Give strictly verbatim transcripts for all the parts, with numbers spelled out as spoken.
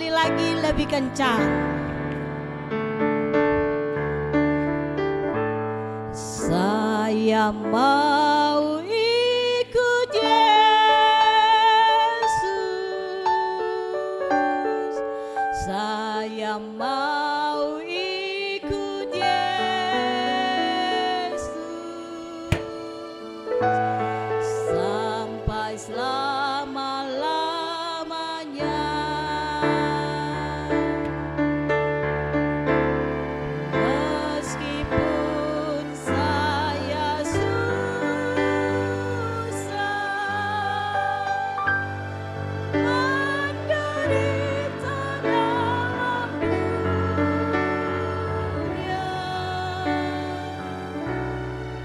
Lagi lebih kencang. Saya mau ikut Yesus. Saya mau ikut Yesus. Sampai selama-lamanya. Meskipun saya susah, menderita dalam dunia,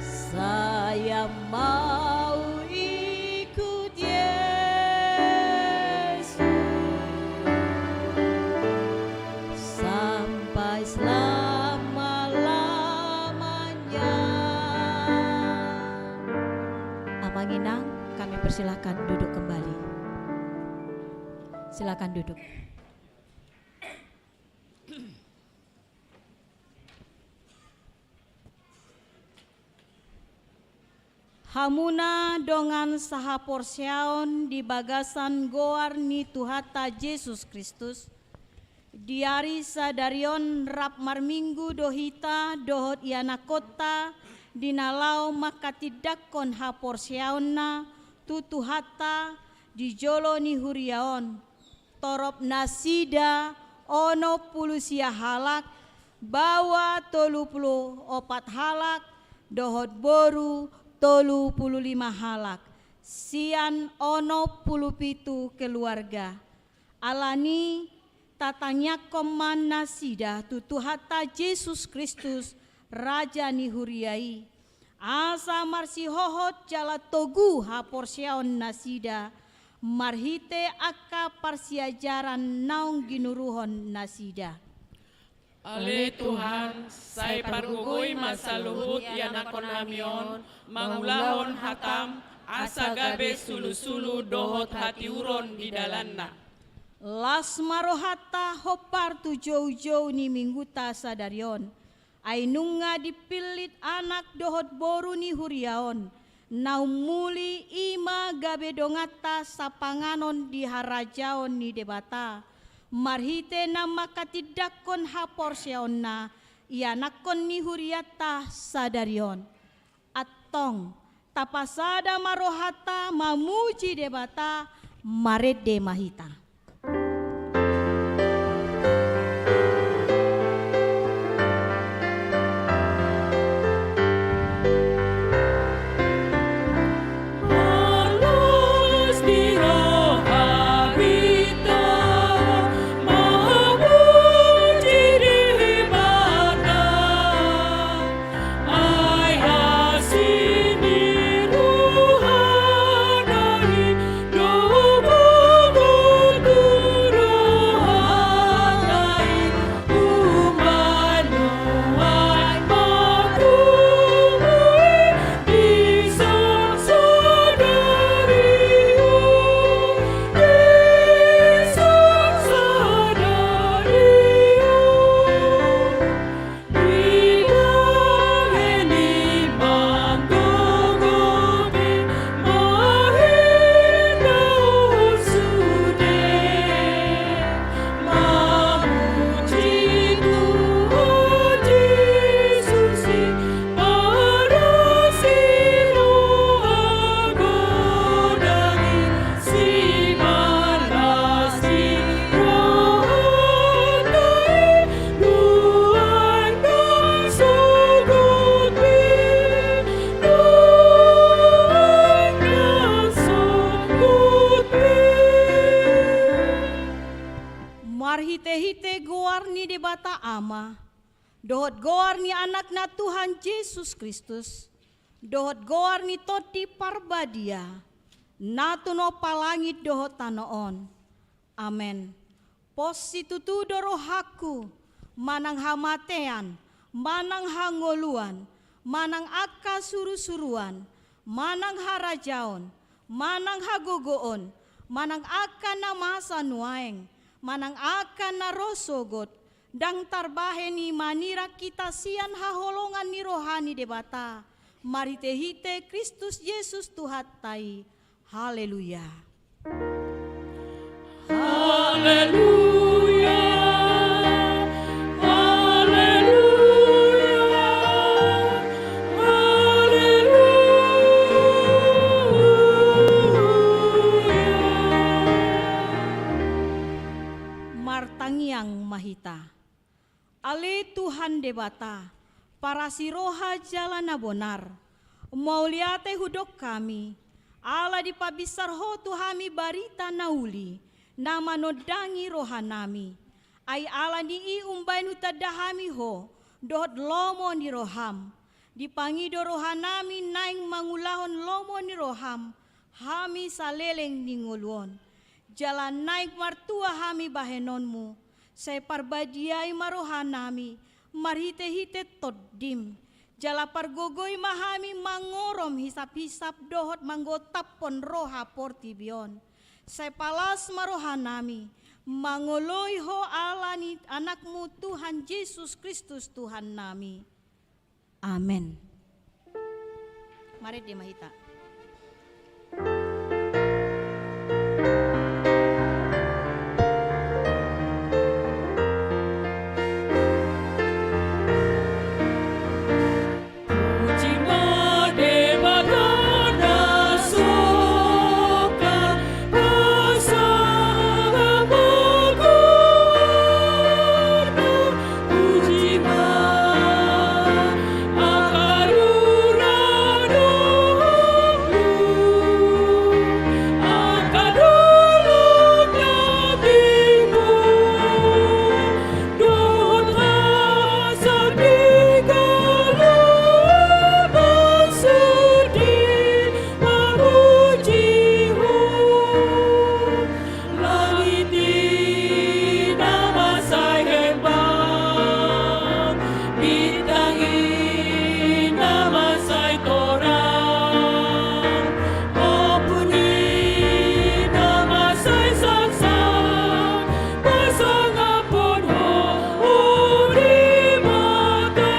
saya mau ikut Yesus sampai selama-lamanya. Amang Inang, kami persilakan duduk kembali. Silakan duduk. Hamuna dongan sahaporseaon di bagasan goar ni Tuhanta Jesus Kristus, di ari sadari on rap marminggu do hita dohot ianakkonta di na laho mangkatindangkon haporseaonna tu Tuhanta di jolo ni huria on. Torop nasida onom pulu sia halak, baoa tolu pulu opat halak, dohot boru tolu pulu lima halak, sian onom pulu pitu keluarga. Alani, tatangiangkon ma nasida tu Tuhanta Jesus Kristus, Raja ni huria i, asa marsihohot jala togu haporseaon nasida marhite angka parsiajaran naung ginuruhon nasida. Ale Tuhan, sai pargogoi ma saluhut ianakkonnami on mangulahon hatam, asa gabe sulusulu dohot hatiuron di dalanna. Las ma rohanta hombar tu joujou ni minggunta sadari on. Ai nunga dipillit anak dohot boru ni huria on, na ummuli i ma gabe donganta sapanganon di harajaon ni Debata, marhite na mangkatindangkon haporseaonna ianakkon ni hurianta sadari on. Antong, tapasada ma rohanta mamuji Debata, marende ma hita. Marhitehite goar ni Debata Ama, dohot goar ni Anakna Tuhan Jesus Kristus, dohot goar ni Tondi Parbadia, na tumompa langit dohot tano on. Amen. Pos situtu do rohangku, manang hamatean, manang hangoluan, manang angka surusuruan, manang harajaon, manang hagogoon, manang angka na masa nuaeng, Manang angka na ro sogot, ndang tarbahen i manirang hita sian haholongan ni roha ni Debata, marhite-hite Kristus Jesus Tuhanta i. Haleluya. Haleluya, haleluya, haleluya. Martangiang ma hita. Ale Tuhan Debata, parasi roha jala na bonar, mauliate hudok hami, ala dipabinsar Ho tu hami barita na uli, na manondangi rohanami. Ai ala ni i umbahen hutanda hami Ho, dohot lomo ni roham. Dipangido rohanami naeng mangulahon lomo ni roham, hami saleleng ni ngolu on. Jala naeng martua hami bahenonmu, sai parbadiai ma rohanami, marhite-hite Tondim. Jala pargogoi ma hami mangorom hisap-hisap dohot manggotaphon roha portibi on. Sai palas ma rohanami, mangoloi Ho ala ni Anakmu Tuhan Jesus Kristus Tuhannami. Amen. Marende ma hita. Langit i na mansai hembang, bintang i na mansai torang, ombun i na mansai sangsang, pasangaphon Ho, o Debata.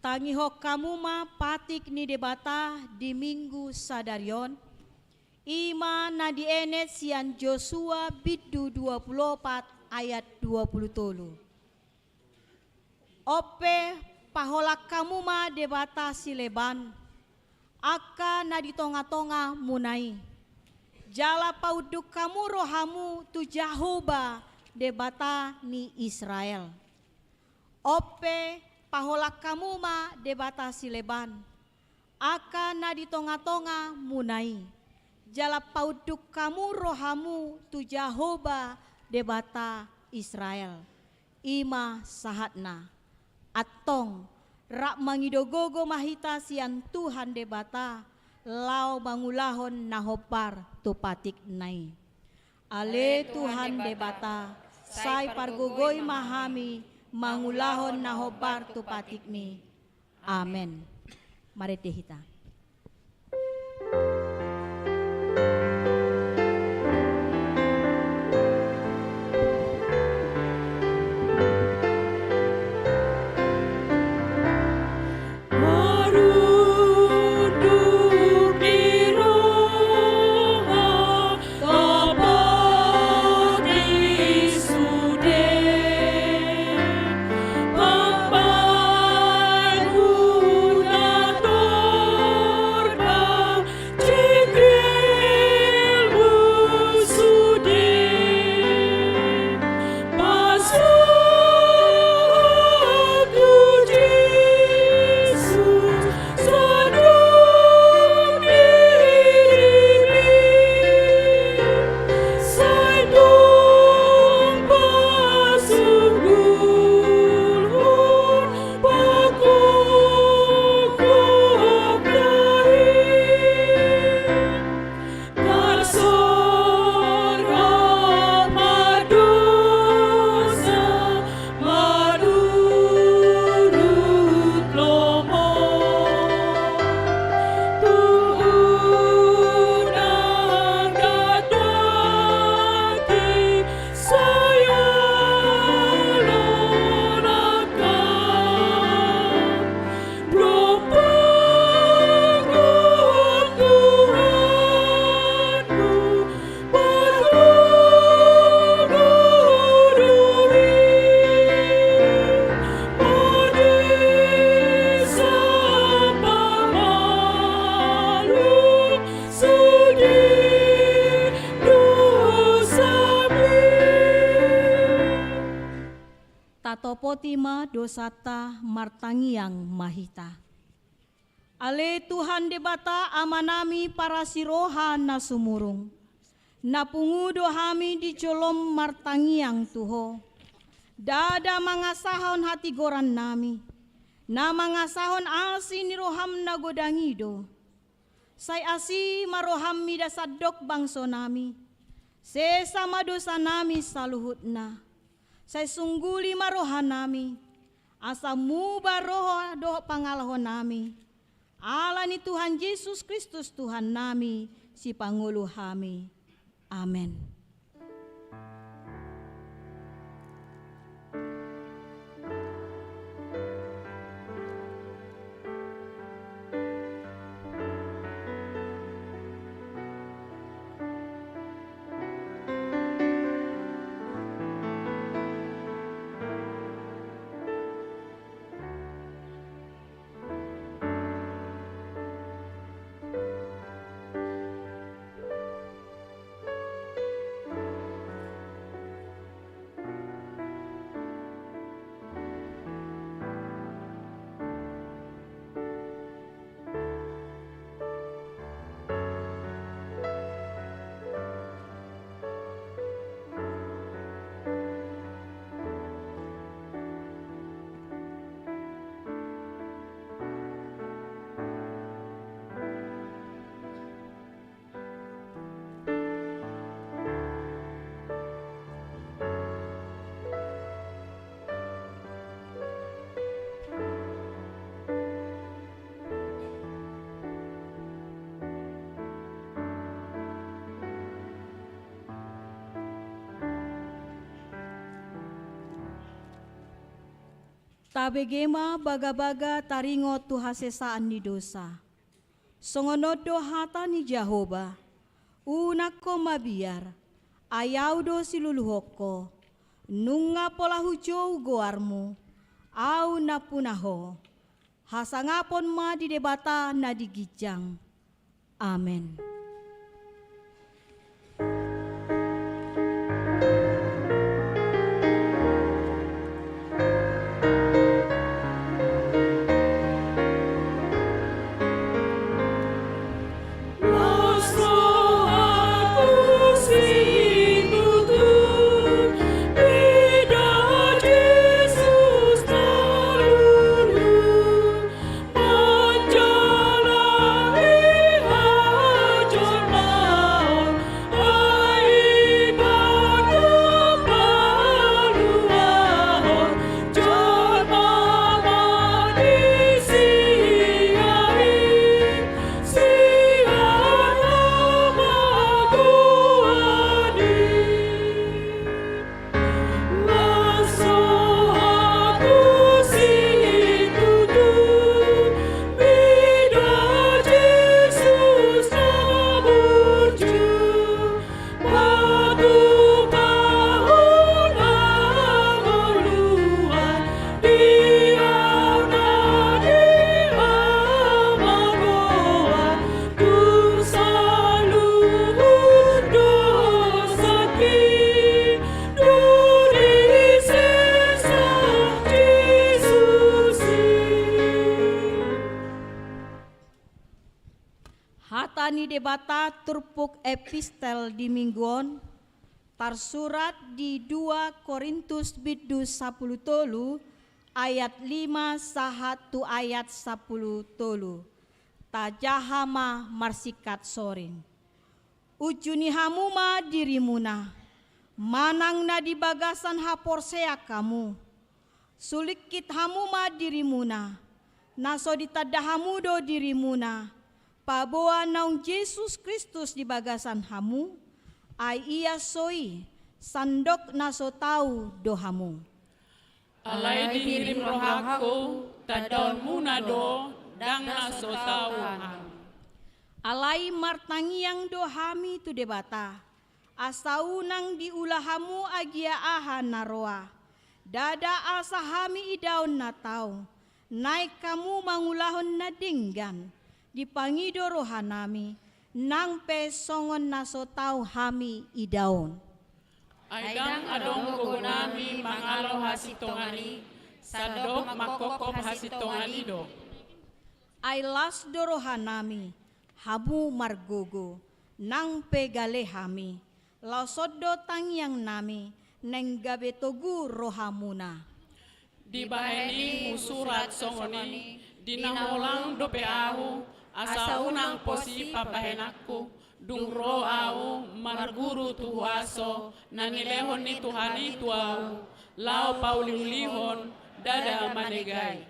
Tangihon hamu ma patik ni Debata di Minggu sadari on, i ma na dienet sian Josua bindu dua pulu opat ayat dua pulu tolu. On pe, paholang hamu ma debata sileban, angka na di tonga-tongamuna i. Jala paunduk hamu rohamu tu Jahowa Debata ni Israel. On pe, paholang hamu ma debata sileban, angka na di tonga-tongamuna i, jala paunduk hamu rohamu tu Jahowa Debata Israel. I ma sahatna. Antong, rap mangido gogo ma hita sian Tuhan Debata, laho mangulahon na hombar tu patikna i. Ale Tuhan Debata, sai pargogoi ma hami mangulahon na hombar tu patikmi. Amen. Marende hita. Poti ma dosanta, martangiang ma hita. Ale Tuhan Debata Amanami parasi roha na sumurung, na pungu do hami di jolom martangiang tu Ho. Ndada mangasahon hatigorannami, na mangasahon asi ni roham na godang i do. Sai asi ma roham mida sandok bangsonami, sesa ma dosanami saluhutna. Sai sungguli ma rohanami, asa muba roha dohot pangalahonami, ala ni Tuhan Jesus Kristus Tuhannami, Sipangolu hami. Amen. Tabege ma bagabaga taringot tu hasesaan ni dosa. Songon on do hata ni Jahowa: Unang ho mabiar, ai Ahu do siluluhon ho. Nunga pola hujou goarmu, Ahu nampuna ho. Hasangapon ma di Debata na di ginjang. Amen. Hata ni Debata turpuk epistel di minggu on tarsurat di dua Korintus bindu sampulu tolu ayat lima sahat tu ayat sampulu tolu. Tajaha ma marsingkat soring. Unjuni hamu ma dirimuna, manang na di bagasan haporseaon hamu. Sulingkit hamu ma dirimuna, na so ditanda hamu do dirimuna, paboa naung Jesus Kristus di bagasan hamu, ai ia so i, sandok na so tau do hamu. Alai dirim rohangku, tandaonmuna do, ndang na so tau hami. Alai martangiang do hami tu Debata, asa unang diula hamu agia aha na roa. Ndada asa hami idaon na tau, naeng hamu mangulahon na denggan, dipangido rohanami, nang pe songon na so tau hami idaon. Ai ndang adong gogonami mangalo hasintongan i, Sandok mangkophop hasintongan i do. Ai las do rohanami, hamu margogo, nang pe gale hami, laos on do tangiangnami, naeng gabe togu rohamuna. Dibahen i husurat songon i, di na holang dope ahu, asa unang posi pambahenanku, dung ro ahu marguru tu huaso na nilehon ni Tuhan i tu ahu, laho pauliulihon ndada manegai.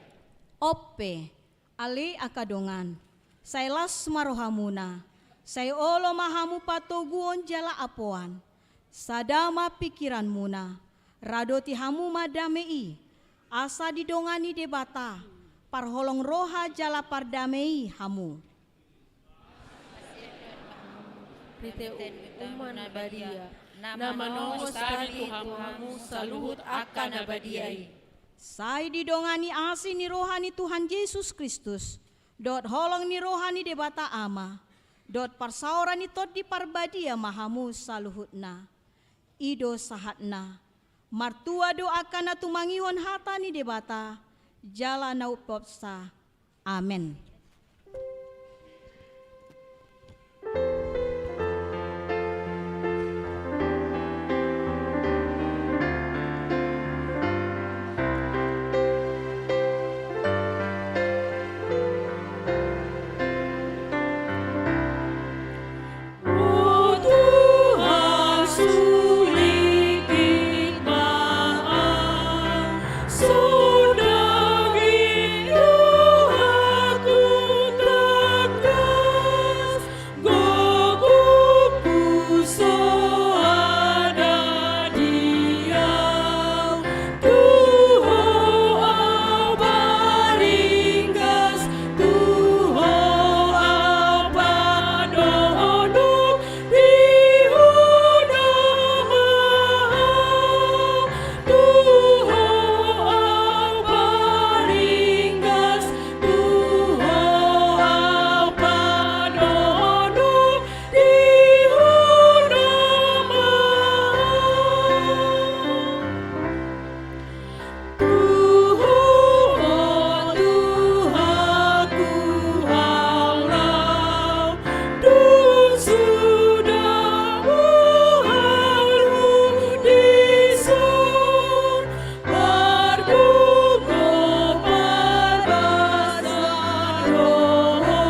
On pe, ale angka dongan, sai las ma rohamuna, sai olo ma hamu patoguon jala apoan, sada ma pingkiranmuna, radoti hamu ma dame i, asa didongani Debata, parholong roha jala pardame i hamu. Rite ummah na badia, na manongos hami tu hamu saluhut angka na badia i. Sai didongani asi ni roha ni Tuhan Jesus Kristus, dohot holong ni roha ni Debata Ama, dohot parsaoran ni Tondi Parbadia ma hamu saluhutna. I do sahatna. Martua do angka na tumangihon hata ni Debata, jala na umpeopsa. Amen. O Tuhan, sulingkit ma ahu, sonang i rohangku tangkas, gogongku so ada di Ho. Tu Ho ahu paringgas, tu Ho ahu panonop, di Ho nama ahu, tu Ho ahu paringgas, tu Ho ahu panonop, di Ho nama ahu. Tu Ho, o Tuhanku, ahu laho, dung suda huhut dison, margogo parbasa do Ho,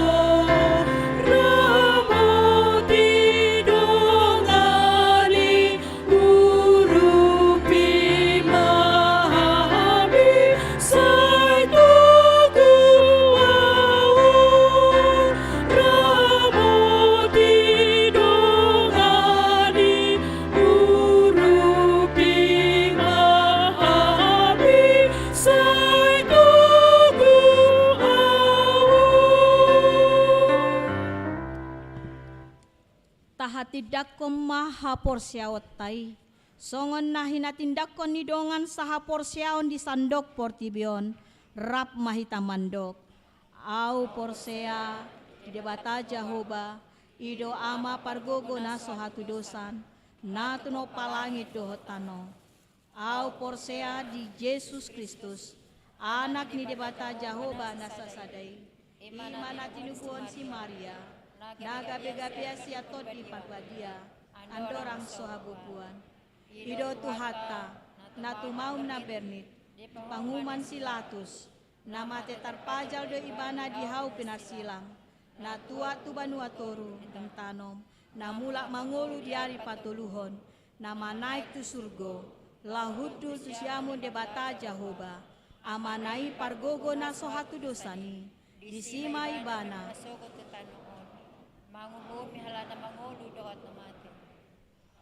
ramoti dongan i, urupi ma hami, sai togu ahu, ramoti dongan i, urupi ma hami, sai togu ahu. Tahatindangkon ma haporseaonta i, songon na hinatindangkon ni dongan sahaporseaon di sandok portibi on, rap ma hita mandok. Ahu porsea di Debata Jahowa, i do Ama pargogo na so hatudosan, na tinompa langit dohot tano. Ahu porsea di Jesus Kristus, Anak ni Debata Jahowa na sasada i, i ma na tinubuhon si Maria, na gabe-gabea sian Tondi Parbadia, andorang so habubuhan. I do Tuhanta, na tumaon na bernit, panguhuman si Latus, na mate tarpajal do ibana di hau pinarsilang, na tuat tu banua toru, dung tanom, na mulak mangolu di ari patoluhon, na manaek tu surgo, laho hundul tu siamun Debata Jahowa, Amana i pargogo na so hatudosan i, disi ma ibana. Sogot tu tano on, manguhumi halak na mangolu dohot na mate.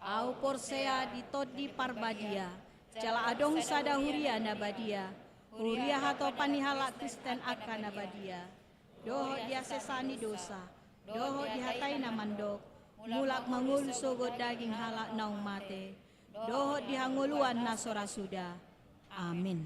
Ahu porsea di Tondi Parbadia, jala adong sada huria na badia, huria hatopan ni halak Kristen angka na badia, dohot di hasesaan ni dosa, dohot di hata i na mandok, mulak mangolu sogot daging halak naung mate, dohot di hangoluan na so ra suda. Amin.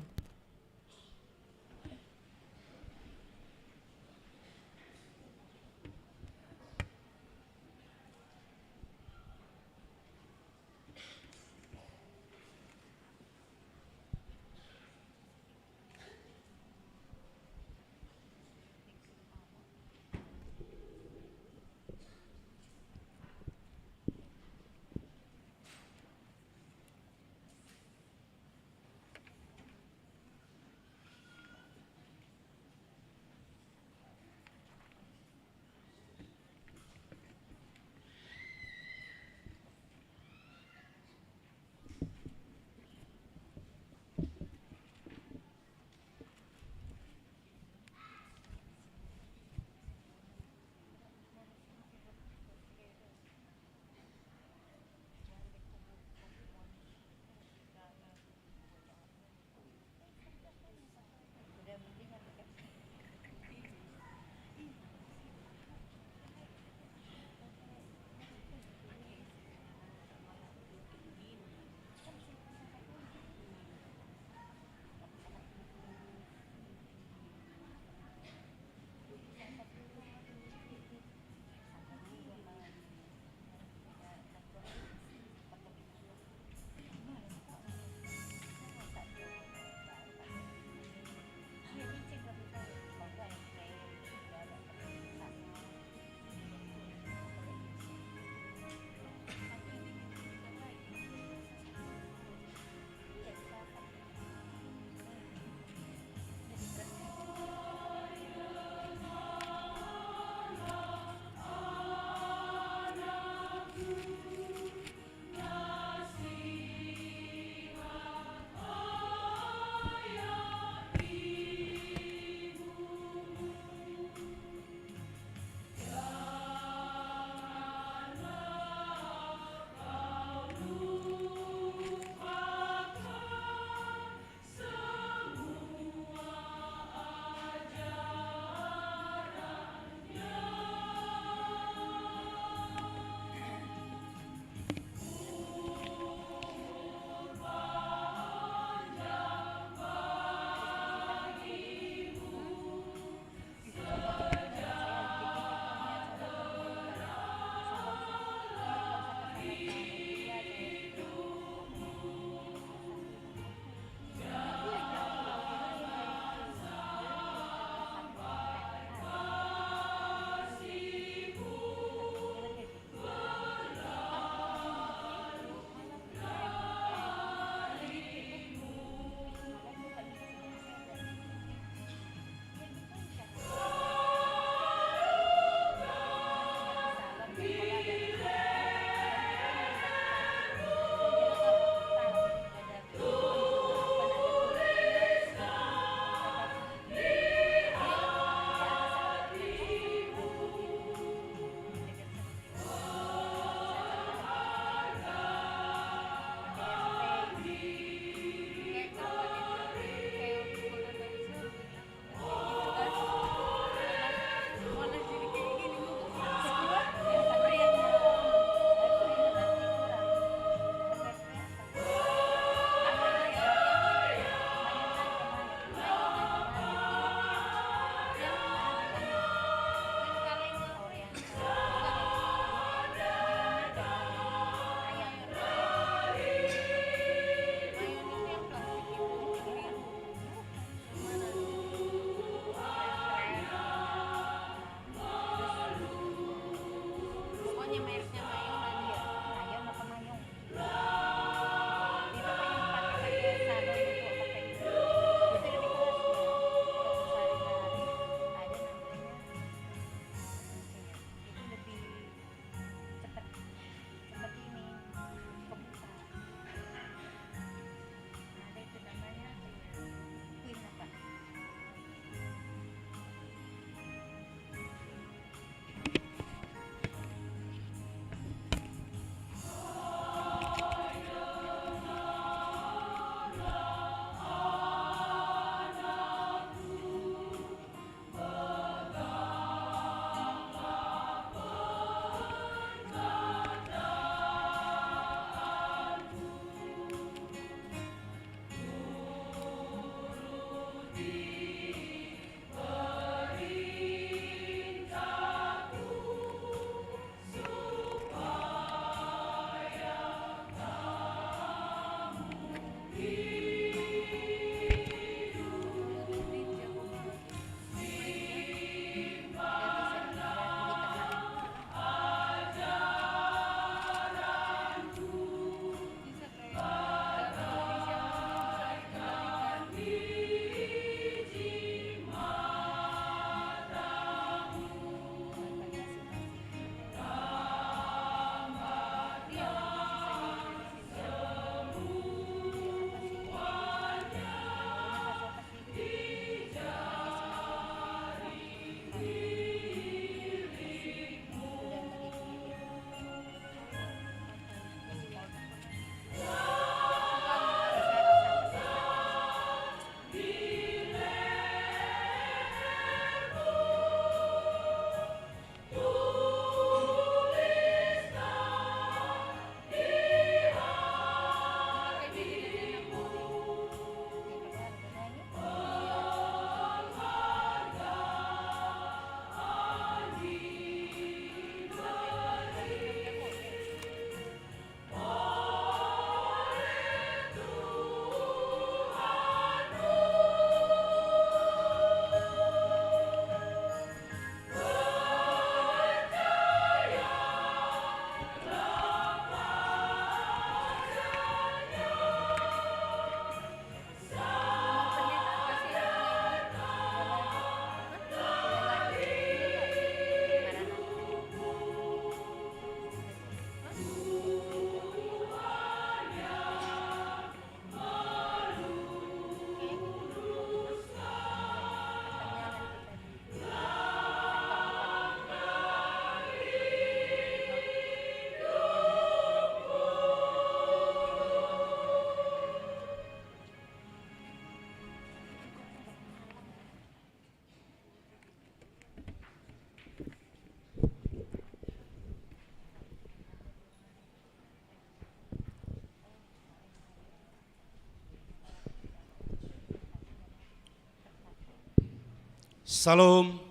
Salam.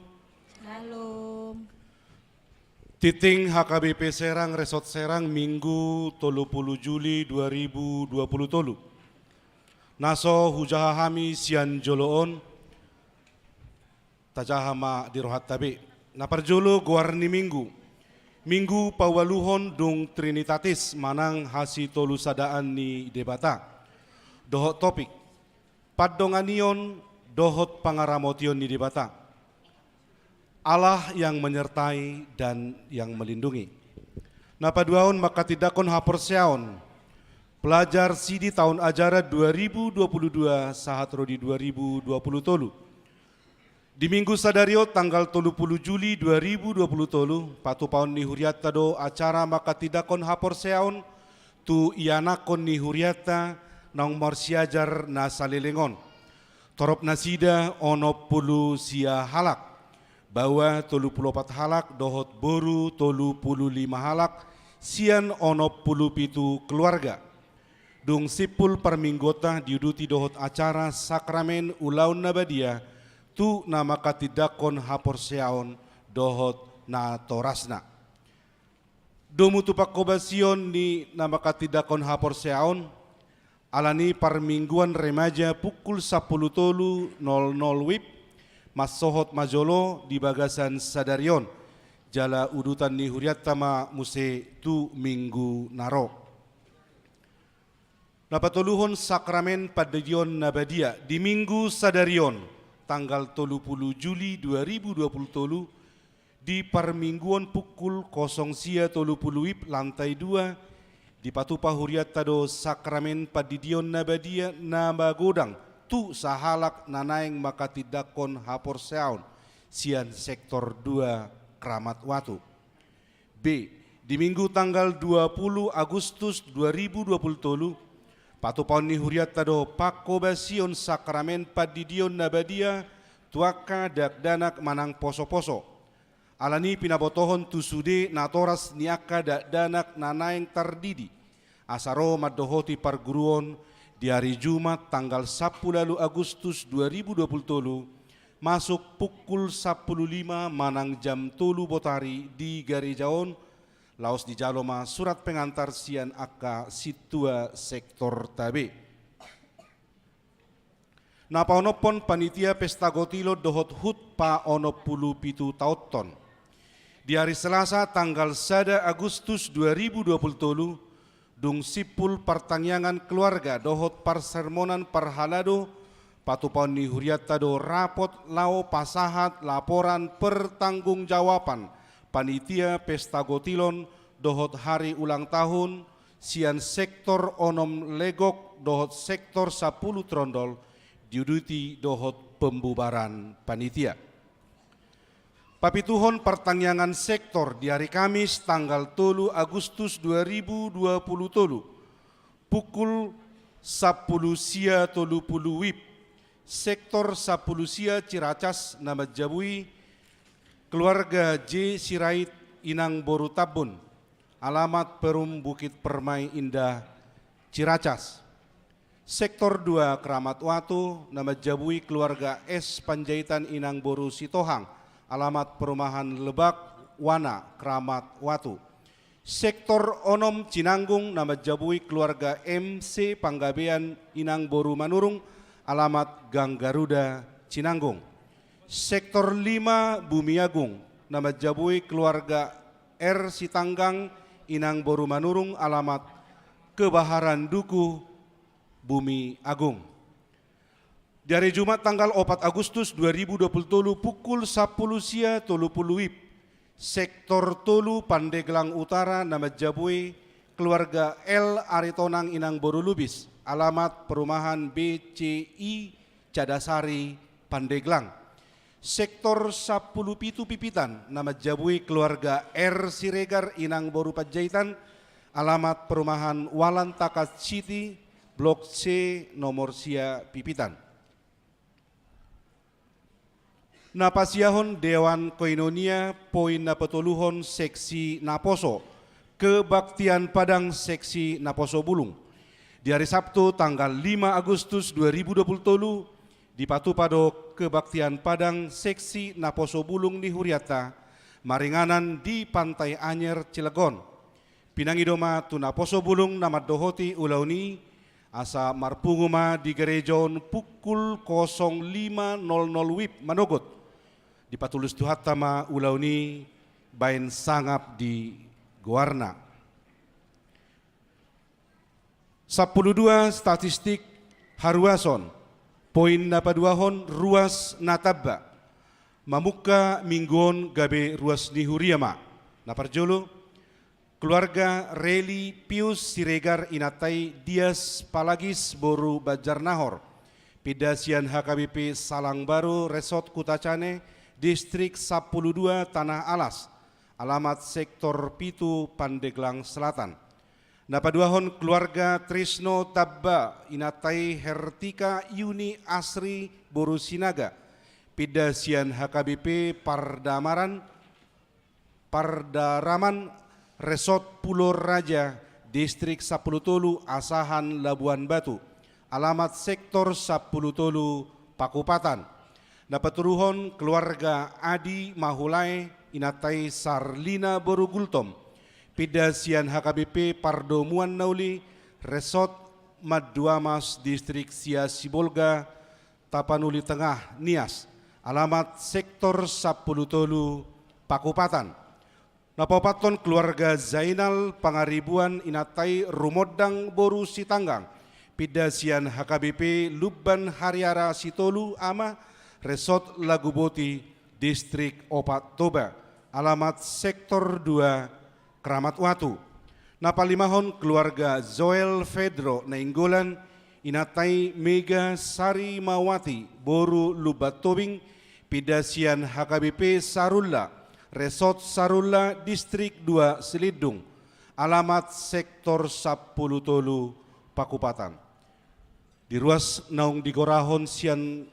Salam. Tinting H K B P Serang, Resort Serang, Minggu tolu pulu Juli dua ribu dua pulu tolu. Na so hujaha hami sian jolo on, tajaha ma di rohanta be. Na parjolo, goar ni Minggu. Minggu paualuhon dung Trinitatis manang hasitolusadaan ni Debata. Dohot topik: Pandonganion dohot pangaramotion ni Debata. Allah yang menyertai dan yang melindungi. Na paduahon, manghatindanghon haporseaon. Pelajar sidi taon ajaran dua ribu dua puluh dua sahat ro di dua ribu dua puluh tolu. Di Minggu sadari on, tanggal tolu pulu Juli dua ribu dua puluh tolu, patupaon ni hurianta do acara manghatindanghon haporseaon tu ianakhon ni hurianta naung marsiajar na saleleng on. Torop nasida onom pulu sia halak, baoa tolu pulu opat halak dohot boru tolu pulu lima halak sian onom pulu pitu keluarga. Dung simpul parmingguonta diuduti dohot acara sakramen ulaon na badia tu na manghatindanghon haporseaon dohot natorasna. Domu tu panghobasion ni na manghatindanghon haporseaon, alani parmingguan remaja pukul sampulu tolu nol nol WIB, mansohot ma jolo di bagasan sadari on, jala udutan ni hurianta ma muse tu Minggu na ro. Na patoluhon, sakramen pandidion na badia di Minggu sadari on, tanggal tolu pulu Juli dua ribu dua pulu tolu, di parmingguon pukul kosong sia tolu pulu WIB, lantai dua, dipatupa hurianta do sakramen pandidion na badia na magodang tu sahalak na naeng manghatindanghon haporseaon sian sektor dua Kramat Watu. B. Di Minggu tanggal dua pulu Agustus dua ribu dua pulu tolu, patupaon ni hurianta do panghobasion sakramen pandidion na badia tu angka dakdanak manang posoposo. Alani pinabotohon tu sude natoras ni angka dakdanak na naeng tardidi, asa ro mandohoti parguruon di ari Jumat tanggal sampulu ualu Agustus dua ribu dua pulu tolu, masuk pukul sampulu lima manang jam tolu botari di gareja on, laos dijalo ma surat pengantar sian angka sintua sektorta be. Na paonomhon, panitia pesta gotilon dohot hut paonom pulu pitu taonhon. Di ari Selasa tanggal sada Agustus dua ribu dua pulu tolu, dung simpul partangiangan keluarga dohot parsermonan parhalado, patupaon ni hurianta do rapot laho pasahat laporan pertanggungjawaban panitia pesta gotilon dohot hari ulang tahun sian sektor onom Legok dohot sektor sampulu Trondol, diuduti dohot pembubaran panitia. Papituhon, partangiangan sektor di ari Kamis tanggal tolu Agustus dua ribu dua pulu tolu, pukul sampulu sia tolu pulu WIB, sektor sampulu sia Ciracas, na manjabui keluarga J Sirait inang boru Tambun, alamat Perum Bukit Permai Indah, Ciracas. Sektor dua Kramat Watu, na manjabui keluarga S Panjaitan inang boru Sitohang, alamat perumahan Lebak Wana, Kramat Watu. Sektor onom Cinanggung, na manjabui keluarga M C Panggabean inang boru Manurung, alamat Gang Garuda, Cinanggung. Sektor lima Bumi Agung, na manjabui keluarga R Sitanggang inang boru Manurung, alamat Kebaharan Duku, Bumi Agung. Di ari Jumat tanggal opat Agustus dua ribu dua pulu tolu, pukul sampulu sia tolu pulu WIB, sektor tolu Pandeglang Utara, na manjabui keluarga L Aritonang inang boru Lubis, alamat perumahan B C I Cadasari, Pandeglang. Sektor sampulu pitu Pipitan, na manjabui keluarga R Siregar inang boru Panjaitan, alamat perumahan Walan Takat City, Blok C, nomor sia, Pipitan. Na pasiahon Dewan Koinonia, poin na patoluhon, seksi naposo, kebaktian Padang seksi naposo bulung. Di ari Sabtu tanggal lima Agustus dua ribu dua pulu tolu, Dipatupa do kebaktian padang seksi naposo bulung ni hurianta maringanan di Pantai Anyer Cilegon. Pinangido ma tu naposo bulung na mandohoti ulaon i, asa marpungu ma di gareja on pukul kosong lima nol nol wib manogot. Dipatulus Tuhanta ma ulaon i baen sangap di goarna. Sampulu dua statistik haruason, poin na paduahon ruas na tamba. Mamungka minggu on gabe ruas ni huria ma. Na parjolo, keluarga Reli Pius Siregar inanta i Dias Palagis boru Banjarnahor. Pinda sian H K B P Salangbaru Resort Kutacane, Distrik Sampulu Dua Tanah Alas. Alamat Sektor Pitu Pandeglang Selatan. Na paduahon keluarga Trisno Tamba inanta i Hertika Yuni Asri boru Sinaga. Pinda sian H K B P Pardamaran, Pardaraman Resort Pulo Raja, Distrik Sampulu Tolu Asahan Labuan Batu. Alamat Sektor Sampulu Tolu Pakupatan. Na patoluhon keluarga Adi Mahulae inanta i Sarlina boru Gultom. Pinda sian H K B P Pardomuan Na Uli, Resort Manduamas, Distrik Sia Sibolga, Tapanuli Tengah, Nias. Alamat Sektor Sampulu Tolu Pakupatan. Na paopathon keluarga Zainal Pangaribuan inanta i Rumondang boru Sitanggang. Pinda sian H K B P Lumban Hariara Sitolu Ama, Resort Laguboti, Distrik Opat Toba. Alamat Sektor Dua Kramat Watu. Na palimahon keluarga Joel Fedro Nainggolan inanta i Mega Sarimawati boru Lumban Tobing. Pinda sian H K B P Sarulla, Resort Sarulla, Distrik Dua Silindung. Alamat Sektor Sampulu Tolu Pakupatan. Di ruas naung digorahon sian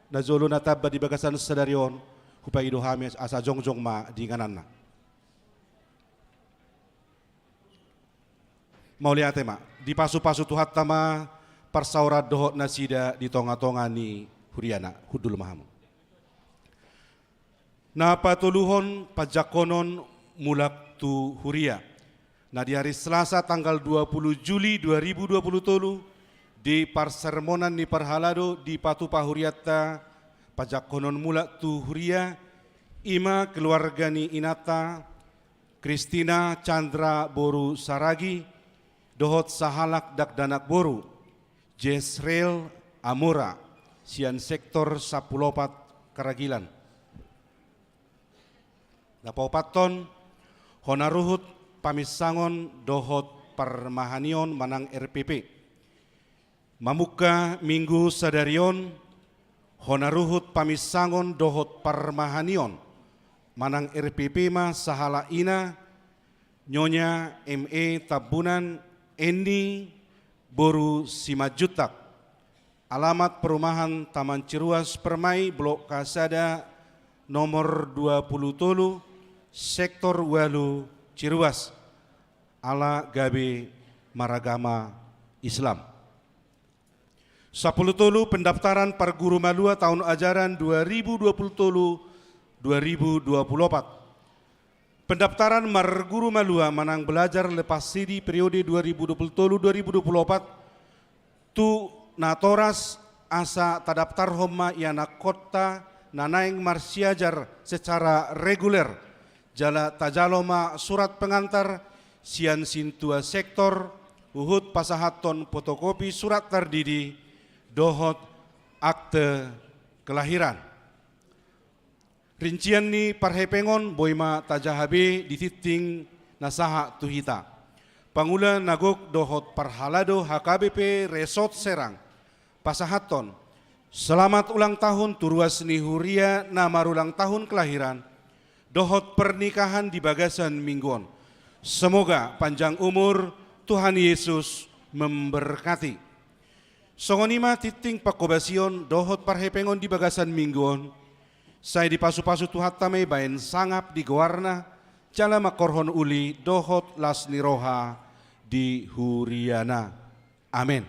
na jolo na tamba di bagasan sadari on, hupangido hami asa jongjong ma di ingananna. Mauliate ma, dipasupasu Tuhanta ma parsaoran dohot nasida di tongatonga ni huriana. Hundul ma hamu. Na patoluhon panjangkonon mulak tu huria. Na di ari Selasa tanggal dua puluh Juli dua ribu dua puluh tolu, di parsermonan ni parhalado dipatupa hurianta panjangkonon mulak tu huria, i ma keluarga ni inanta Kristina Chandra boru Saragi, dohot sahalak dakdanak boru, Jesrel Amora, sian Sektor Sampulu Opat Karagilan. Na paopathon, hona ruhut paminsangon dohot parmahanion manang R P P. Mamungka minggu sadari on, hona ruhut paminsangon dohot parmahanion manang R P P ma sahalak ina, Nyonya M E Tambunan Eni boru Simanjuntak. Alamat perumahan Taman Ciruas Permai, Blok K sada, nomor dua puluh tolu, Sektor Walu, Ciruas. Ala gabe maragama Islam. Sampulu tolu, pendaftaran parguru malua tahun ajaran dua ribu dua puluh tolu dua ribu dua puluh opat. Pendaftaran marguru malua manang belajar lepas sidi periode dua ribu dua puluh tolu dua ribu dua puluh opat tu natoras asa tadaftarhon ma ianakhonta na naeng marsiajar secara reguler, jala tajalo ma surat pengantar sian sintua sektor, huhut pasahathon fotokopi surat tardidi dohot akte kelahiran. Rincian ni parhepengon boi ma tajaha be di tingting na sahat tu hita. Pangula na gok dohot parhalado H K B P Resort Serang pasahathon selamat ulang tahun tu ruas ni huria na marulang tahun kelahiran dohot pernikahan di bagasan minggu on. Semoga panjang umur, Tuhan Yesus memberkati. Songon i ma tingting panghobasion dohot parhepengon di bagasan minggu on. Sai dipasupasu Tuhanta ma i baen sangap di goarna, jala mangkorhon uli dohot las ni roha di huriana. Amen.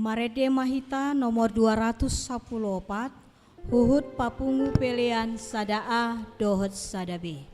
Marende ma hita nomor dua ratus sampulu opat, huhut papungu pelean sada A dohot sada B.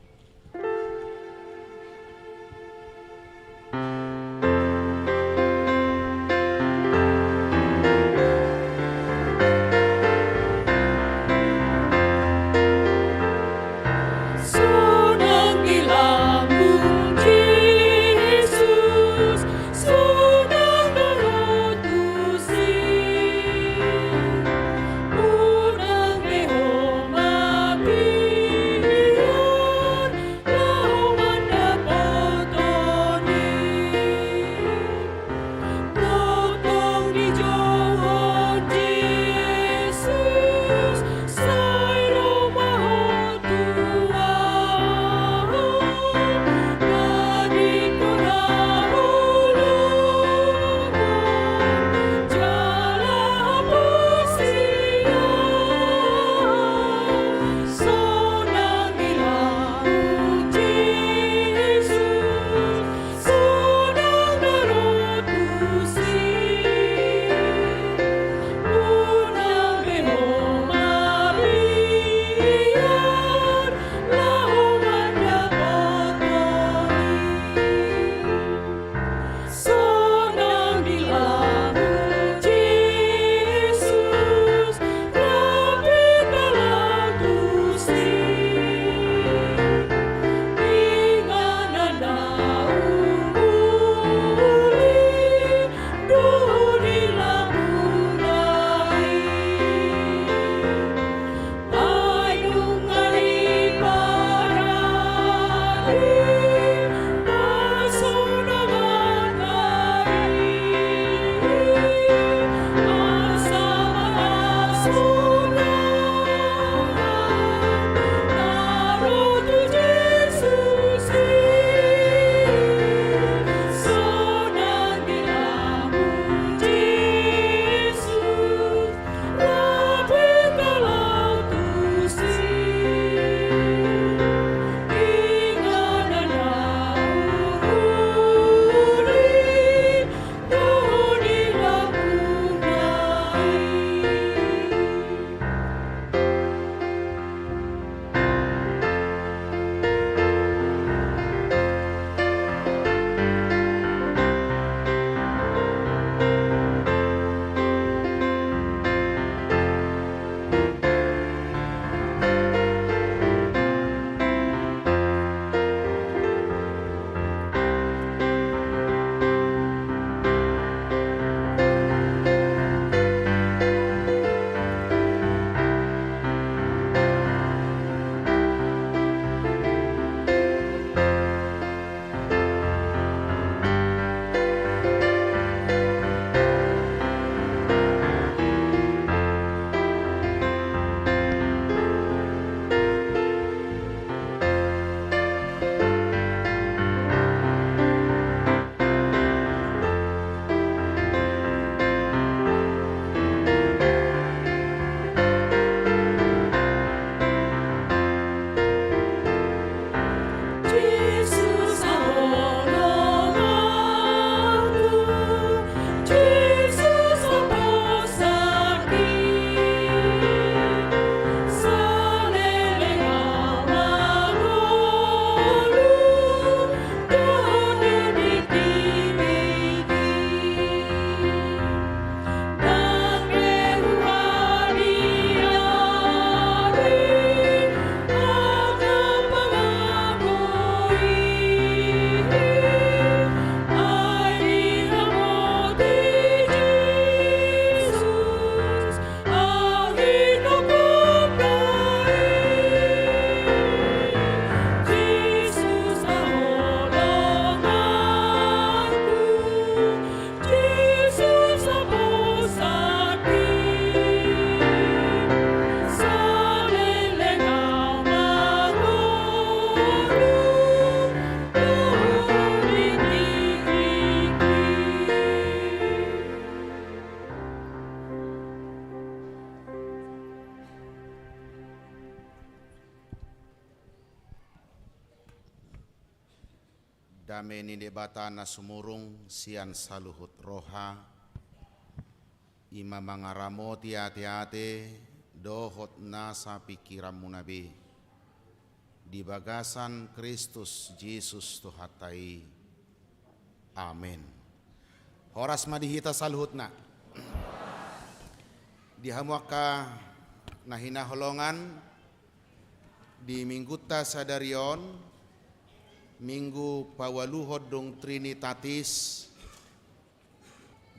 Dame ni Debata na sumurung sian saluhut roha, I ma mangaramoti ateate dohot nasa pingkiranmuna be di bagasan Kristus Jesus Tuhanta i. Amen. Horas ma di hita saluhutna. Di hamu angka na hinaholongan, di Minggunta sadari on, Minggu paualuhon dung Trinitatis,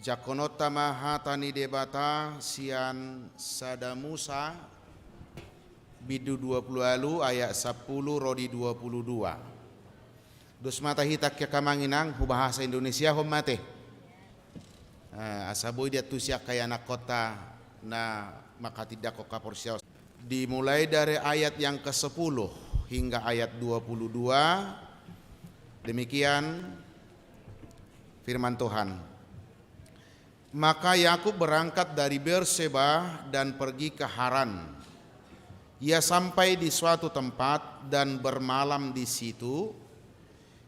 jangkononta ma hata ni Debata sian Sada Musa, bindu dua pulu ualu ayat sampulu ro di dua pulu dua. Dos ma hita, angka amang inang, hubahasa Indonesiahon ma ate. Eh, asa boi diantusi angka ianakhonta na manghatindanghon haporseaon. Dimulai dari ayat yang kesepuluh hingga ayat dua puluh dua. Demikian firman Tuhan. Maka Yakub berangkat dari Berseba dan pergi ke Haran. Ia sampai di suatu tempat dan bermalam di situ,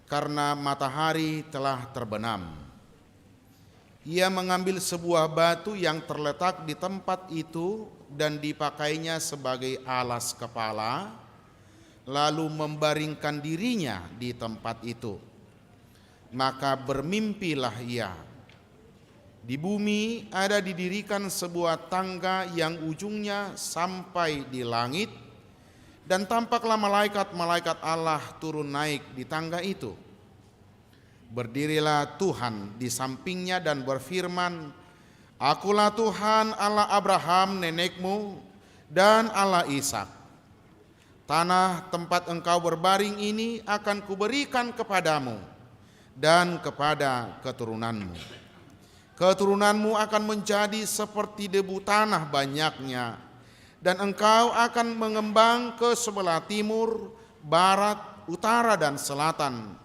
karena matahari telah terbenam. Ia mengambil sebuah batu yang terletak di tempat itu dan dipakainya sebagai alas kepala, lalu membaringkan dirinya di tempat itu. Maka bermimpilah ia. Di bumi ada didirikan sebuah tangga yang ujungnya sampai di langit, dan tampaklah malaikat-malaikat Allah turun naik di tangga itu. Berdirilah Tuhan di sampingnya dan berfirman, "Akulah Tuhan Allah Abraham nenekmu dan Allah Ishak. Tanah tempat engkau berbaring ini akan kuberikan kepadamu dan kepada keturunanmu. Keturunanmu akan menjadi seperti debu tanah banyaknya, dan engkau akan mengembang ke sebelah timur, barat, utara, dan selatan.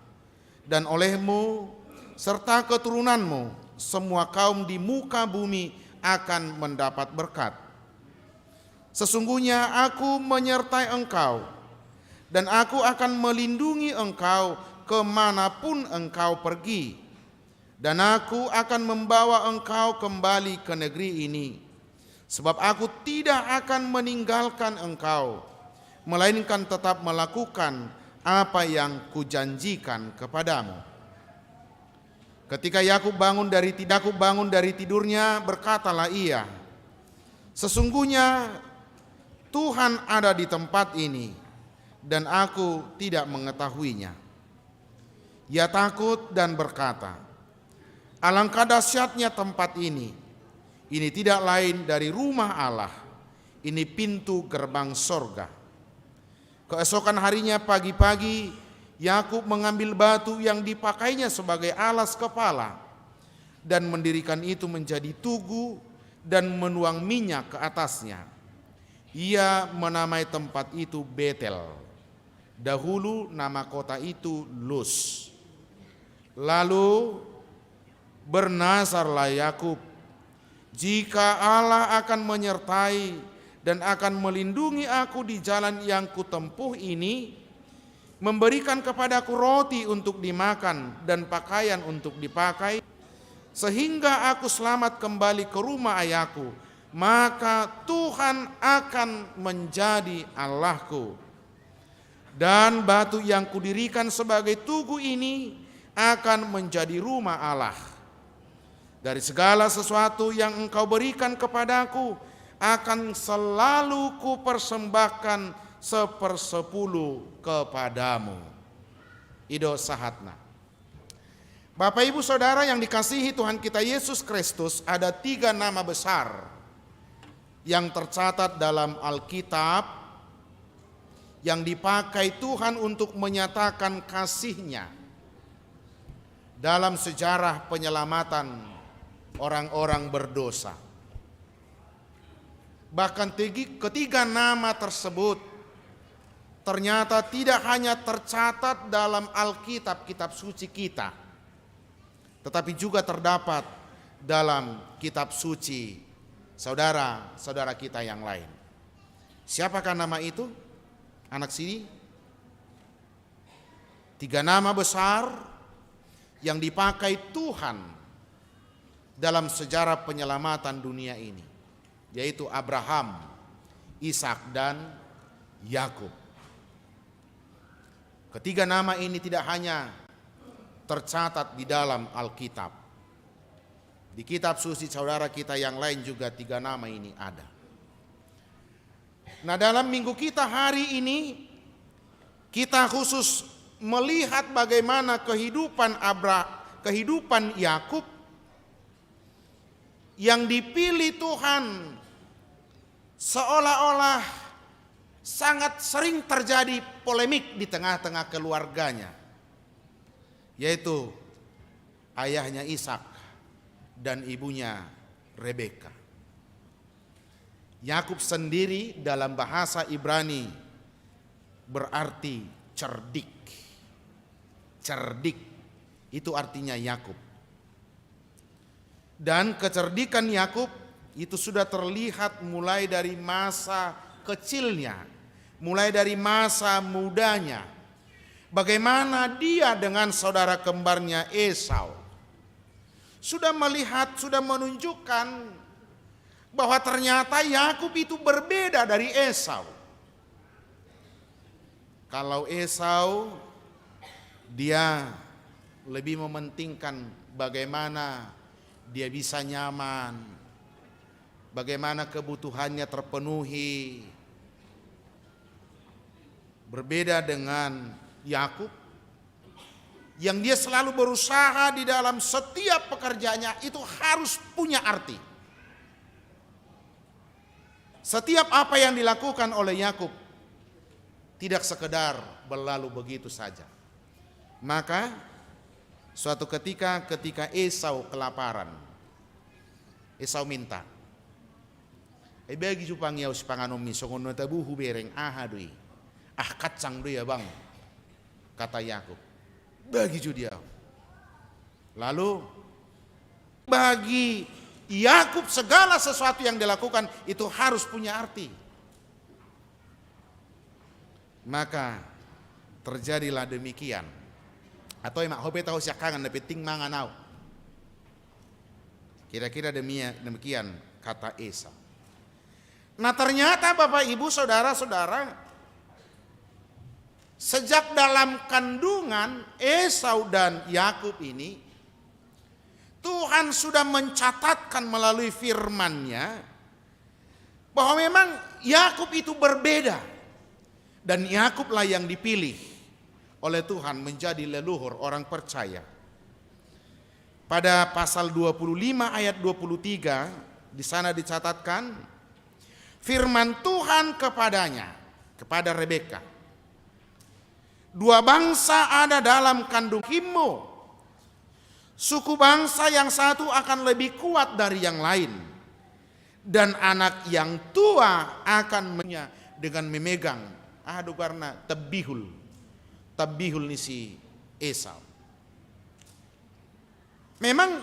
Dan olehmu serta keturunanmu, semua kaum di muka bumi akan mendapat berkat. Sesungguhnya Aku menyertai engkau, dan Aku akan melindungi engkau ke mana pun engkau pergi. Dan Aku akan membawa engkau kembali ke negeri ini, sebab Aku tidak akan meninggalkan engkau, melainkan tetap melakukan apa yang Kujanjikan kepadamu." Ketika Yakub bangun dari ti-, Yakub bangun dari tidurnya, berkatalah ia, "Sesungguhnya Tuhan ada di tempat ini, dan aku tidak mengetahuinya." Ia takut dan berkata, "Alangkah dahsyatnya tempat ini! Ini tidak lain dari rumah Allah. Ini pintu gerbang sorga." Keesokan harinya pagi-pagi, Yakub mengambil batu yang dipakainya sebagai alas kepala dan mendirikan itu menjadi tugu dan menuang minyak ke atasnya. Ia menamai tempat itu Betel. Dahulu nama kota itu Lus. Lalu bernazarlah Yakub, "Jika Allah akan menyertai dan akan melindungi aku di jalan yang kutempuh ini, memberikan kepadaku roti untuk dimakan dan pakaian untuk dipakai, sehingga aku selamat kembali ke rumah ayahku, maka Tuhan akan menjadi Allahku. Dan batu yang kudirikan sebagai tugu ini akan menjadi rumah Allah. Dari segala sesuatu yang engkau berikan kepadaku, akan selalu kupersembahkan sepersepuluh kepadamu." I do sahatna. Bapak, Ibu, Saudara yang dikasihi Tuhan kita Yesus Kristus, ada tiga nama besar yang tercatat dalam Alkitab yang dipakai Tuhan untuk menyatakan kasih-Nya dalam sejarah penyelamatan orang-orang berdosa. Bahkan tegi-, ketiga nama tersebut ternyata tidak hanya tercatat dalam Alkitab, kitab suci kita, tetapi juga terdapat dalam kitab suci saudara-saudara kita yang lain. Siapakah nama itu? Anak sini. Tiga nama besar yang dipakai Tuhan dalam sejarah penyelamatan dunia ini, yaitu Abraham, Ishak, dan Yakub. Ketiga nama ini tidak hanya tercatat di dalam Alkitab. Di kitab suci saudara kita yang lain juga tiga nama ini ada. Nah, dalam minggu kita hari ini, kita khusus melihat bagaimana kehidupan Abra-, kehidupan Yakub yang dipilih Tuhan, seolah-olah sangat sering terjadi polemik di tengah-tengah keluarganya, yaitu ayahnya Ishak dan ibunya Rebeka. Yakub sendiri dalam bahasa Ibrani berarti cerdik. Cerdik, itu artinya Yakub. Dan kecerdikan Yakub itu sudah terlihat mulai dari masa kecilnya, mulai dari masa mudanya. Bagaimana dia dengan saudara kembarnya Esau sudah melihat, sudah menunjukkan bahwa ternyata Yakub itu berbeda dari Esau. Kalau Esau, dia lebih mementingkan bagaimana dia bisa nyaman, bagaimana kebutuhannya terpenuhi. Berbeda dengan Yakub, yang dia selalu berusaha di dalam setiap pekerjaannya itu harus punya arti. Setiap apa yang dilakukan oleh Yakub tidak sekedar berlalu begitu saja. Maka, suatu ketika, ketika Esau kelaparan, Esau minta, "Ai bagi jo pang i au sipanganonmi, songon na tabo hubereng, aha do i? Ah, kacang do i, abang," kata Yakub. "Bagi jo di au." Lalu, bagi Yakub, segala sesuatu yang dilakukan itu harus punya arti. Maka terjadilah demikian. Atau emak hope tahu siakangan, na penting mangan au. Kira-kira demia-, demikian kata Esau. Nah, ternyata Bapak Ibu Saudara-saudara, sejak dalam kandungan Esau dan Yakub ini, Tuhan sudah mencatatkan melalui firman-Nya bahwa memang Yakub itu berbeda. Dan Yakublah yang dipilih oleh Tuhan menjadi leluhur orang percaya. Pada pasal dua puluh lima ayat dua puluh tiga, di sana dicatatkan, firman Tuhan kepadanya, kepada Rebeka, "Dua bangsa ada dalam kandung rahimmu. Suku bangsa yang satu akan lebih kuat dari yang lain, dan anak yang tua akan menya-, dengan memegang," aha do goarna, tebihul. Tebihul ni si Esau. Memang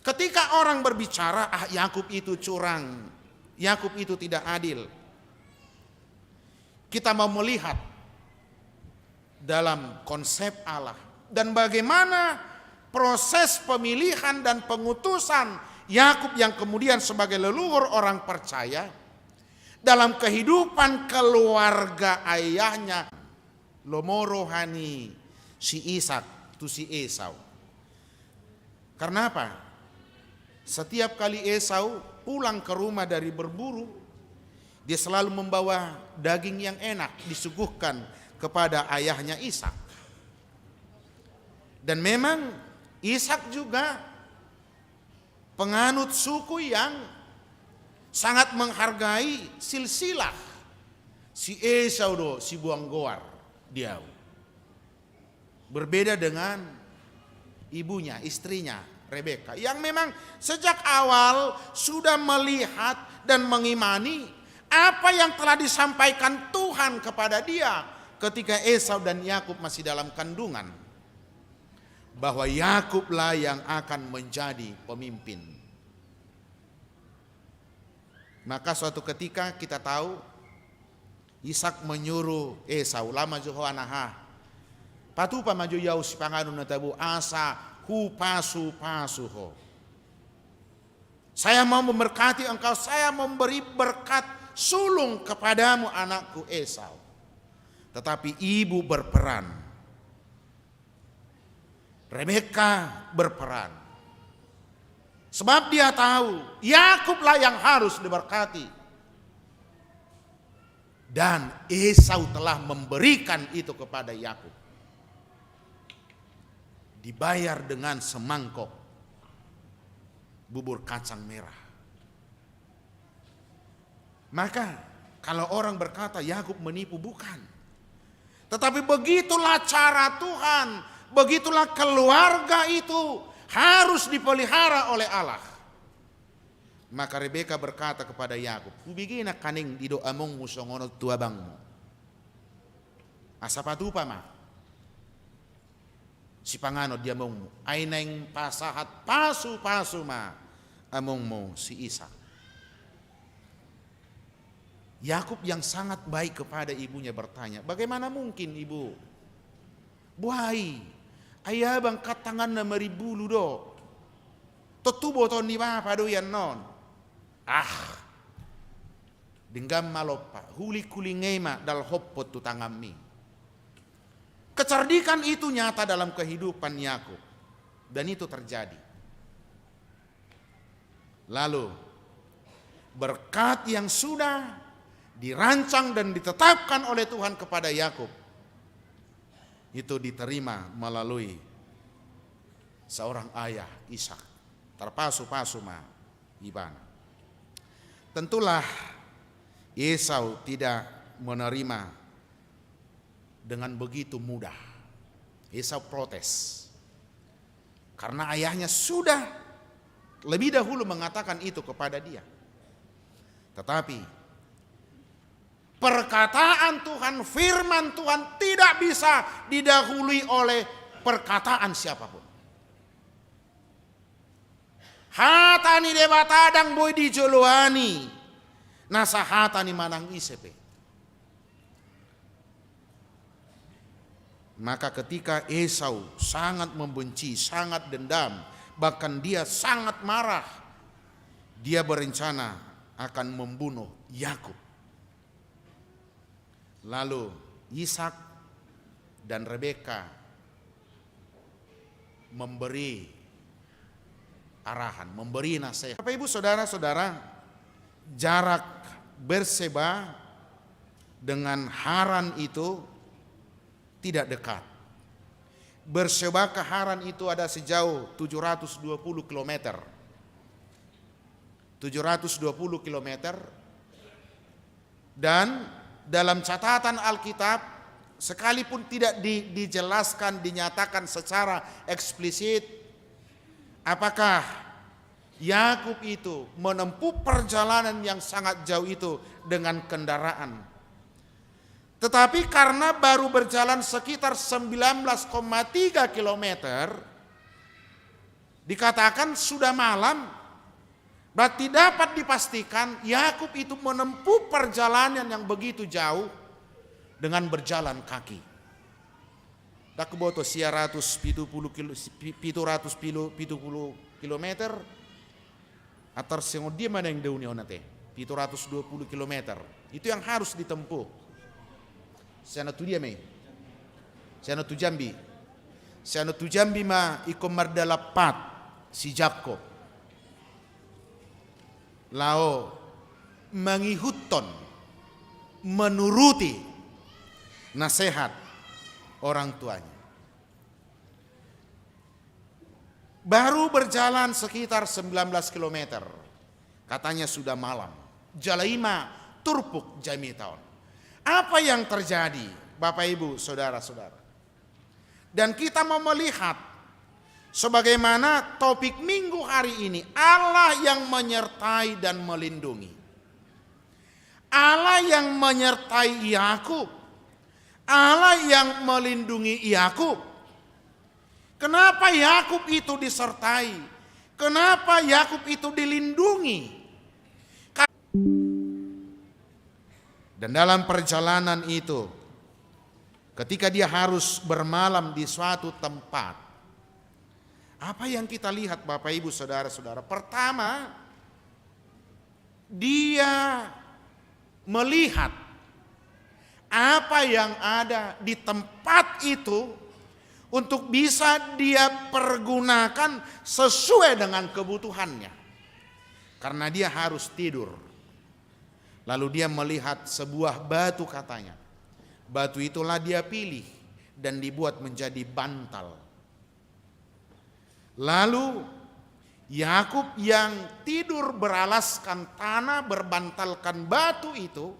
ketika orang berbicara, "Ah, Yakub itu curang, Yakub itu tidak adil," kita mau melihat dalam konsep Allah dan bagaimana proses pemilihan dan pengutusan Yakub yang kemudian sebagai leluhur orang percaya dalam kehidupan keluarga ayahnya. Lomo roha ni si Ishak tu si Esau. Karena apa? Setiap kali Esau pulang ke rumah dari berburu, dia selalu membawa daging yang enak disuguhkan kepada ayahnya Ishak. Dan memang Ishak juga penganut suku yang sangat menghargai silsilah. Si Esau do siboan goar di au. Berbeda dengan ibunya, istrinya, Rebeka, yang memang sejak awal sudah melihat dan mengimani apa yang telah disampaikan Tuhan kepada dia ketika Esau dan Yakub masih dalam kandungan, bahwa Yakublah yang akan menjadi pemimpin. Maka suatu ketika kita tahu, Ishak menyuruh Esau, "Laho ma jo ho, anaha. Patupa ma jo i au sipanganon na tabo, asa hupasupasu ho." Saya mau memberkati engkau, saya memberi berkat sulung kepadamu, anakku Esau. Tetapi ibu berperan. Rebeka berperan. Sebab dia tahu, Yakublah yang harus diberkati. Dan Esau telah memberikan itu kepada Yakub. Dibayar dengan semangkok bubur kacang merah. Maka, kalau orang berkata Yakub menipu, bukan. Tetapi begitulah cara Tuhan, begitulah keluarga itu harus dipelihara oleh Allah. Maka Rebeka berkata kepada Yakub, "Hubege nangkaning didok amongmu songon on tu abangmu. Asa patupa ma sipanganon di amongmu, ai naeng pasahat pasu-pasu ma amongmu si Ishak." Yakub yang sangat baik kepada ibunya bertanya, "Bagaimana mungkin, Ibu? Boha i, ai abang kan tanganna marimbulu do. Tontu botoon ni bapa do i annon." "Ah, denggan ma lompa, huling-huling i ma dalhonhon tu tanganmi." Kecerdikan itu nyata dalam kehidupan Yakub. Dan itu terjadi. Lalu, berkat yang sudah dirancang dan ditetapkan oleh Tuhan kepada Yakub itu diterima melalui seorang ayah, Ishak. Tarpasu-pasu ma ibana. Tentulah Esau tidak menerima dengan begitu mudah. Esau protes. Karena ayahnya sudah lebih dahulu mengatakan itu kepada dia. Tetapi perkataan Tuhan, firman Tuhan tidak bisa didahului oleh perkataan siapapun. Hata ni Debata ndang boi dijoloani na sahata ni manang ise pe. Maka ketika Esau sangat membenci, sangat dendam, bahkan dia sangat marah, dia berencana akan membunuh Yakub. Lalu Ishak dan Rebeka memberi arahan, memberi nasihat. Bapak, Ibu, Saudara-saudara, jarak Berseba dengan Haran itu tidak dekat. Berseba ke Haran itu ada sejauh tujuh ratus dua puluh kilometer. Tujuh ratus dua puluh kilometer. Dan dalam catatan Alkitab, sekalipun tidak di-, dijelaskan, dinyatakan secara eksplisit, apakah Yakub itu menempuh perjalanan yang sangat jauh itu dengan kendaraan. Tetapi karena baru berjalan sekitar sembilan belas koma tiga kilometer, dikatakan sudah malam, berarti dapat dipastikan Yakub itu menempuh perjalanan yang begitu jauh dengan berjalan kaki. Ndang huboto, sia ratus pitu pulu kilo, pi-, pitu ratus pitu pulu kilometer, atau songon dia ma naeng daun i on ate, pitu ratus dua puluh kilometer. Itu yang harus ditempuh. Sian on tu dia ma i? Sian on tu Jambi. Sian on tu Jambi ma ingkon mardalan pat si Jakob laho mangihuthon, menuruti nasihat orang tuanya. Baru berjalan sekitar sembilan belas kilometer, katanya sudah malam. Jala i ma turpuk jamita on. Apa yang terjadi, Bapak, Ibu, Saudara-saudara? Dan kita mau melihat, sebagaimana topik minggu hari ini, Allah yang menyertai dan melindungi. Allah yang menyertai Yakub. Allah yang melindungi Yakub. Kenapa Yakub itu disertai? Kenapa Yakub itu dilindungi? Ka-, dan dalam perjalanan itu, ketika dia harus bermalam di suatu tempat, apa yang kita lihat, Bapak, Ibu, Saudara-saudara? Pertama, Dia melihat apa yang ada di tempat itu untuk bisa dia pergunakan sesuai dengan kebutuhannya. Karena dia harus tidur. Lalu dia melihat sebuah batu, katanya. Batu itulah dia pilih dan dibuat menjadi bantal. Lalu Yakub yang tidur beralaskan tanah, berbantalkan batu itu,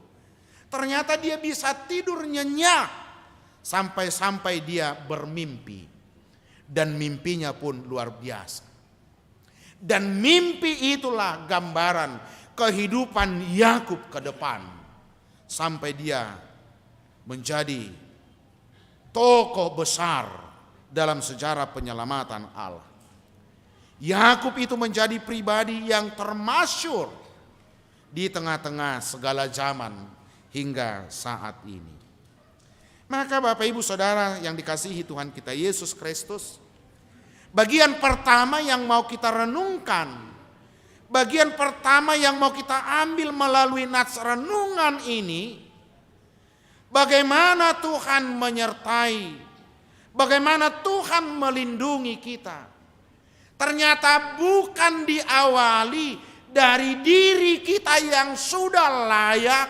ternyata dia bisa tidur nyenyak sampai-sampai dia bermimpi. Dan mimpinya pun luar biasa. Dan mimpi itulah gambaran kehidupan Yakub ke depan, sampai dia menjadi tokoh besar dalam sejarah penyelamatan Allah. Yakub itu menjadi pribadi yang termasyhur di tengah-tengah segala zaman hingga saat ini. Maka Bapak, Ibu, Saudara yang dikasihi Tuhan kita Yesus Kristus, bagian pertama yang mau kita renungkan, bagian pertama yang mau kita ambil melalui nats renungan ini, bagaimana Tuhan menyertai, bagaimana Tuhan melindungi kita. Ternyata bukan diawali dari diri kita yang sudah layak,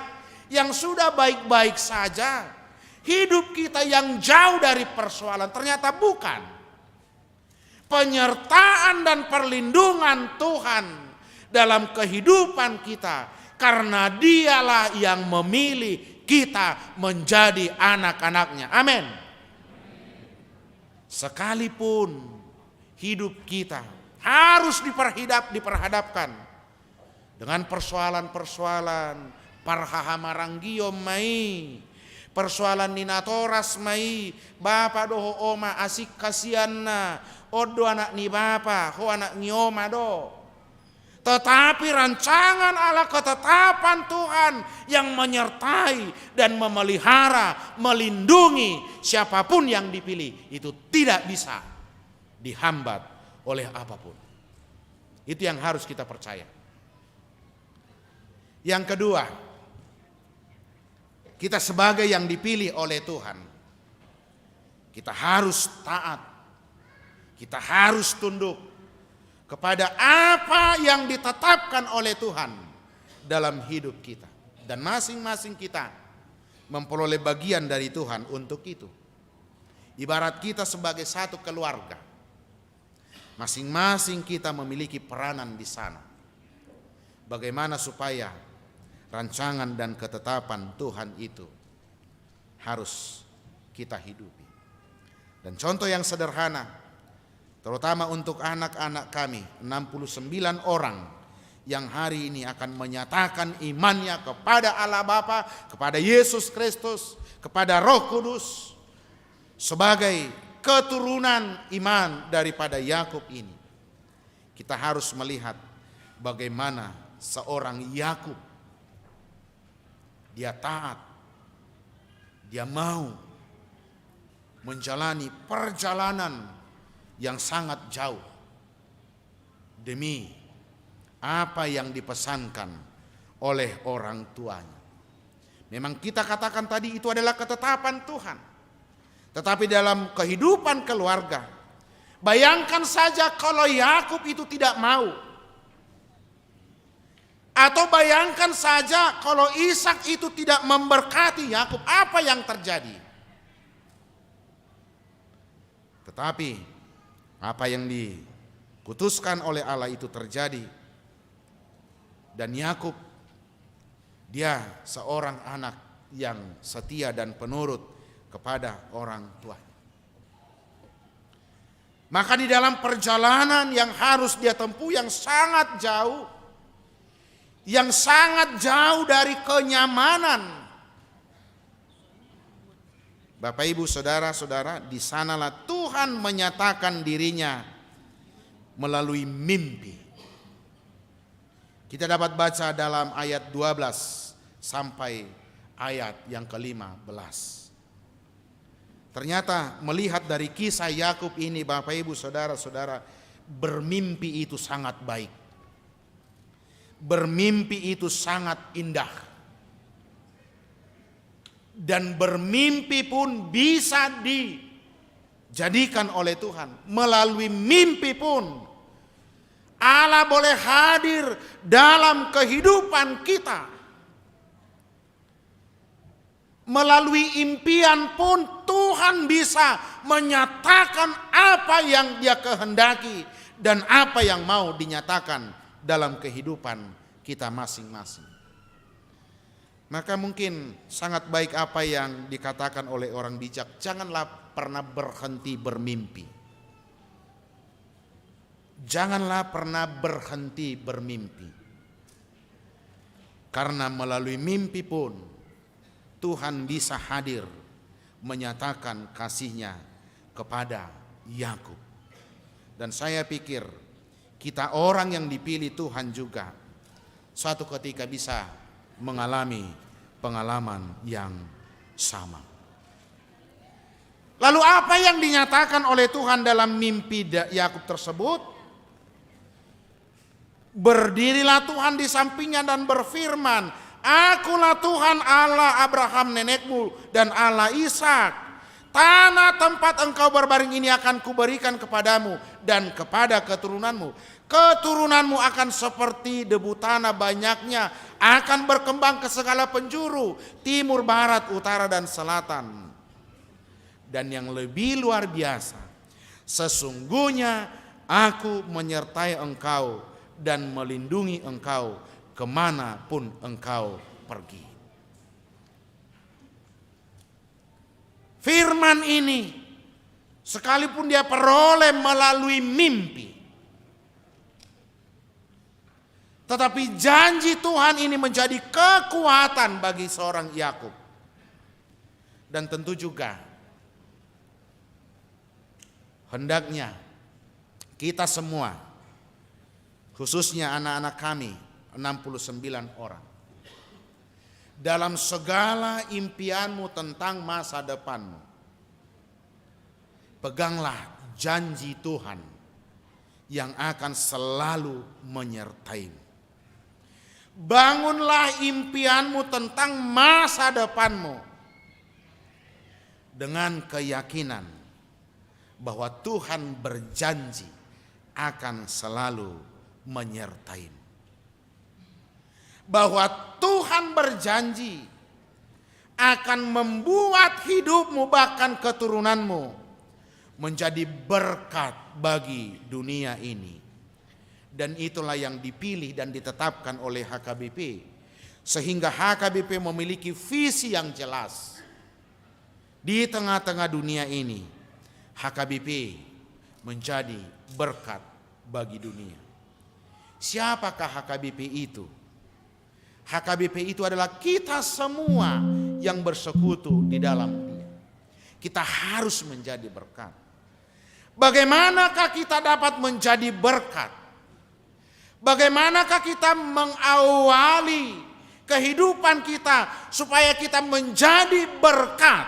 yang sudah baik-baik saja, hidup kita yang jauh dari persoalan. Ternyata bukan. Penyertaan dan perlindungan Tuhan dalam kehidupan kita, karena Dialah yang memilih kita menjadi anak-anak-Nya. Amin. Sekalipun hidup kita harus diperhidap-, diperhadapkan dengan persoalan-persoalan, parhahamaranggion ma i, persoalan ni natoras ma i, bapa dohot oma, asing hasianna, on do anak ni bapa, ho anak ni oma do. Tetapi rancangan Allah, ketetapan Tuhan yang menyertai dan memelihara, melindungi siapapun yang dipilih, itu tidak bisa dihambat oleh apapun. Itu yang harus kita percaya. Yang kedua, kita sebagai yang dipilih oleh Tuhan, kita harus taat, kita harus tunduk kepada apa yang ditetapkan oleh Tuhan dalam hidup kita. Dan masing-masing kita memperoleh bagian dari Tuhan untuk itu. Ibarat kita sebagai satu keluarga, masing-masing kita memiliki peranan di sana. Bagaimana supaya rancangan dan ketetapan Tuhan itu harus kita hidupi. Dan contoh yang sederhana, terutama untuk anak-anak kami, enam puluh sembilan orang yang hari ini akan menyatakan imannya kepada Allah Bapa, kepada Yesus Kristus, kepada Roh Kudus, sebagai keturunan iman daripada Yakub ini, kita harus melihat bagaimana seorang Yakub, dia taat, dia mau menjalani perjalanan yang sangat jauh demi apa yang dipesankan oleh orang tuanya. Memang kita katakan tadi, itu adalah ketetapan Tuhan. Tetapi dalam kehidupan keluarga, bayangkan saja kalau Yakub itu tidak mau. Atau bayangkan saja kalau Ishak itu tidak memberkati Yakub, apa yang terjadi? Tetapi apa yang diputuskan oleh Allah itu terjadi. Dan Yakub, dia seorang anak yang setia dan penurut kepada orang tuanya. Maka di dalam perjalanan yang harus dia tempuh, yang sangat jauh, yang sangat jauh dari kenyamanan, Bapak, Ibu, Saudara-saudara, di sanalah Tuhan menyatakan diri-Nya melalui mimpi. Kita dapat baca dalam ayat dua belas sampai ayat yang kelima belas. Ternyata melihat dari kisah Yakub ini, Bapak, Ibu, Saudara-saudara, bermimpi itu sangat baik. Bermimpi itu sangat indah. Dan bermimpi pun bisa dijadikan oleh Tuhan. Melalui mimpi pun Allah boleh hadir dalam kehidupan kita. Melalui impian pun Tuhan bisa menyatakan apa yang Dia kehendaki dan apa yang mau dinyatakan dalam kehidupan kita masing-masing. Maka mungkin sangat baik apa yang dikatakan oleh orang bijak, janganlah pernah berhenti bermimpi. Janganlah pernah berhenti bermimpi. Karena melalui mimpi pun Tuhan bisa hadir menyatakan kasih-Nya kepada Yakub. Dan saya pikir kita orang yang dipilih Tuhan juga suatu ketika bisa mengalami pengalaman yang sama. Lalu apa yang dinyatakan oleh Tuhan dalam mimpi Da-, Yakub tersebut? Berdirilah Tuhan di sampingnya dan berfirman, "Akulah Tuhan Allah Abraham nenekmu dan Allah Ishak. Tanah tempat engkau berbaring ini akan kuberikan kepadamu dan kepada keturunanmu. Keturunanmu akan seperti debu tanah banyaknya, akan berkembang ke segala penjuru, timur, barat, utara, dan selatan." Dan yang lebih luar biasa, "Sesungguhnya Aku menyertai engkau dan melindungi engkau kemana pun engkau pergi." Firman ini, sekalipun dia peroleh melalui mimpi, tetapi janji Tuhan ini menjadi kekuatan bagi seorang Yakub. Dan tentu juga hendaknya kita semua, khususnya anak-anak kami, enam puluh sembilan orang, dalam segala impianmu tentang masa depanmu, peganglah janji Tuhan yang akan selalu menyertaimu. Bangunlah impianmu tentang masa depanmu dengan keyakinan bahwa Tuhan berjanji akan selalu menyertaimu. Bahwa Tuhan berjanji akan membuat hidupmu, bahkan keturunanmu, menjadi berkat bagi dunia ini. Dan itulah yang dipilih dan ditetapkan oleh H K B P, sehingga H K B P memiliki visi yang jelas. Di tengah-tengah dunia ini, H K B P menjadi berkat bagi dunia. Siapakah H K B P itu? H K B P itu adalah kita semua yang bersekutu di dalam Dia. Kita harus menjadi berkat. Bagaimanakah kita dapat menjadi berkat? Bagaimanakah kita mengawali kehidupan kita supaya kita menjadi berkat?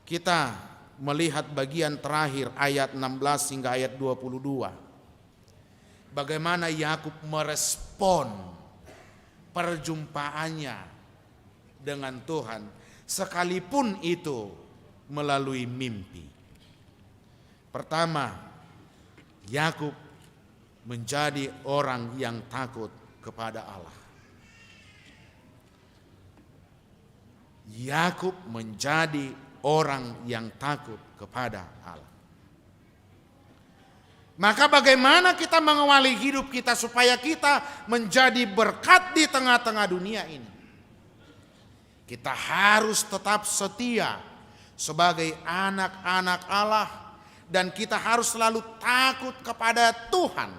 Kita melihat bagian terakhir, ayat enam belas hingga ayat dua puluh dua. Bagaimana Yakub merespon perjumpaannya dengan Tuhan, sekalipun itu melalui mimpi. Pertama, Yakub menjadi orang yang takut kepada Allah. Yakub menjadi orang yang takut kepada Allah. Maka bagaimana kita mengawali hidup kita supaya kita menjadi berkat di tengah-tengah dunia ini? Kita harus tetap setia sebagai anak-anak Allah dan kita harus selalu takut kepada Tuhan.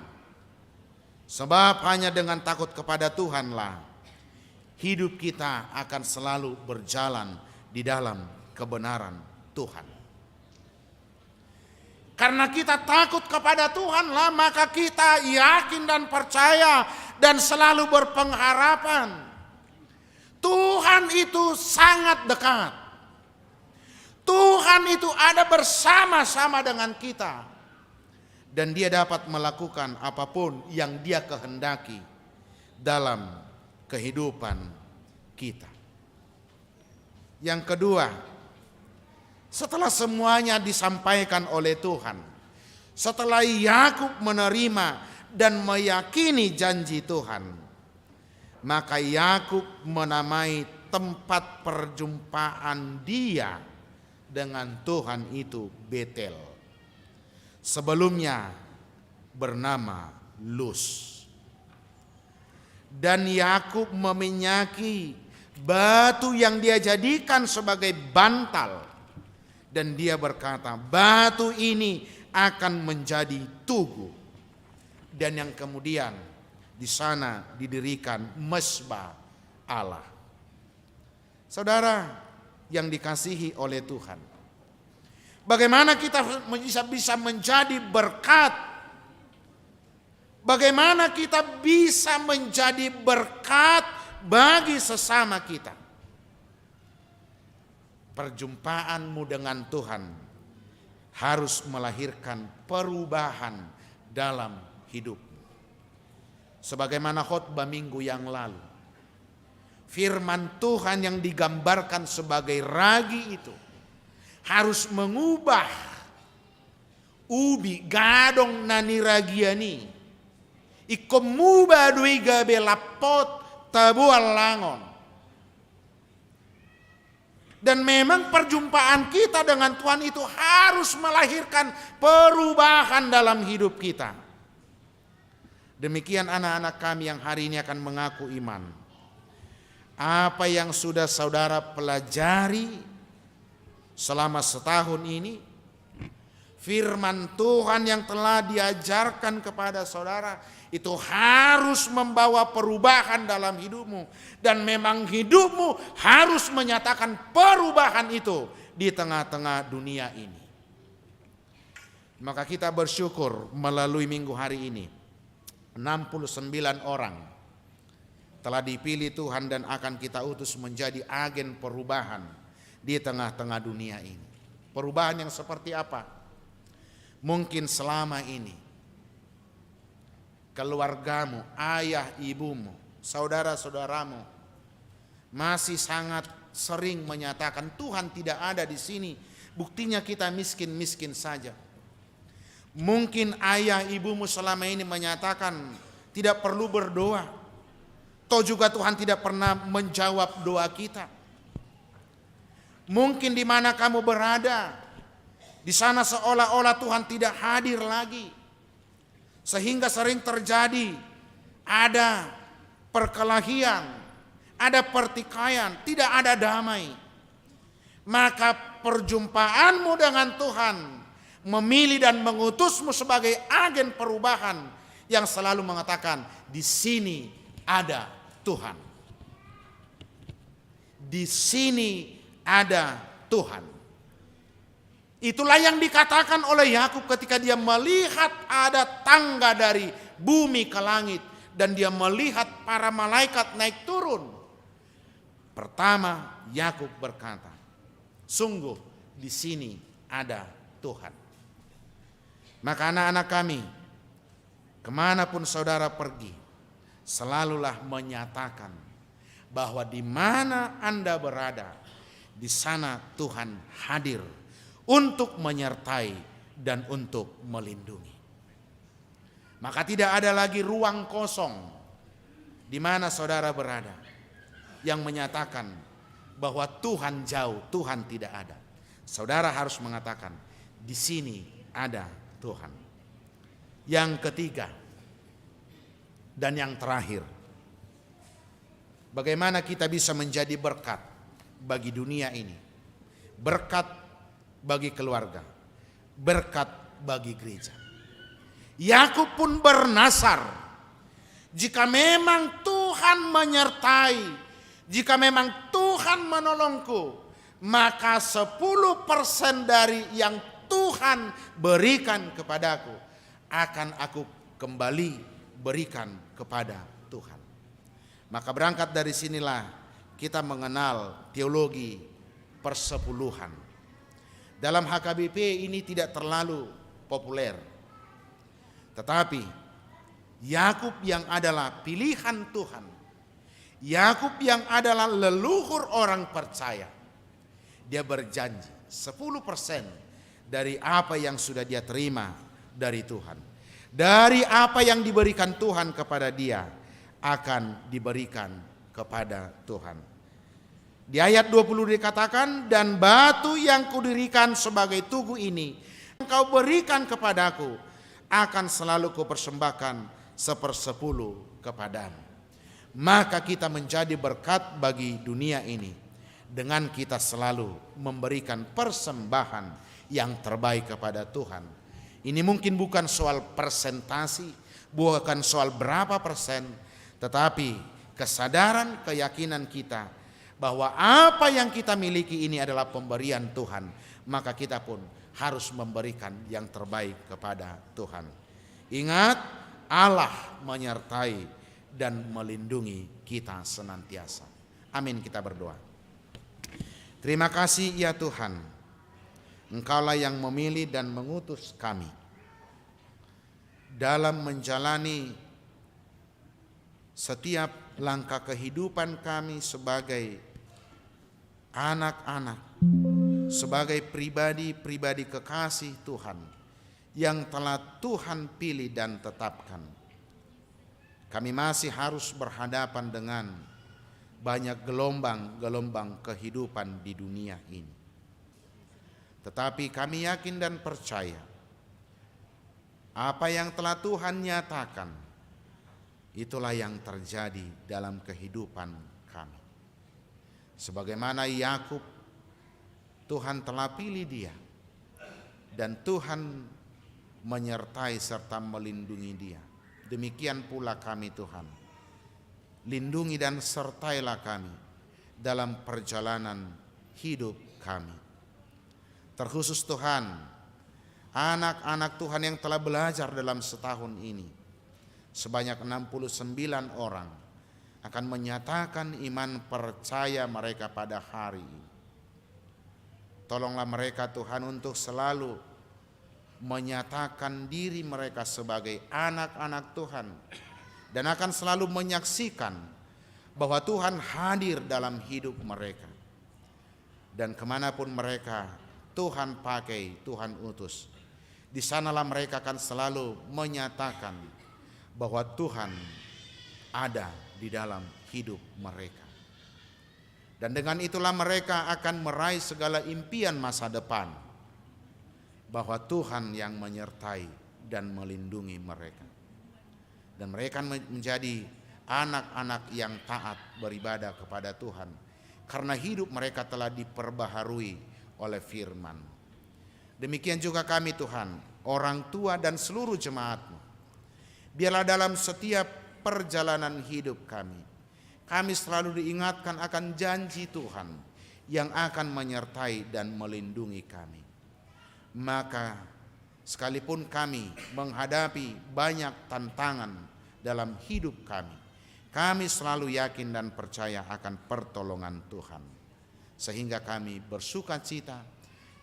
Sebab hanya dengan takut kepada Tuhanlah hidup kita akan selalu berjalan di dalam kebenaran Tuhan. Karena kita takut kepada Tuhanlah, maka kita yakin dan percaya dan selalu berpengharapan. Tuhan itu sangat dekat. Tuhan itu ada bersama-sama dengan kita. Dan dia dapat melakukan apapun yang dia kehendaki dalam kehidupan kita. Yang kedua, setelah semuanya disampaikan oleh Tuhan, setelah Yakub menerima dan meyakini janji Tuhan, maka Yakub menamai tempat perjumpaan dia dengan Tuhan itu Betel. Sebelumnya bernama Lus. Dan Yakub meminyaki batu yang dia jadikan sebagai bantal. Dan dia berkata, "Batu ini akan menjadi tugu." Dan yang kemudian di sana didirikan mesbah Allah. Saudara yang dikasihi oleh Tuhan, bagaimana kita bisa, bisa menjadi berkat? Bagaimana kita bisa menjadi berkat bagi sesama kita? Perjumpaanmu dengan Tuhan harus melahirkan perubahan dalam hidupmu. Sebagaimana khotbah minggu yang lalu, firman Tuhan yang digambarkan sebagai ragi itu harus mengubah ubi gadong na niragian i. Ingkon muba do i gabe lampot, tabo, langon. Dan memang perjumpaan kita dengan Tuhan itu harus melahirkan perubahan dalam hidup kita. Demikian anak-anak kami yang hari ini akan mengaku iman. Apa yang sudah saudara pelajari selama setahun ini, firman Tuhan yang telah diajarkan kepada saudara itu harus membawa perubahan dalam hidupmu. Dan memang hidupmu harus menyatakan perubahan itu di tengah-tengah dunia ini. Maka kita bersyukur melalui minggu hari ini, enam puluh sembilan orang telah dipilih Tuhan dan akan kita utus menjadi agen perubahan di tengah-tengah dunia ini. Perubahan yang seperti apa? Mungkin selama ini keluargamu, ayah ibumu, saudara-saudaramu masih sangat sering menyatakan, "Tuhan tidak ada di sini, buktinya kita miskin-miskin saja." Mungkin ayah ibumu selama ini menyatakan, "Tidak perlu berdoa, toh juga Tuhan tidak pernah menjawab doa kita." Mungkin di mana kamu berada, di sana seolah-olah Tuhan tidak hadir lagi. Sehingga sering terjadi ada perkelahian, ada pertikaian, tidak ada damai. Maka perjumpaanmu dengan Tuhan memilih dan mengutusmu sebagai agen perubahan yang selalu mengatakan, "Di sini ada Tuhan. Di sini ada Tuhan." Itulah yang dikatakan oleh Yakub ketika dia melihat ada tangga dari bumi ke langit dan dia melihat para malaikat naik turun. Pertama, Yakub berkata, "Sungguh di sini ada Tuhan." Maka anak-anak kami, kemanapun saudara pergi, selalulah menyatakan bahwa di mana Anda berada, di sana Tuhan hadir untuk menyertai dan untuk melindungi. Maka tidak ada lagi ruang kosong di mana saudara berada yang menyatakan bahwa Tuhan jauh, Tuhan tidak ada. Saudara harus mengatakan, "Di sini ada Tuhan." Yang ketiga dan yang terakhir, bagaimana kita bisa menjadi berkat bagi dunia ini, berkat bagi keluarga, berkat bagi gereja. Yakub pun bernasar, "Jika memang Tuhan menyertai, jika memang Tuhan menolongku, maka sepuluh persen dari yang Tuhan berikan kepadaku akan aku kembali berikan kepada Tuhan." Maka berangkat dari sinilah kita mengenal teologi persepuluhan. Dalam H K B P ini tidak terlalu populer. Tetapi Yakub yang adalah pilihan Tuhan, Yakub yang adalah leluhur orang percaya, dia berjanji sepuluh persen dari apa yang sudah dia terima dari Tuhan, dari apa yang diberikan Tuhan kepada dia, akan diberikan kepada Tuhan. Di ayat dua puluh dikatakan, "Dan batu yang kudirikan sebagai tugu ini, yang kau berikan kepadaku, akan selalu kupersembahkan sepersepuluh kepadamu." Maka kita menjadi berkat bagi dunia ini dengan kita selalu memberikan persembahan yang terbaik kepada Tuhan. Ini mungkin bukan soal persentasi, bukan soal berapa persen, tetapi kesadaran, keyakinan kita bahwa apa yang kita miliki ini adalah pemberian Tuhan, maka kita pun harus memberikan yang terbaik kepada Tuhan. Ingat, Allah menyertai dan melindungi kita senantiasa. Amin, kita berdoa. Terima kasih, ya Tuhan, Engkaulah yang memilih dan mengutus kami dalam menjalani setiap langkah kehidupan kami sebagai anak-anak, sebagai pribadi-pribadi kekasih Tuhan yang telah Tuhan pilih dan tetapkan. Kami masih harus berhadapan dengan banyak gelombang-gelombang kehidupan di dunia ini. Tetapi kami yakin dan percaya, apa yang telah Tuhan nyatakan, itulah yang terjadi dalam kehidupan kami. Sebagaimana Yakub, Tuhan telah pilih dia, dan Tuhan menyertai serta melindungi dia. Demikian pula kami, Tuhan. Lindungi dan sertailah kami dalam perjalanan hidup kami. Terkhusus, Tuhan, anak-anak Tuhan yang telah belajar dalam setahun ini, sebanyak enam puluh sembilan orang akan menyatakan iman percaya mereka pada hari ini. Tolonglah mereka, Tuhan, untuk selalu menyatakan diri mereka sebagai anak-anak Tuhan dan akan selalu menyaksikan bahwa Tuhan hadir dalam hidup mereka. Dan kemanapun mereka Tuhan pakai, Tuhan utus, di sanalah mereka akan selalu menyatakan bahwa Tuhan ada di dalam hidup mereka. Dan dengan itulah mereka akan meraih segala impian masa depan, bahwa Tuhan yang menyertai dan melindungi mereka. Dan mereka men-, menjadi anak-anak yang taat beribadah kepada Tuhan, karena hidup mereka telah diperbaharui oleh firman. Demikian juga kami, Tuhan, orang tua dan seluruh jemaat-Mu. Biarlah dalam setiap perjalanan hidup kami, kami selalu diingatkan akan janji Tuhan yang akan menyertai dan melindungi kami. Maka, sekalipun kami menghadapi banyak tantangan dalam hidup kami, kami selalu yakin dan percaya akan pertolongan Tuhan, sehingga kami bersukacita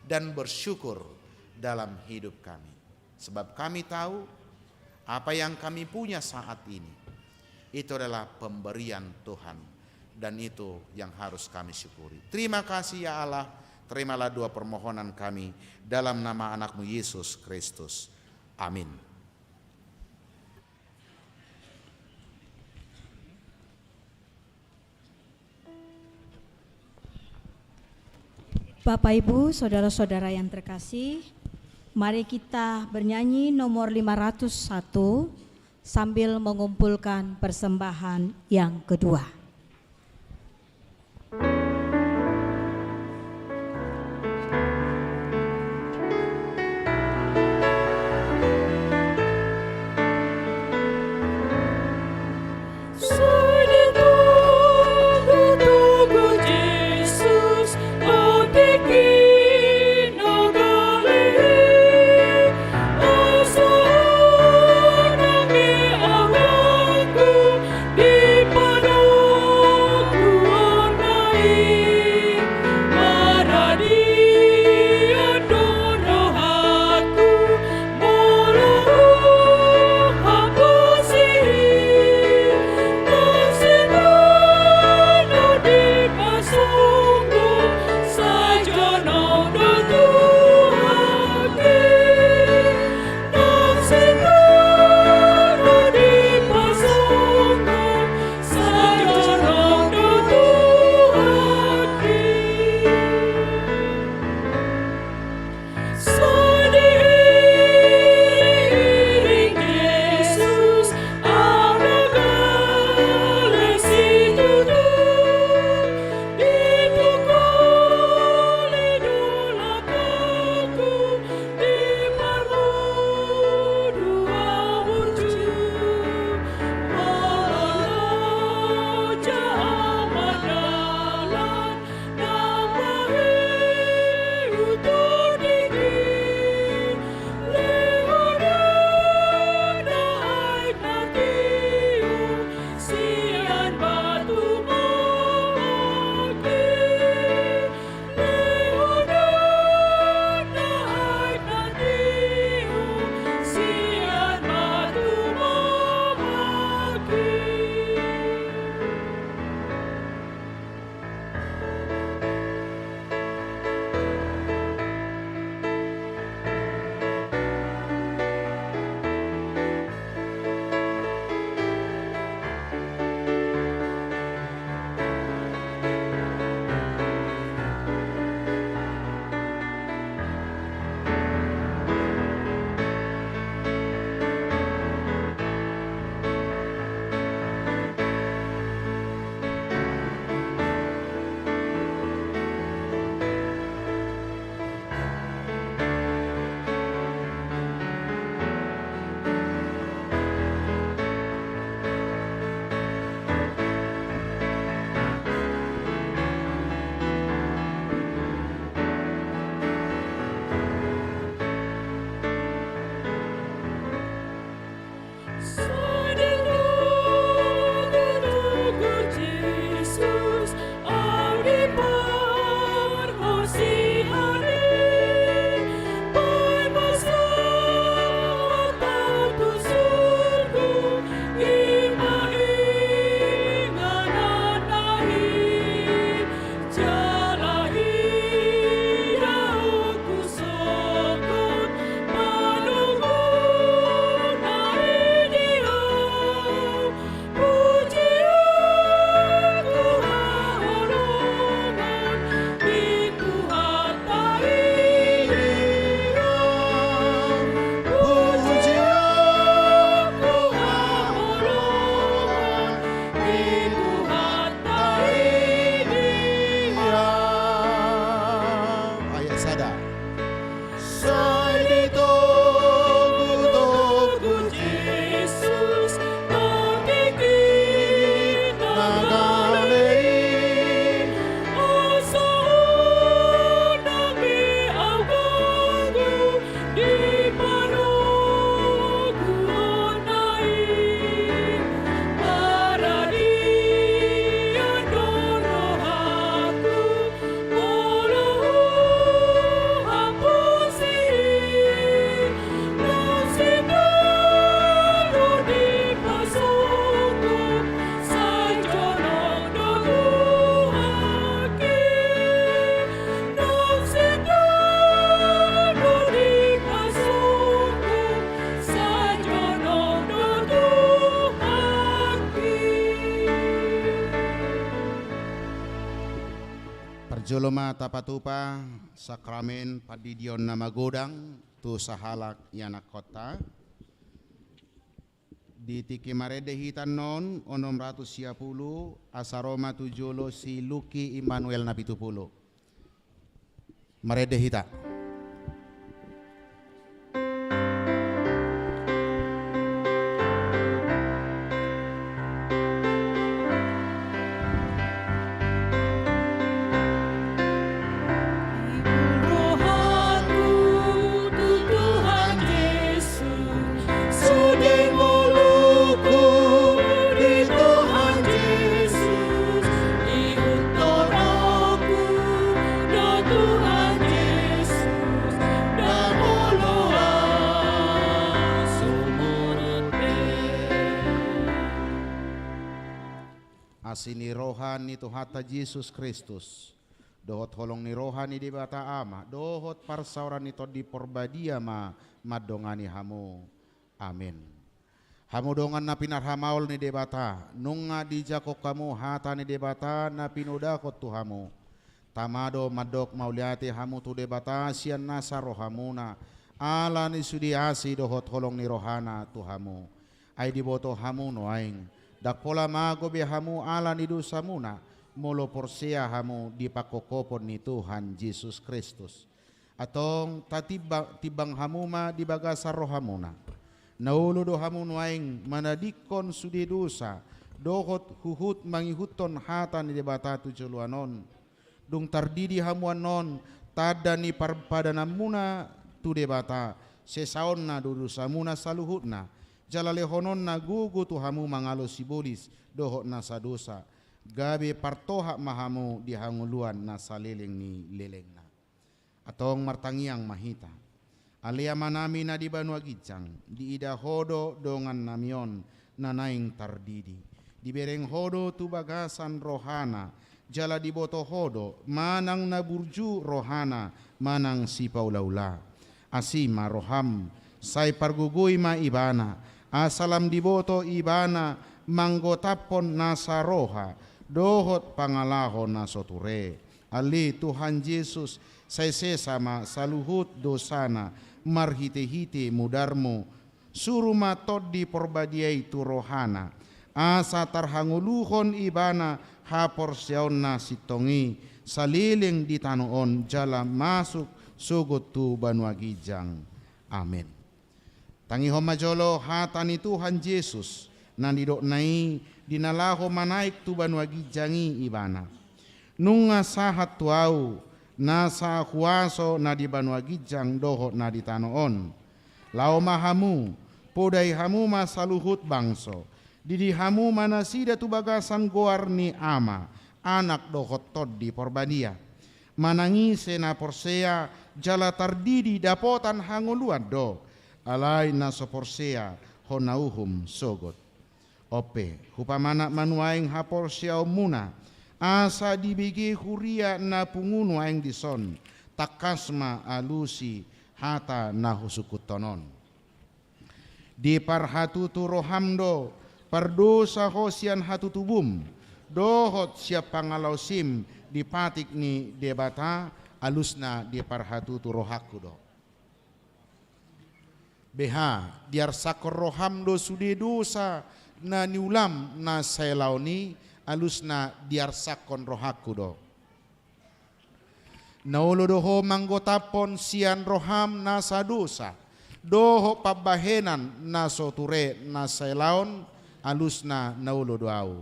dan bersyukur dalam hidup kami. Sebab kami tahu apa yang kami punya saat ini, itu adalah pemberian Tuhan, dan itu yang harus kami syukuri. Terima kasih, ya Allah, terimalah doa permohonan kami dalam nama Anak-Mu, Yesus Kristus. Amin. Bapak, Ibu, saudara-saudara yang terkasih, mari kita bernyanyi nomor lima ratus satu sambil mengumpulkan persembahan yang kedua. Jolo ma tapatupa sakramen pandidion na magodang tu sahalak ianakhonta. Di tingki marende hita annon onom ratus sia pulu, asa ro ma tu jolo si Lucky Immanuel na pitu pulu. Marende hita. Rohaku tu Tuhan Jesus, sude ngolungku di Tuhan Jesus, ihuthon rohangku do Tuhan Jesus, ndang olo ahu sumurut be. Asi ni roha ni Tuhanta Jesus Kristus, dohot holong ni roha ni Debata Ama, dohot parsaoran ni Tondi Porbadia ma mandongani hamu. Amen. Hamu dongan na pinarhamaol ni Debata, nunga dijangkon hamu hata ni Debata na pinodahon tu hamu. Tama do mandok mauliate hamu tu Debata sian nasa rohamuna, ala ni sude asi dohot holong ni rohana tu hamu. Ai diboto hamu nuaeng, ndang pola mago be hamu ala ni dosamuna, molo porsea hamu di pangkophopon ni Tuhan Jesus Kristus. Antong tatimbang, timbang hamu ma di bagasan rohamuna. Na olo do hamu nuaeng manadingkon sude dosa, dohot huhut mangihuthon hata ni Debata tu joloan on. Dung tardidi hamu annon, tanda ni parpadananmuna tu Debata, sesaonna do dosamuna saluhutna, jala lehononna gogo tu hamu mangalo sibolis dohot nasa dosa, gabe partohap ma hamu di hangoluan na saleleng ni lelengna. Antong martangiang ma hita. Ale Amanami na di banua ginjang, diida Ho do dongannami on na naeng tardidi. Dibereng Ho do tu bagasan rohana, jala diboto Ho do manang na burju rohana manang sipaulaula. Asi ma roham, sai pargogoi ma ibana, asa lam diboto ibana manggotaphon nasa roha dohot pangalaho na so ture. Ale Tuhan Jesus, sai sesa ma saluhut dosana marhitehite mudarmu. Suru ma Tondi Porbadia i tu rohana, asa tarhangoluhon ibana haporseaonna sintong i, saleleng di tano on jala masuk sogot tu banua ginjang. Amen. Tangihon ma jolo hata ni Tuhan Jesus, na nidokna i di na laho manaek tu banua ginjang i ibana. Nunga sahat tu ahu nasa huaso na di banua ginjang dohot na di tano on. Laho ma hamu, podai hamu ma saluhut bangso, didi hamu ma nasida tu bagasan goar ni Ama, Anak dohot Tondi Porbadia. Manang ise na porsea jala tardidi dapotan hangoluan do, alai na so porsea hona uhum sogot. On pe, hupamanat ma nuaeng haporseaonmuna, asa dibege huria na pungu nuaeng dison, tangkas ma alusi hata na husungkunhon on. Diparhatutu roham do pardosa ho sian hatutubum dohot sian pangalaosim di patik ni Debata, alusna diparhatutu rohangku do. Beha, diarsakhon roham do sude dosa na niulam na sai laon i, alusna diarsakhon rohangku do. Na olo do ho manggotaphon sian roham nasa dosa dohot pambahenan na so ture na sai laon, alusna na olo do ahu.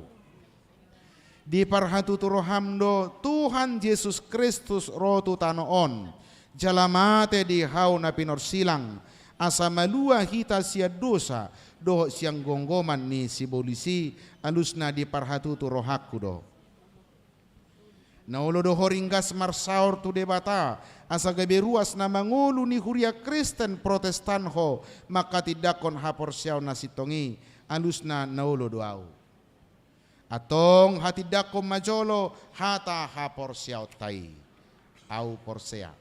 Diparhatutu roham do Tuhan Jesus Kristus ro tu tano on, jala mate di hau na pinorsilang, asa malua hita sian dosa dohot sian gomgoman ni sibolis i, alusna diparhatutu rohangku do. Na olo do ho ringgas marsaor tu Debata, asa gabe ruas na mangolu ni huria Kristen Protestan ho manghatindanghon haporseaon na sintong i, alusna na olo do ahu. Antong hatindanghon ma jolo hata haporseaonta i. Ahu porsea.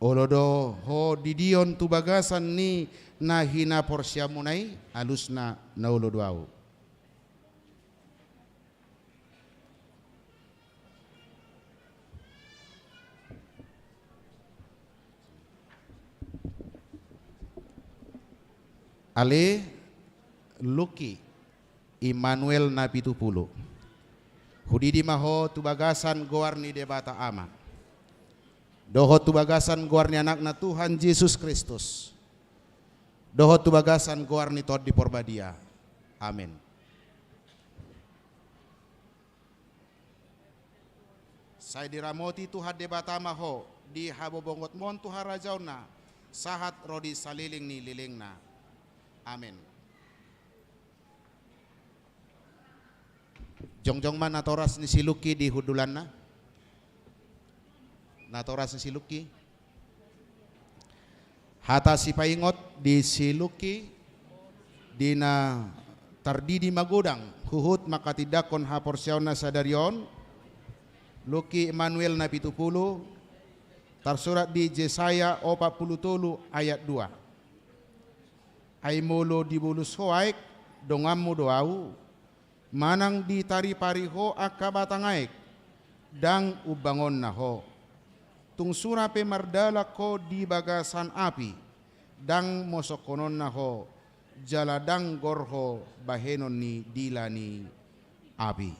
Olo do ho didion tu bagasan ni na hinaporseaonmuna i, alusna na olo do ahu. Ale, Luki, Immanuel na pitu pulu. Hudidi ma ho tu bagasan goar ni Debata Ama, dohot tu bagasan goar ni Anakna Tuhan Jesus Kristus, dohot tu bagasan goar ni Tondi Porbadia. Amen. Sai diramoti Tuhan Debata ma ho di habobongotmon tu harajaonna, sahat ro di saleleng ni lelengna. Amen. Jongjong ma natoras ni si Luki di hundulanna. Natoras ni si Luki. Hata sipaingot di si Luki, di na tardidi magodang huhut manghatindanghon haporseaonna sadari on. Luki Immanuel na pitu pulu, tarsurat di Jesaya opat pulu tolu ayat dua. Ai molo dibolus ho aek, donganmu do ahu, manang ditaripari ho angka batang aek, ndang umbangonna ho. Tung sura pe mardalan ho di bagasan api, ndang mosongkononna ho, jala ndang gor ho bahenon ni dila ni api.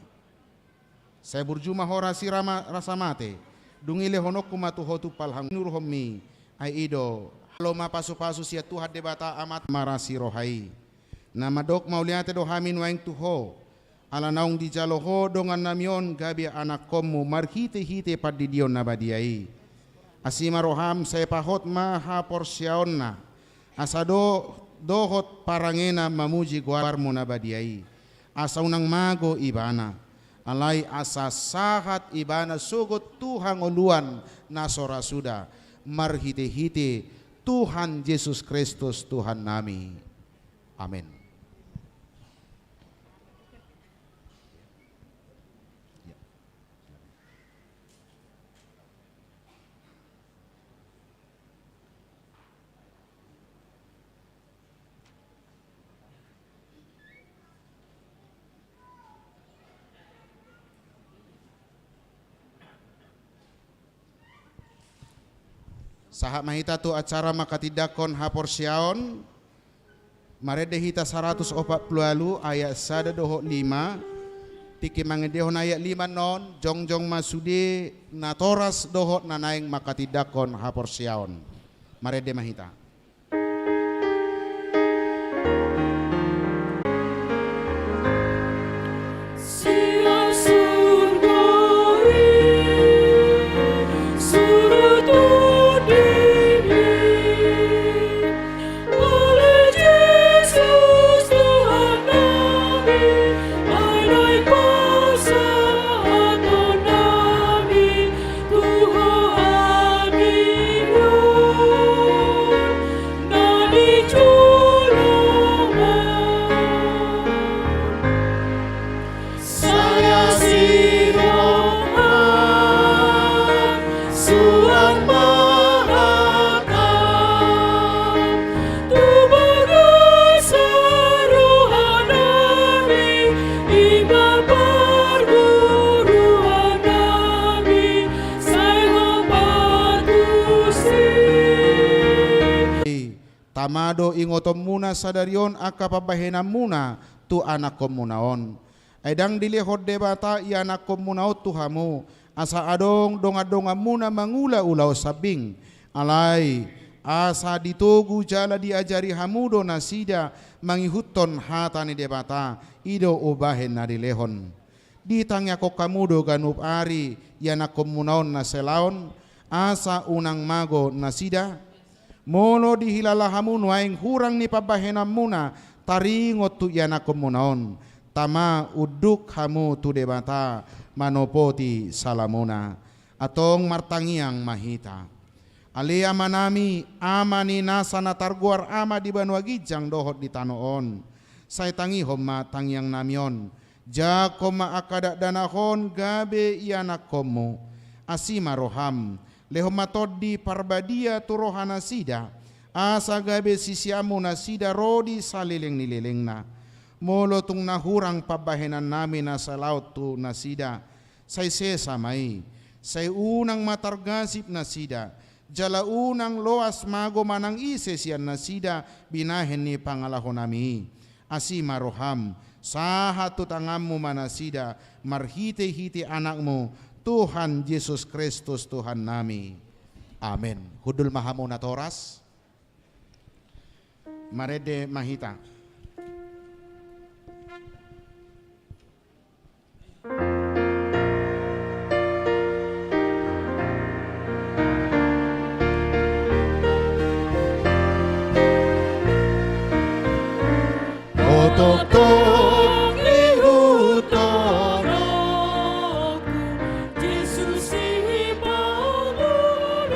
Sai burju ma ho rasi rama, rasa mate, dung i lehononku ma tu ho tumpal hanguruhonmi, ai i do. Alo ma pasupasu sian Tuhan Debata Amanta marasi roha i. Na mandok mauliate do hami nuaeng tu ho, ala naung dijalo ho dongannami on gabe anakkonmu marhitehite pandidion na badia i. Asi ma roham, sai pahot ma haporseaonna, asa do, dohot parangena mamuji goarmu na badia i. Asa unang mago ibana, alai asa sahat ibana sogot tu hangoluan na so ra suda, marhitehite Tuhan Jesus Kristus Tuhannami. Amen. Sahat ma hita tu acara manghatindanghon haporseaon. Marende hita saratus opat pulu ualu ayat sada dohot lima. Tingki mangendehon ayat lima annon, jongjong ma sude natoras dohot na naeng manghatindanghon haporseaon. Marende ma hita. Sian surgo i surut hu denggan, ale Jesus Tuhannami, ai naeng pasahatonnami tu Ho hami on na di joloan. Sai asi roham, suang ma hatangku tu bagasan rohanami, i ma parguruannami, sai hombar tusi. Tama do ingotonmuna sadari on angka pambahenanmuna tu anakkonmuna on. Ai ndang dilehon Debata ianakkonmuna on tu hamu, asa adong dongandonganmuna mangula ulaon sambing. Alai, asa ditogu jala diajari hamu do nasida mangihuthon hata ni Debata, i do umbahen na dilehon. Ditangiangkon hamu do ganup ari ianakkonmuna on na salaon, asa unang mago nasida? Molo dihilala hamu nuaeng hurang ni pambahenanmuna taringot tu ianakkonmuna on, tama unduk hamu tu Debata manopoti salamuna. Antong martangiang ma hita. Ale Amanami, Ama ni nasa na targoar Ama di banua ginjang dohot di tano on, sai tangihon ma tangiangnami on. Jangkon ma angka dakdanak on gabe ianakkonmu. Asi ma roham, Lehon ma Tondi Parbadia tu rohanasida, asa gabe siseanmu nasida ro di saleleng ni lelengna. Molo tung na hurang pambahenannami na salaon tu nasida, sai sesa ma i, sai unang ma targasip nasida, jala unang loas mago manang ise sian nasida binahen ni pangalahonami i. Asi ma roham, sahat tu tanganmu ma nasida, marhitehite Anakmu, Tuhan Jesus Kristus Tuhannami. Amen. Hundul ma hamu natoras. Marende ma hita. Tongtong ihuthononku Jesus i pangoluan.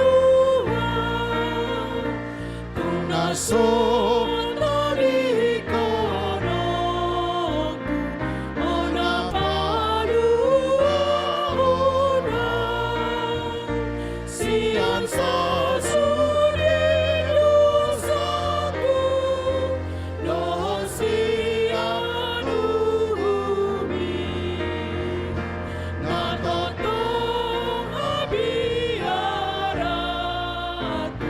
Tung na so tadingkononku, ona paluahon au sian sasude dosangku dohot sian uhummi. Na tongtong habiaranku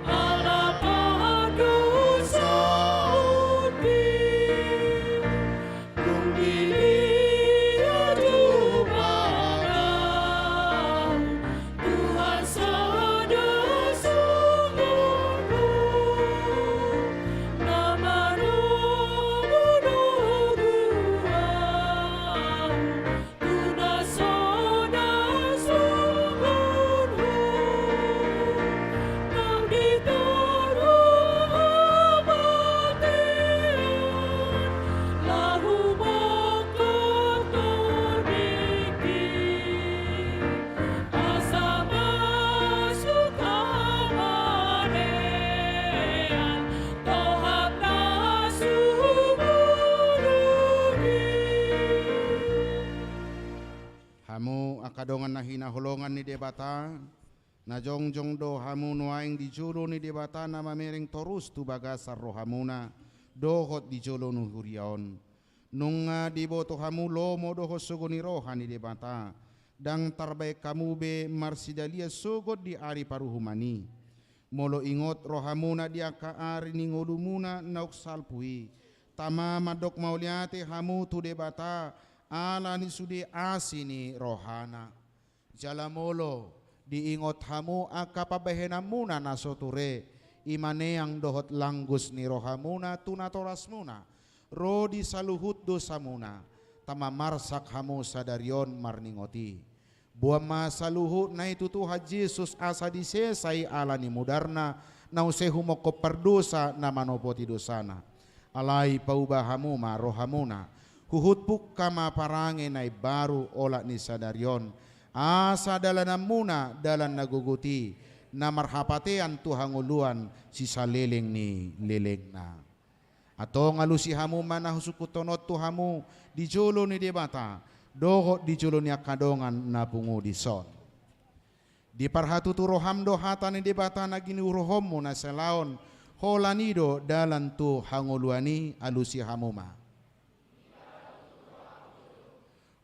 ala pardosaonki. Dung didia jumpang au Tuhan sada songon Ho, na manogunogu au tu na so na songon Ho, nang di toru hamatean, laho mangkothon Tondingki, asa masuk hamatean dohot na sumurung i. Hamu angka dongan na hinaholongan ni Debata, na jongjong do hamu nuaeng di jolo ni Debata na mamereng torus tu bagasan rohamuna dohot di jolo ni huria on. Nunga diboto hamu lomo dohot sogo ni roha ni Debata, ndang tarbaen hamu be marsidalian sogot di ari paruhuman i. Molo ingot rohamuna di angka ari ni ngolumuna naung salpu i, tama mandok mauliate hamu tu Debata ala ni sude asi ni rohana. Jala molo diingot hamu angka pambahenanmuna na so ture, i ma neang dohot langgus ni rohamuna tu natorasmuna, ro di saluhut dosamuna, tama marsak hamu sadari on marningot i. Boan ma saluhutna i tu Tuhan Jesus asa disesa i ala ni mudarna, na use humongkop pardosa na manopoti dosana. Alai pauba hamu ma rohamuna, huhut pungka ma parange na imbaru olat ni sadari on, asa dalananmuna dalan na gogot i, na marhapatean tu hangoluan sisaleleng ni lelengna. Antong alusi hamu ma na husungkunhon on tu hamu di jolo ni Debata, dohot di jolo ni angka dongan na pungu dison. Diparhatutu roham do hata ni Debata na ginuruhonmu na salaon, holan i do dalan tu hangoluan i, alusi hamu ma.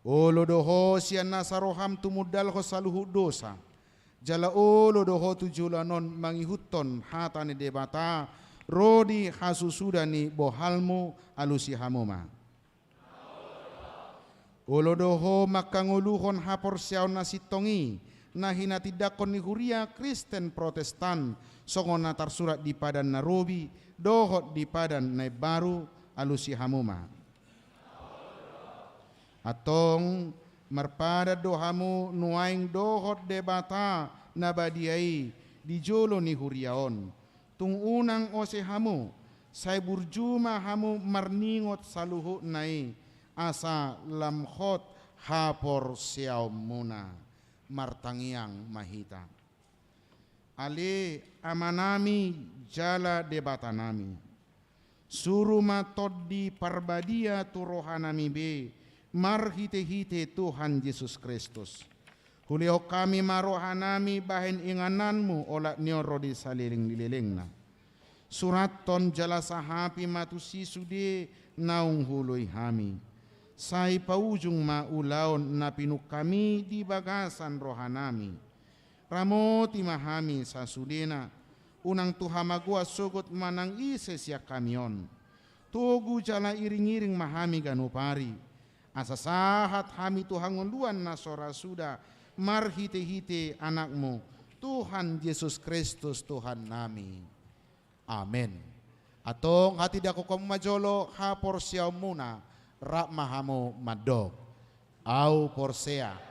Olo do ho sian nasa roham tumundalhon saluhut dosa, jala olo do ho tu joloan on mangihuthon hata ni Debata, ro di hasusuda ni bohalmu, alusi hamu ma. Olo do ho manghangoluhon haporseaon na sintong i, na hinatindangkon ni huria Kristen Protestan, songon na tarsurat di Padan na Robi dohot di Padan na Imbaru, alusi hamu ma. Antong marpadan do hamu nuaeng dohot Debata na badia i di jolo ni huria on. Tung unang ose hamu, sai burju ma hamu marningot saluhutna i, asa lam hot haporseaonmuna. Martangiang ma hita. Ale Amanami jala Debatanami, suru ma Tondi Parbadia tu rohanami be, marhitehite Tuhan Jesus Kristus. Hulehon hami ma rohanami bahen ingananmu olat ni on ro di saleleng ni lelengna. Surathon jala sahapi ma tusi sude naung huoloi hami. Sai paujung ma ulaon na pinungkami di bagasan rohanami. Ramoti ma hami sasudena, unang tu hamagoan sogot manang ise sian hami on. Togu jala iring-iring ma hami ganup ari. Asa sahat hami tu hangoluan na so ra suda, marhite-hite Anakmu, Tuhan Jesus Kristus Tuhannami. Amen. Antong hatindangkonmu ma jolo haporseaonmuna, rap ma hamu mandok: Ahu porsea.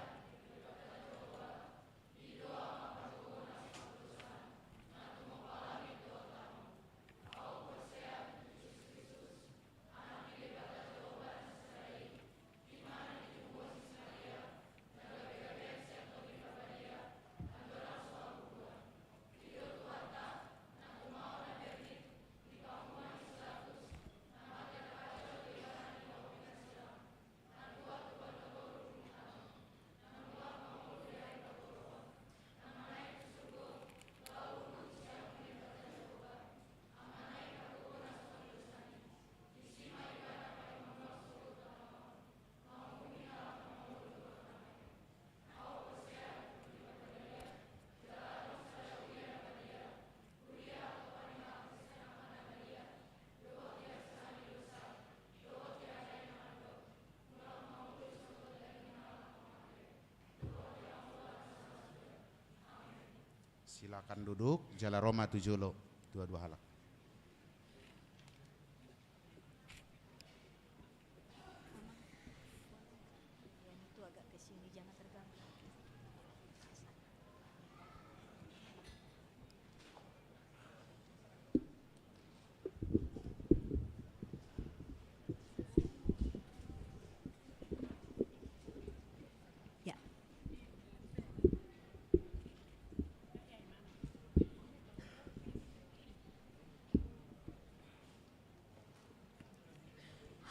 Silakan duduk, jala ro ma tu jolo, dua-dua halak. Ya.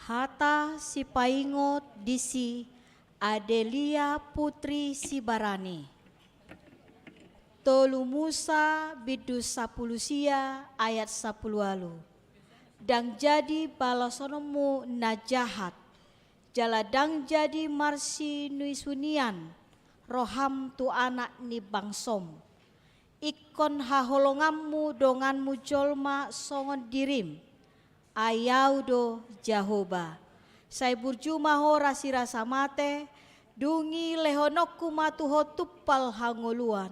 Hata sipaingot di si Adelia Putri Sibarani. Tolu Musa bindu sampulu sia ayat sampulu ualu. Ndang jadi balasononmu na jahat, jala ndang jadi marsinuisunian roham tu anak ni bangsom. Ingkon haholonganmu donganmu jolma songon dirim. Ai Ahu do Jahowa. Sai burju ma ho rasirasa mate, dung i lehononku ma tu ho tumpal hangoluan.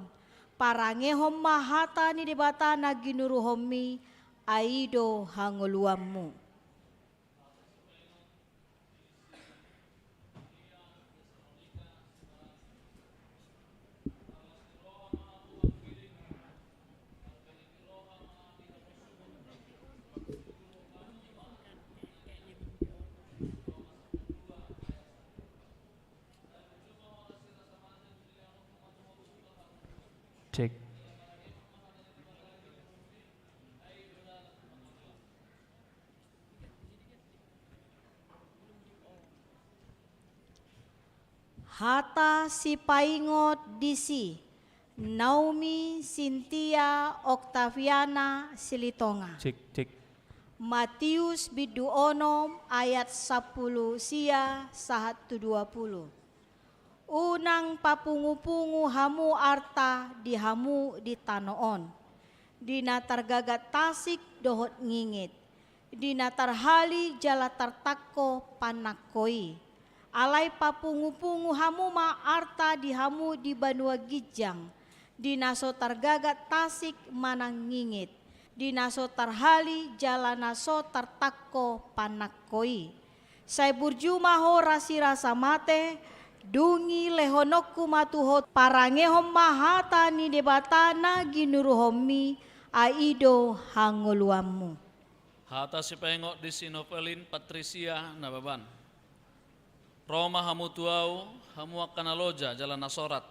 Parangehon ma hata ni Debata na ginuruhonmi, ai i do hangoluanmu. Cek. Hata sipaingot di si Naomi Sintia Oktaviana Silitonga. Cek, cek. Matius bindu onom ayat sampulu sia sahat tu dua pulu. Unang papungupungu hamu arta di hamu di tano on, di na targagat tasik dohot ngingit, di na tarhali jala tartangko panangko i. Alai papungupungu hamu ma arta di hamu di banua ginjang, di na so targagat tasik manang ngingit, di na so tarhali jala na so tartangko panangko i. Sai burju ma ho rasirasa mate, dung i lehononku ma tu ho, parangehon ma hata ni Debata na ginuruhonmi, ai i do hangoluanmu. Hata sipaingot di si Novelin Patrisia Nababan. Ro ma hamu tu ahu, hamu angka na loja jala na sorat,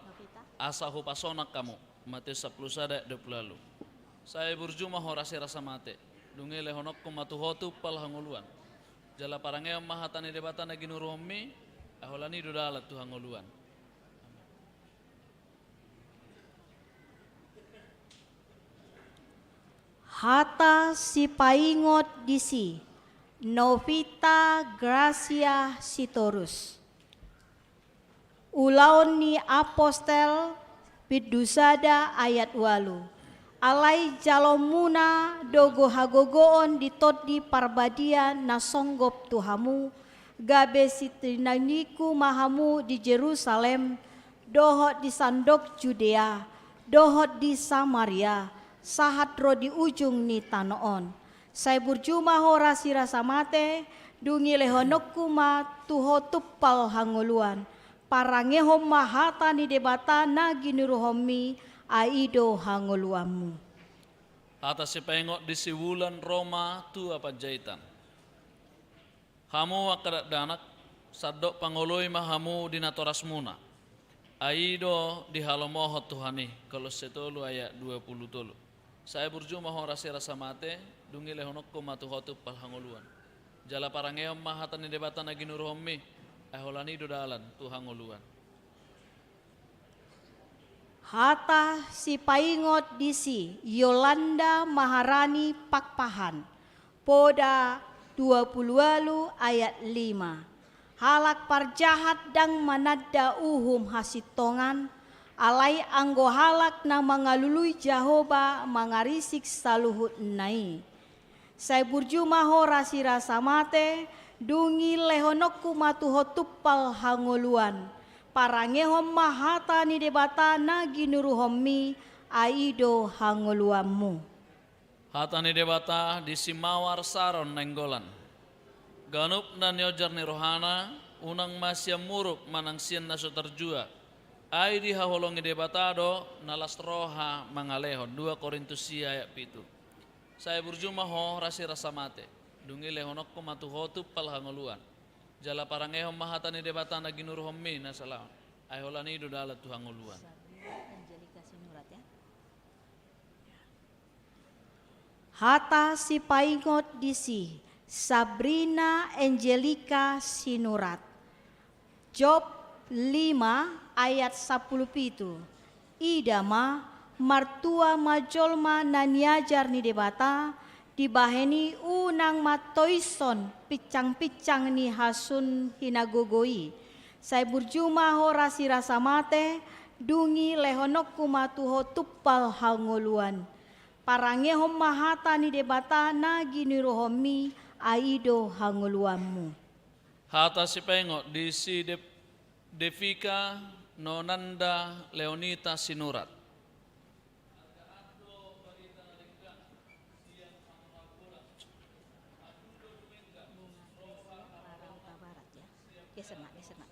asa hupasonang hamu. Matius sampulu sada ayat dua pulu ualu. Sai burju ma ho rasirasa mate, dung i lehononku ma tu ho tumpal hangoluan. Jala parangehon ma hata ni Debata na ginuruhonmi, ai holan i do dalan tu hangoluan. Hata sipaingot disi, Novita Gracia Sitorus. Ulaon ni Apostel, bindu sada ayat ualu. Alai jalonmuna do hagogoon di Tondi Parbadia na songgop tu hamu, gabe sitinandingku ma hamu di Jerusalem, dohot di sandok Judea, dohot di Samaria, sahat ro di ujung ni tano on. Sai burju ma ho rasirasa mate, dung i lehononku ma tu ho tumpal hangoluan. Parangehon ma hata ni Debata na ginuruhonmi, ai i do hangoluanmu. Hata sipaingot disi Wulan Roma tua Panjaitan. Hamu angka dakdanak, sandok pangoloi ma hamu di natorasmuna. Ai i do dihalomohon Tuhan i, Kolosse tolu ayat dua pulu tolu. Sai burju ma ho rasirasa mate, dung i lehononku ma tu ho tumpal hangoluan. Jala parangehon ma hata ni Debata na ginuruhonmi, ai holan i do dalan tu hangoluan. Hata sipaingot disi Yolanda Maharani Pakpahan, poda dua pulu ualu ayat lima. Halak parjahat ndang mananda uhum hasintongan, alai anggo halak na mangalului Jahowa mangarisik saluhutna i. Sai burju ma ho rasirasa mate, dung i lehononku ma tu ho tumpal hangoluan. Parangehon ma hata ni Debata na ginuruhonmi, ai i do hangoluanmu. Hata ni Debata disi Mawar Saron Nainggolan. Ganup na niojar ni rohana, unang ma sian muruk manang sian na so tarjua. Ai dihaholongi Debata do na las roha mangalehon, dua Korintus sia ayat pitu. Sai burju ma ho rasirasa mate, dung i lehononku ma tu ho tumpal hangoluan. Jala parangehon ma hata ni Debata na ginuruhonmi na salaon. Ai holan i do dalan tu hangoluan. Sabrina Angelika Sinurat, ya. Hata sipaingot disi Sabrina Angelika Sinurat. Job lima ayat sampulu pitu. Ida ma, martua ma jolma na niajar ni Debata, dibahen i unang matoishon pincang-pincang ni hasun hinagogo i. Sai burju ma ho rasirasa mate, dung i lehononku ma tu ho tumpal hangoluan. Parangehon ma hata ni Debata na ginuruhonmi, ai i do hangoluanmu. Hata sipaingot disi De-, Devika Nonanda Leonita Sinurat. Geser, Nak, geser, Nak.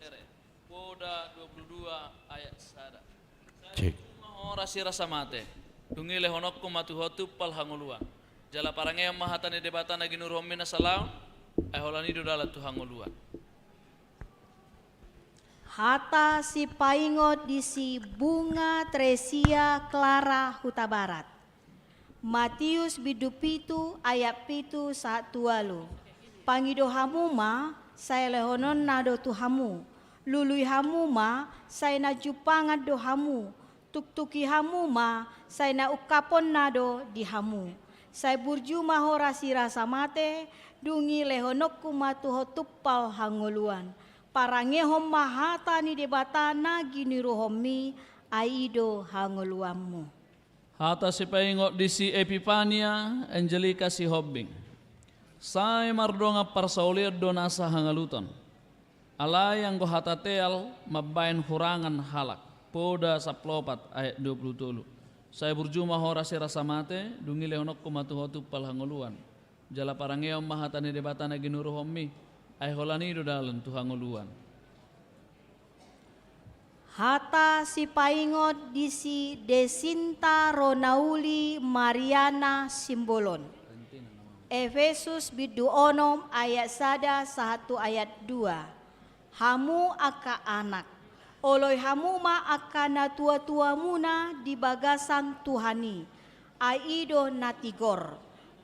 Poda dua pulu dua ayat sada. Cek. Sai burju ma ho rasirasa mate, dung i lehononku ma tu ho tumpal hangoluan. Jala parangehon ma hata ni Debata na ginuruhonmi na salaon, ai holan i do dalan tu hangoluan. Hata sipaingot disi Bunga Tresia Clara Hutabarat. Matius bindu pitu ayat pitu sahat tu ualu. Pangido hamu ma, sai lehononna do tu hamu. Lului hamu ma, sai na jumpangan do hamu. Tuktuki hamu ma, sai na ungkaponna do di hamu. Sai burju ma ho rasirasa mate, dung i lehononku ma tu ho tumpal hangoluan. Parangehon ma hata ni Debata na ginuruhonmi, ai i do hangoluanmu. Hata sipaingot disi Epipania Angelika Sihombing. Sai mardongan parsaulian do nasa hangaluton. Alai anggo hata teal mambahen hurangan halak. Poda sampulu opat ayat dua pulu tolu. Sai burju ma ho rasirasa mate, dung i lehononku ma tu ho tumpal hangoluan. Jala parangehon ma hata ni Debata na ginuruhonmi, ai holan i do dalan tu hangoluan. Hata sipaingot disi Desinta Ronauli Mariana Simbolon. Efesus bindu onom ayat sada sahat tu ayat dua. Hamu angka anak, oloi hamu ma angka natuatuamuna di bagasan Tuhan i, ai i do na tigor.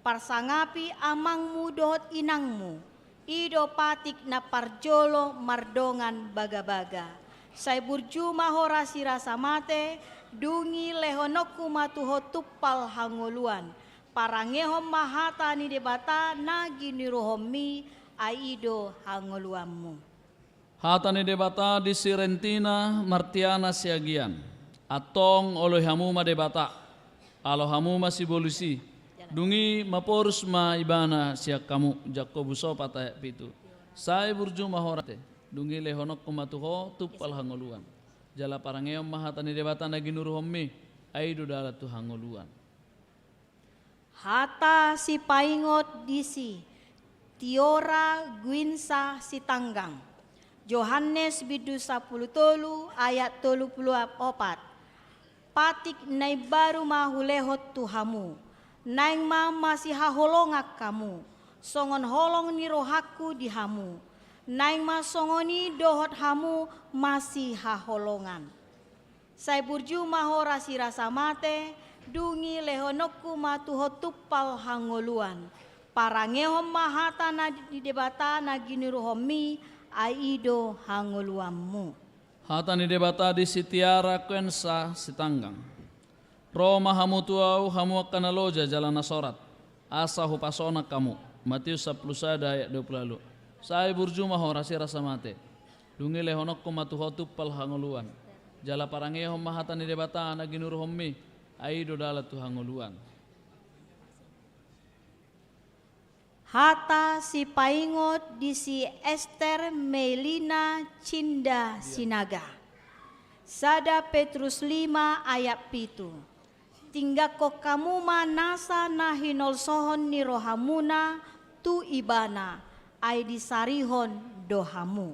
Parsangapi amangmu dohot inangmu, i do patik na parjolo mardongan bagabaga. Sai burju ma ho rasirasa mate, dung i lehononku ma tu ho tumpal hangoluan. Parangehon ma hata ni Debata na ginuruhonmi, ai i do hangoluanmu. Hata ni Debata di si Rentina Martiana Siagian. Antong oloi hamu ma Debata, alo hamu ma sibolis i. Dung i maporus ma ibana sian hamu, Jakobus opat ayat pitu. Sai burju ma ho raja i, dung i lehononku ma tu ho tumpal hangoluan. Jala parangehon ma hata ni Debata na ginuruhonmi, ai i do dalan tu hangoluan. Hata sipaingot di si Tiora Guinsa Sitanggang. Johannes bindu sampulu tolu ayat tolu pulu opat. Patik na imbaru ma hulehon tu hamu. Naeng ma masihaholongan hamu, songon holong ni rohangku di hamu. Naeng ma songon i dohot hamu masihaholongan. Sai burju ma ho rasirasa mate, dung i lehononku ma tu ho tumpal hangoluan. Parangehon ma hata na di Debata na ginuruhonmi, ai i do hangoluanmu. Hata ni Debata di si Tiara Kuensa Sitanggang. Ro ma hamu tu ahu, hamu angka na loja jala na sorat, asa hupasonang hamu. Matius sampulu sada ayat dua pulu ualu. Sai burju ma ho rasirasa mate, dung i lehononku ma tu ho tumpal hangoluan. Jala parangehon ma hata ni Debata na ginuruhonmi, ai i do dalan tu hangoluan. Hata sipaingot di si Ester Melina Cinda Sinaga. Sada Petrus lima ayat pitu. Tinggangkon hamu ma nasa na hinolsohon ni rohamuna tu ibana, ai disarihon do hamu.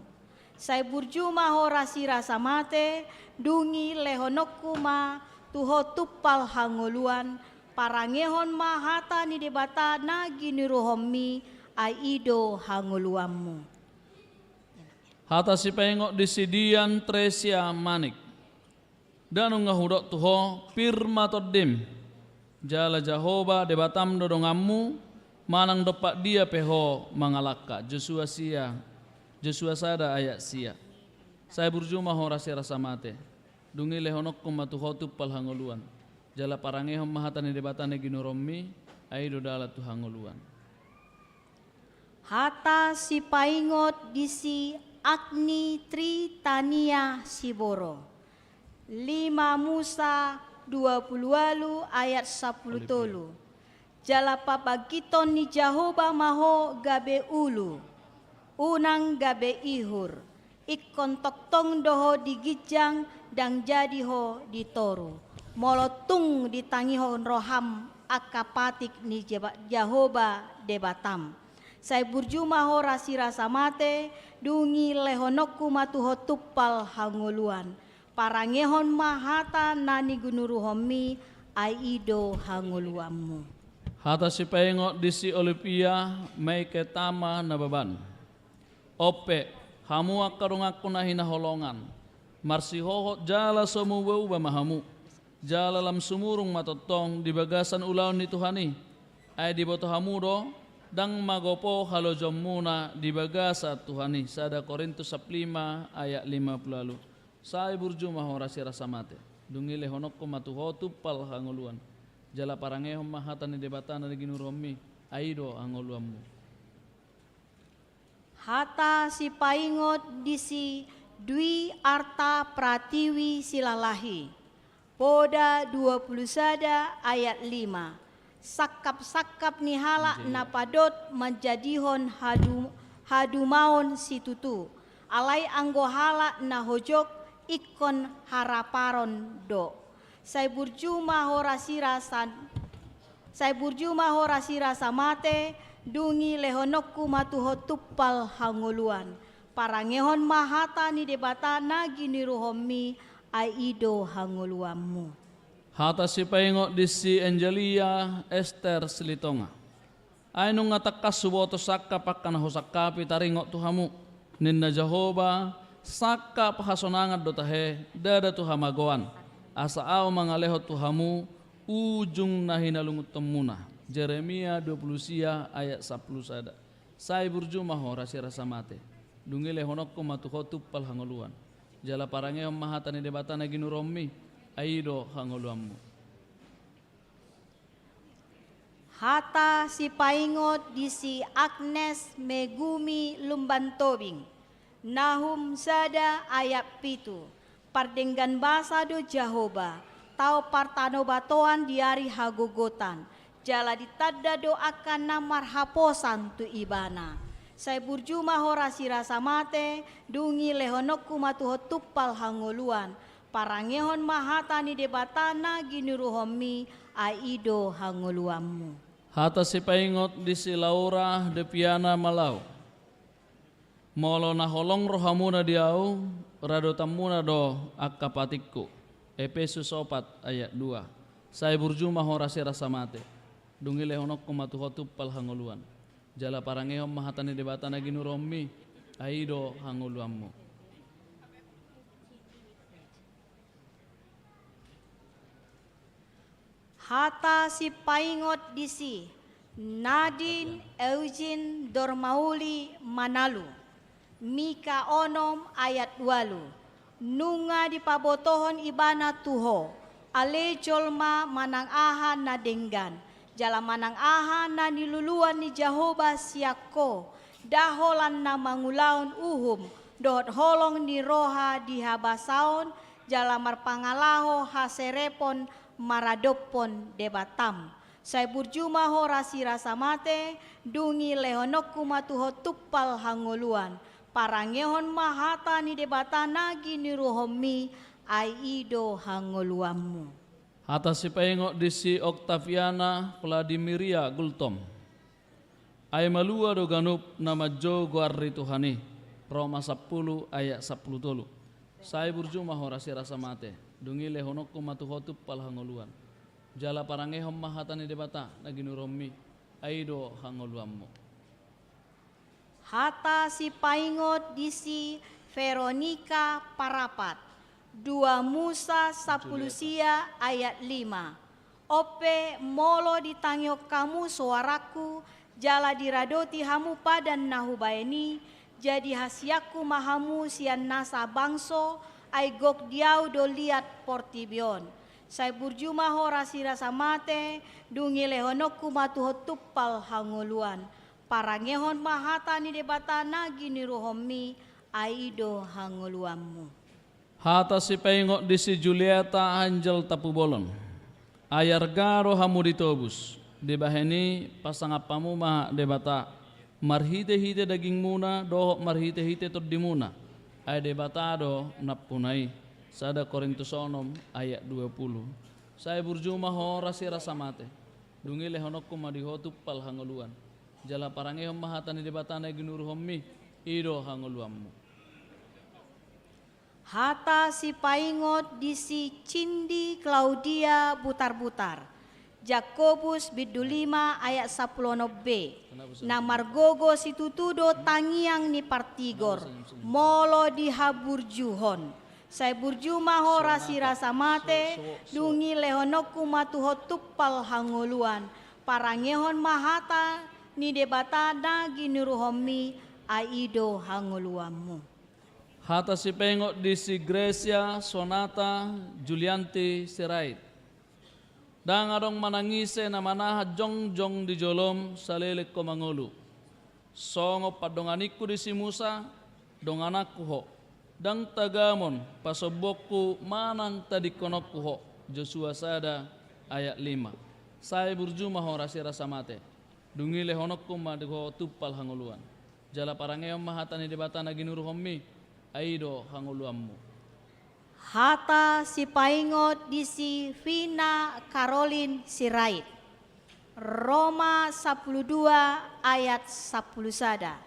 Sai burju ma ho rasirasa mate, dung i lehononku ma tu ho tumpal hangoluan. Parangehon ma hata ni Debata na ginuruhonmi, ai i do hangoluanmu. Hata sipaingot di si Dian Tresia Manik. Ndang nunga hudok tu ho, pir ma tondim, jala Jahowa Debatam do donganmu, manang dompak dia pe ho mangalangka. Josua sia, Josua sada ayat sia. Sai burju ma ho rasirasa mate, dung i lehononku ma tu ho tumpal hangoluan. Jala parangehon ma hata ni Debata na ginuruhonmi, ai i do dalan tu hangoluan. Hata sipaingot di si Agni Tritania Siboro. Lima Musa dua pulu ualu ayat sampulu tolu. Jala pabangkithon ni Jahowa ma ho gabe ulu, unang gabe ihur. Ingkon tongtong do ho di ginjang, ndang jadi ho di toru, molo tung ditangihon roham angka patik ni Jeba-, Jahowa Debatam. Sai burju ma ho rasirasa mate, dung i lehononku ma tu ho tumpal hangoluan. Parangehon ma hata na niginuruhonmi, ai i do hangoluanmu. Hata sipaingot di si Olivia Maiketama Nababan. On pe, hamu angka donganku na hinaholongan, marsihohot jala so muba-uba ma hamu, jala lam sumurung ma tongtong di bagasan ulaon ni Tuhan i. Ai diboto hamu do, ndang magopo halojonmuna di bagasan Tuhan i. Sada Korintus sampulu lima ayat lima pulu ualu. Sai burju ma ho rasirasa mate, dung i lehononku ma tu ho tumpal hangoluan. Jala parangehon ma hata ni Debata na ginuruhonmi, ai i do hangoluanmu. Hata sipaingot di si Dwi Arta Pratiwi Silalahi. Poda dua pulu sada ayat lima. Sangkap-sangkap ni halak na padot manjadihon hadu-, hadumaon situtu. Alai anggo halak na hojok ingkon haraparon do. Sai burju ma ho rasirasa, sai burju ma ho rasirasa mate, dung i lehononku ma tu ho tumpal hangoluan. Parangehon ma hata ni Debata na ginuruhonmi, ai i do hangoluanmu. Hata sipaingot di si Angelia Ester Silitonga. Ai nunga tangkas huboto sangkap angka na husangkapi taringot tu hamu, ninna Jahowa, sangkap hasonangan do tahe, ndada tu hamagoan, asa ahu mangalehon tu hamu ujung na hinalungunhonmuna. Jeremia dua pulu sia ayat sampulu sada. Sai burju ma ho rasirasa mate, dung i lehononku ma tu ho tumpal hangoluan. Jala parangehon ma hata ni Debata na ginuruhonmi, ai i do hangoluanmu. Hata sipaingot di si Agnes Megumi Lumban Tobing, Nahum sada ayat pitu. Pardenggan basa do Jahowa, tao partanobatoan di ari hagogotan, jala ditanda do angka na marhaposan tu Ibana. Sai burju ma ho rasirasa mate, dung i lehononku ma tu ho tumpal hangoluan, parangehon ma hata ni Debata na ginuruhonmi, ai i do hangoluanmu. Hata sipaingot di si Laura Deviana Malau. Molo na holong rohamuna di ahu, radotanmuna do angka patikku. Epesus opat ayat dua. Sai burju ma ho rasirasa mate, dung i lehononku ma tu ho tumpal hangoluan, jala parangehon ma hata ni Debata na ginuruhonmi, ai i do hangoluanmu. Hata sipaingot di si Nadine Eugene Dormauli Manalu. Mika onom ayat ualu. Nunga dipabotohon Ibana tu ho, ale jolma, manang aha na denggan jala manang aha na niluluan ni Jahowa sian ho, nda holan na mangulahon uhum dohot holong ni roha di habasaon jala marpangalaho haserepon maradophon Debatam. Sai burju ma ho rasirasa mate, dung i lehononku ma tu ho tumpal hangoluan, parangehon ma hata ni Debata na ginuruhonmi, ai i do hangoluanmu. Hata sipaingot di si Octaviana Vladimiria Gultom. Ai malua do ganup na manjou goar ni Tuhan i. Roma sampulu ayat sampulu tolu. Sai burju ma ho rasirasa mate, dung i lehononku ma tu ho tumpal hangoluan, jala parangehon ma hata ni Debata na ginuruhonmi, ai i do hangoluanmu. Hata sipaingot di si Veronica Parapat. Dua Musa sampulu sia ayat lima. On pe, molo ditangihon hamu soarangku, jala diradoti hamu padan na hubahen i, jadi hasianku ma hamu sian nasa bangso, ai gok di ahu do liat portibi on. Sai burju ma ho rasirasa mate, dung i lehononku ma tu ho tumpal hangoluan, parangehon ma hata ni Debata na ginuruhonmi, ai i do hangoluanmu. Hata sipaingot di si Julieta Angel Tampubolon. Ai arga do hamu ditobus, dibahen i pasangap hamu ma Debata, marhitehite dagingmuna dohot marhitehite tondimuna, ai Debata do nampuna i. Sada Korintus onom ayat dua pulu. Sai burju ma ho rasirasa mate, dung i lehononku ma di ho tumpal hangoluan, jala parangehon ma hata ni Debata na ginuruhonmi, i do hangoluanmu. Hata sipaingot di si Cindy Claudia Butarbutar. Jakobus bindu lima ayat sampulu onom b. Na margogo situtu do tangiang ni partigor, molo dihaburjuhon. Sai burju ma ho rasirasa mate, dung i lehononku ma tu ho tumpal hangoluan, parangehon ma hata ni Debata na ginuruhonmi, ai i do hangoluanmu. Hata sipaingot di si Gracia Sonata Julianti Sirait. Ndang adong manang ise na manahan jongjong di jolom saleleng ho mangolu. Songon pandonganingku di si Musa, dongananku ho. Ndang tagamon pasombongku manang tadingkononku ho. Josua sada ayat lima. Sai burju ma ho rasirasa mate, dung i lehononku ma di ho tumpal hangoluan, jala parangehon ma hata ni Debata na ginuruhonmi, ai i do hangoluanmu. Hata sipaingot di si Vina Caroline Sirait. Roma sampulu dua ayat sampulu sada.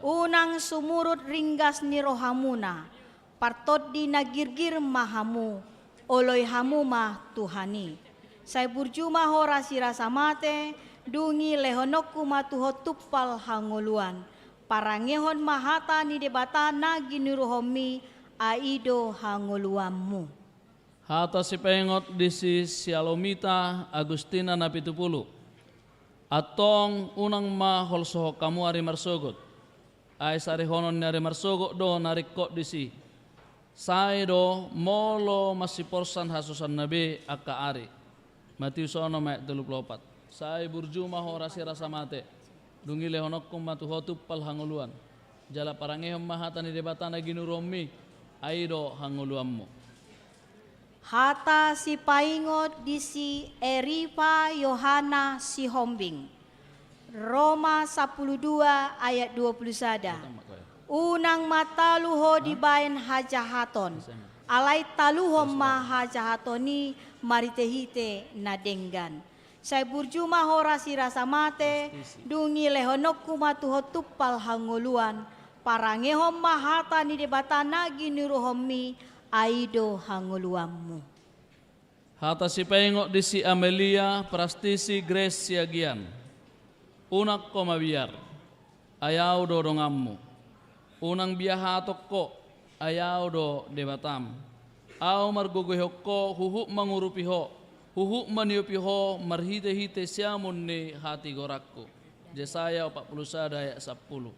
Unang sumurut ringgas ni rohamuna, partondi na girgir ma hamu, oloi hamu ma Tuhan i. Sai burju ma ho rasirasa mate, dung i lehononku ma tu ho tumpal hangoluan, parangehon ma hata ni Debata na ginuruhonmi, ai i do hangoluanmu. Hata sipaingot di si Sialomita Agustina Napitupulu. Antong unang ma holsohon hamu ari marsogot, ai sarihonon ni ari marsogot do na ringkot disi. Sai do molo masiporsan hasusaan na be angka ari. Matius onom ayat tolu pulu opat. Sai burju ma ho rasi rasa mate. Dung i lehononku ma tu ho tumpal hangoluan. Jala parangehon ma hata ni Debata na ginuruhonmi, ai i do hangoluanmu. Hata sipaingot di si Eripa Yohana Sihombing. Roma sampulu dua ayat dua pulu sada. Unang ma talu ho dibaen hajahaton, alai taluhon ma hajahaton i marhitehite na denggan. Sai burju ma ho rasi rasa mate, dung i lehononku ma tu ho tumpal hangoluan, parangehon ma hata ni Debata na ginuruhonmi, ai i do hangoluanmu. Hata sipaingot di si Amelia Prastisi Grace Siagian. Unang ho mabiar, ai au do donganmu. Unang biahaton ho, ai au do Debatam. Au margogoihon ho, huhut mangurupi ho, huhut maniopi ho marhitehite siamun ni hatigoranku. Jesaya opat pulu sada ayat sampulu.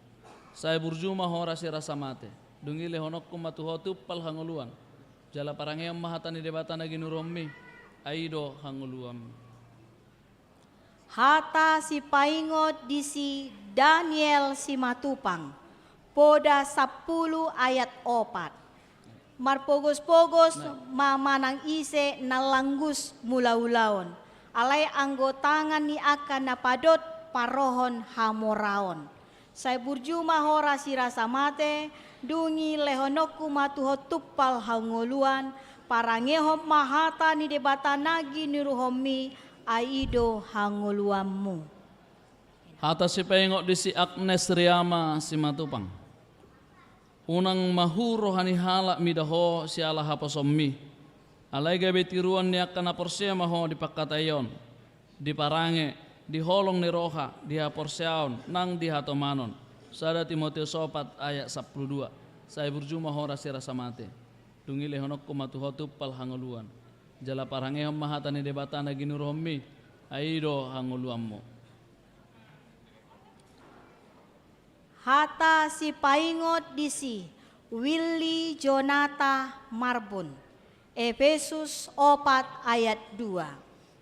Sai burju ma ho rasi rasa mate. Dung i lehononku ma tu ho tumpal hangoluan. Jala parangehon ma hata ni Debata na ginuruhonmi, ai i do hangoluanmi. Hata sipaingot di si Daniel Simatupang, poda sampulu ayat opat. Marpogospogos ma manang ise na langgus mulaulaon, alai anggo tangan ni angka na padot parrohon hamoraon. Sai burju ma ho rasi rasa mate, dung i lehononku ma tu ho tumpal hangoluan, parangehon ma hata ni Debata na ginuruhonmi, ai i do hangoluanmu. Hata sipaingot di si Agnes Riama Simatupang. Unang mahu roha ni halak mida ho siala haposonmi. Alai gabe tiruan ni angka na porsea ma ho di pangkataion, di parange, di holong ni roha, di haporseaon, nang di hatomanon. Sada Timoteus opat ayat sampulu dua. Sai burju ma ho rasi rasa mate. Dung i lehononku ma tu ho tumpal hangoluan. Jala parangehon ma hata ni Debata na ginuruhonmi, ai i do hangoluanmu. Hata sipaingot di si Willy Jonata Marbun. Epesus opat ayat dua.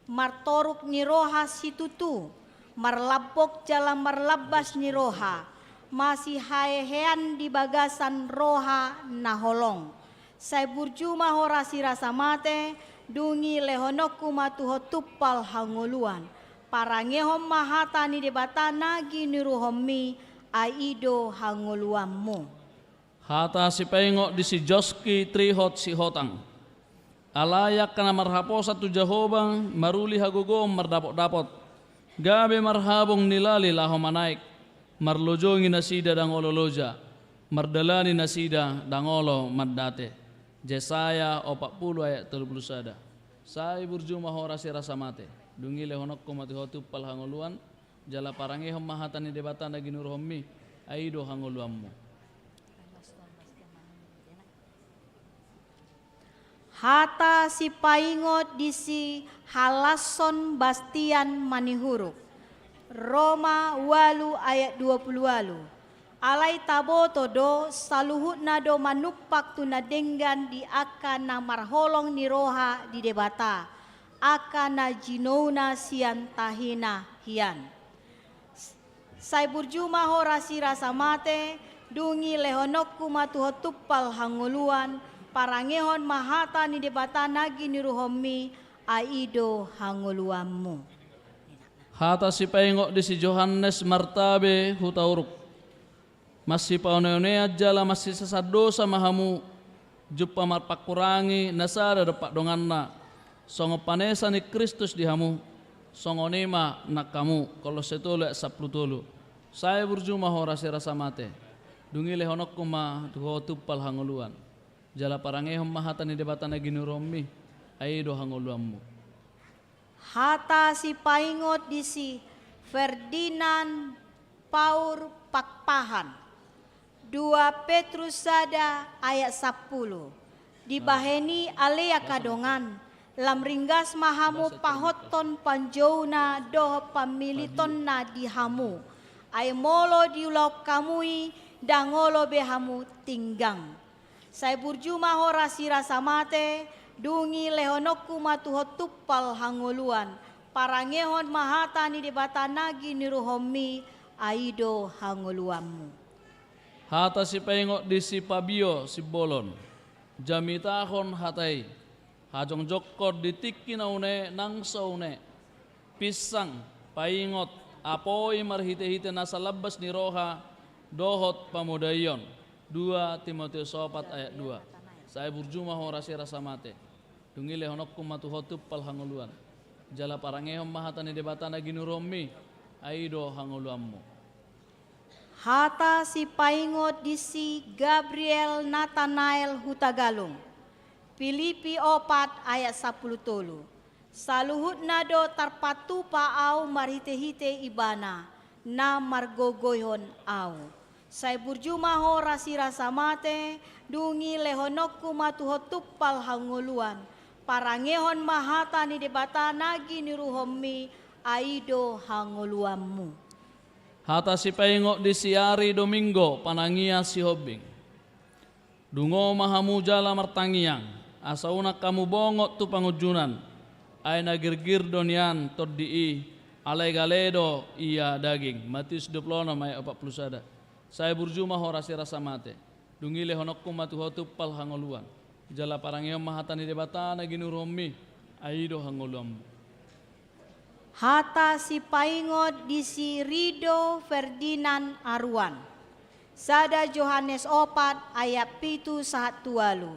Martoruk ni roha situtu, marlambok jala marlambas ni roha, masihahean di bagasan roha na holong. Sai burju ma ho rasi rasa mate, dung i lehononku ma tu ho tumpal hangoluan. Parangehon ma hata ni Debata na ginuruhonmi, ai i do hangoluanmu. Hata sipaingot di si Joski Trihot Sihotang. Alai angka na marhaposan tu Jahowa, maruli hagogoon mardapotdapot. Gabe marhabong ni lali laho manaek. Marlojongi nasida ndang olo loja, mardalani nasida ndang olo mandate. Jesaya opat pulu ayat tolu pulu sada. Sai burju ma ho rasi rasa mate. Dung i lehononku ma tu ho tumpal hangoluan, jala parangehon ma hata ni Debata na ginuruhonmi, ai i do hangoluanmu. Hata sipaingot di si Halasson Bastian Manihuruk. Roma ualu ayat dua pulu ualu. Alai taboto do, saluhutna do manumpak tu na denggan di angka na marholong ni roha di Debata, angka na jinouna sian tahina hian. Sai burju ma ho rasi rasa mate, dung i lehononku ma tu ho tumpal hangoluan, parangehon ma hata ni Debata na ginuruhonmi, ai i do hangoluanmu. Hata sipaingot di si Johannes Martabe Hutauruk. Masipaoneonean jala masisasadosa ma hamu, jumpa marpangkurangi na sada dompak donganna, songon panesa ni Kristus di hamu, songon i ma nang hamu. Kolosse tolu ayat sampulu tolu. Sai burju ma ho rasi rasa mate. Dung i lehononku ma tu ho tumpal hangoluan. Jala parangehon ma hata ni Debata na ginuruhonmi, ai i do hangoluanmu. Hata sipaingot di si Ferdinand Paur Pakpahan. Dua Petrus sada ayat sampulu. Dibahen i ale angka dongan, lam ringgas ma hamu pahothon panjouna dohot pammilitonna di hamu. Ai molo diulahon hamu i, ndang olo be hamu tinggang. Sai burju ma ho rasi rasa mate, dung i lehononku ma tu ho tumpal hangoluan, Parangehon ma hata ni Debata na giniruhonmi, ai do hangoluanmu. Hata sipaingot di si Pabio Simbolon. Jamitahon hata i, hajongjongkon di tingki na une nang so une, pinsang, paingot, apoi marhitehite nasa lambas ni roha dohot pamodaion. Dua Timoteus opat ayat dua. Sai burju ma ho rasi rasa mate. Dung i lehononku ma tu ho tumpal hangoluan. Jala parangehon ma hata ni Debata na ginuruhonmi, ai do hangoluanmu. Hata sipaingot di si Gabriel Natanael Hutagalung. Pilipi opat ayat sampulu tolu. Saluhutna do tarpatupa au marhitehite Ibana, na margogoihon au. Sai burju ma ho rasi rasa mate, dung i lehononku ma tu ho tumpal hangoluan. Parangehon ma hata ni Debata na giniruhonmi, ai do hangoluanmu. Hata sipaingot di si Ari Dominggo Panangia Sihombing. Dungo ma hamu jala martangiang, asa unang hamu bongot tu pangunjunan, ai na girgir do nian tondi i, alai gale do ia daging. Matius dua pulu onom ayat opat pulu sada. Sai burju ma ho rasi rasa mate. Dung i lehononku ma tu ho tumpal hangoluan. Jala parangehon ma hata ni Debata na ginuruhonmi, ai do hangoluanmu. Hata sipaingot di si Rido Ferdinand Aruan. Sada Johannes opat ayat pitu sahat tu ualu.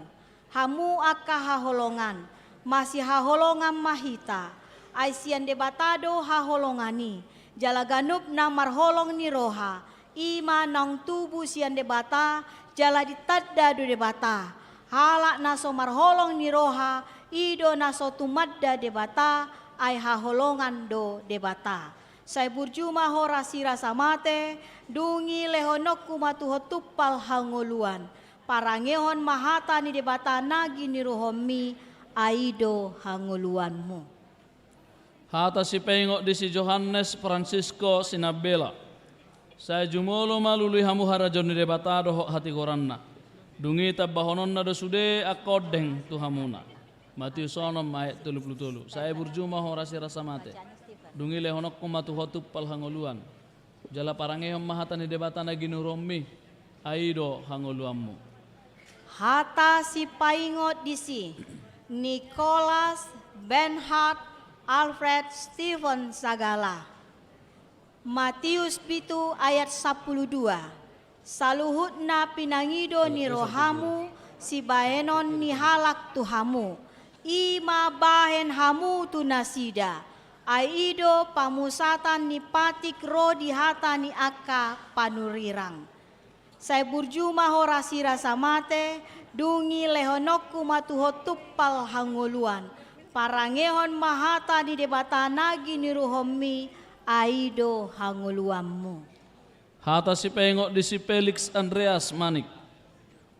Hamu angka haholongan, masihaholongan ma hita, ai sian Debata do haholongan i, jala ganup na marholong ni roha, i ma naung tubu sian Debata, jala ditanda do Debata. Halak na so marholong ni roha, i do na so tumanda Debata, ai haholongan do Debata. Sai burju ma ho rasi rasa mate, dung i lehononku ma tu ho tumpal hangoluan. Parangehon ma hata ni Debata na giniruhonmi, ai do hangoluanmu. Hata sipaingot di si Johannes Francisco Sinabela. Sai jumolo ma lului hamu harajaon ni Debata dohot hatigoranna. Dung i tambahononna do sude angka ondeng tu hamuna. Matius onom ayat tolu pulu tolu. Sai burju ma ho rasi rasa mate. Dung i lehononku ma tu ho tumpal hangoluan. Jala parangehon ma hata ni Debata na ginuruhonmi, ai do hangoluanmu. Hata sipaingot di si Nicholas Bernhard Alfred Stephen Sagala. Matius pitu ayat sampulu dua. Saluhutna pinangido ni rohamu sibahenon ni halak tu hamu, i ma bahen hamu tu nasida, ai i do pamusatan ni patik ro di hata ni angka panurirang. Sai burju ma ho rasi rasa mate, dung i lehononku ma tu ho tumpal hangoluan. Parangehon ma hata ni Debata na giniruhonmi, ai do hangoluanmu. Hata sipaingot di si Felix Andreas Manik.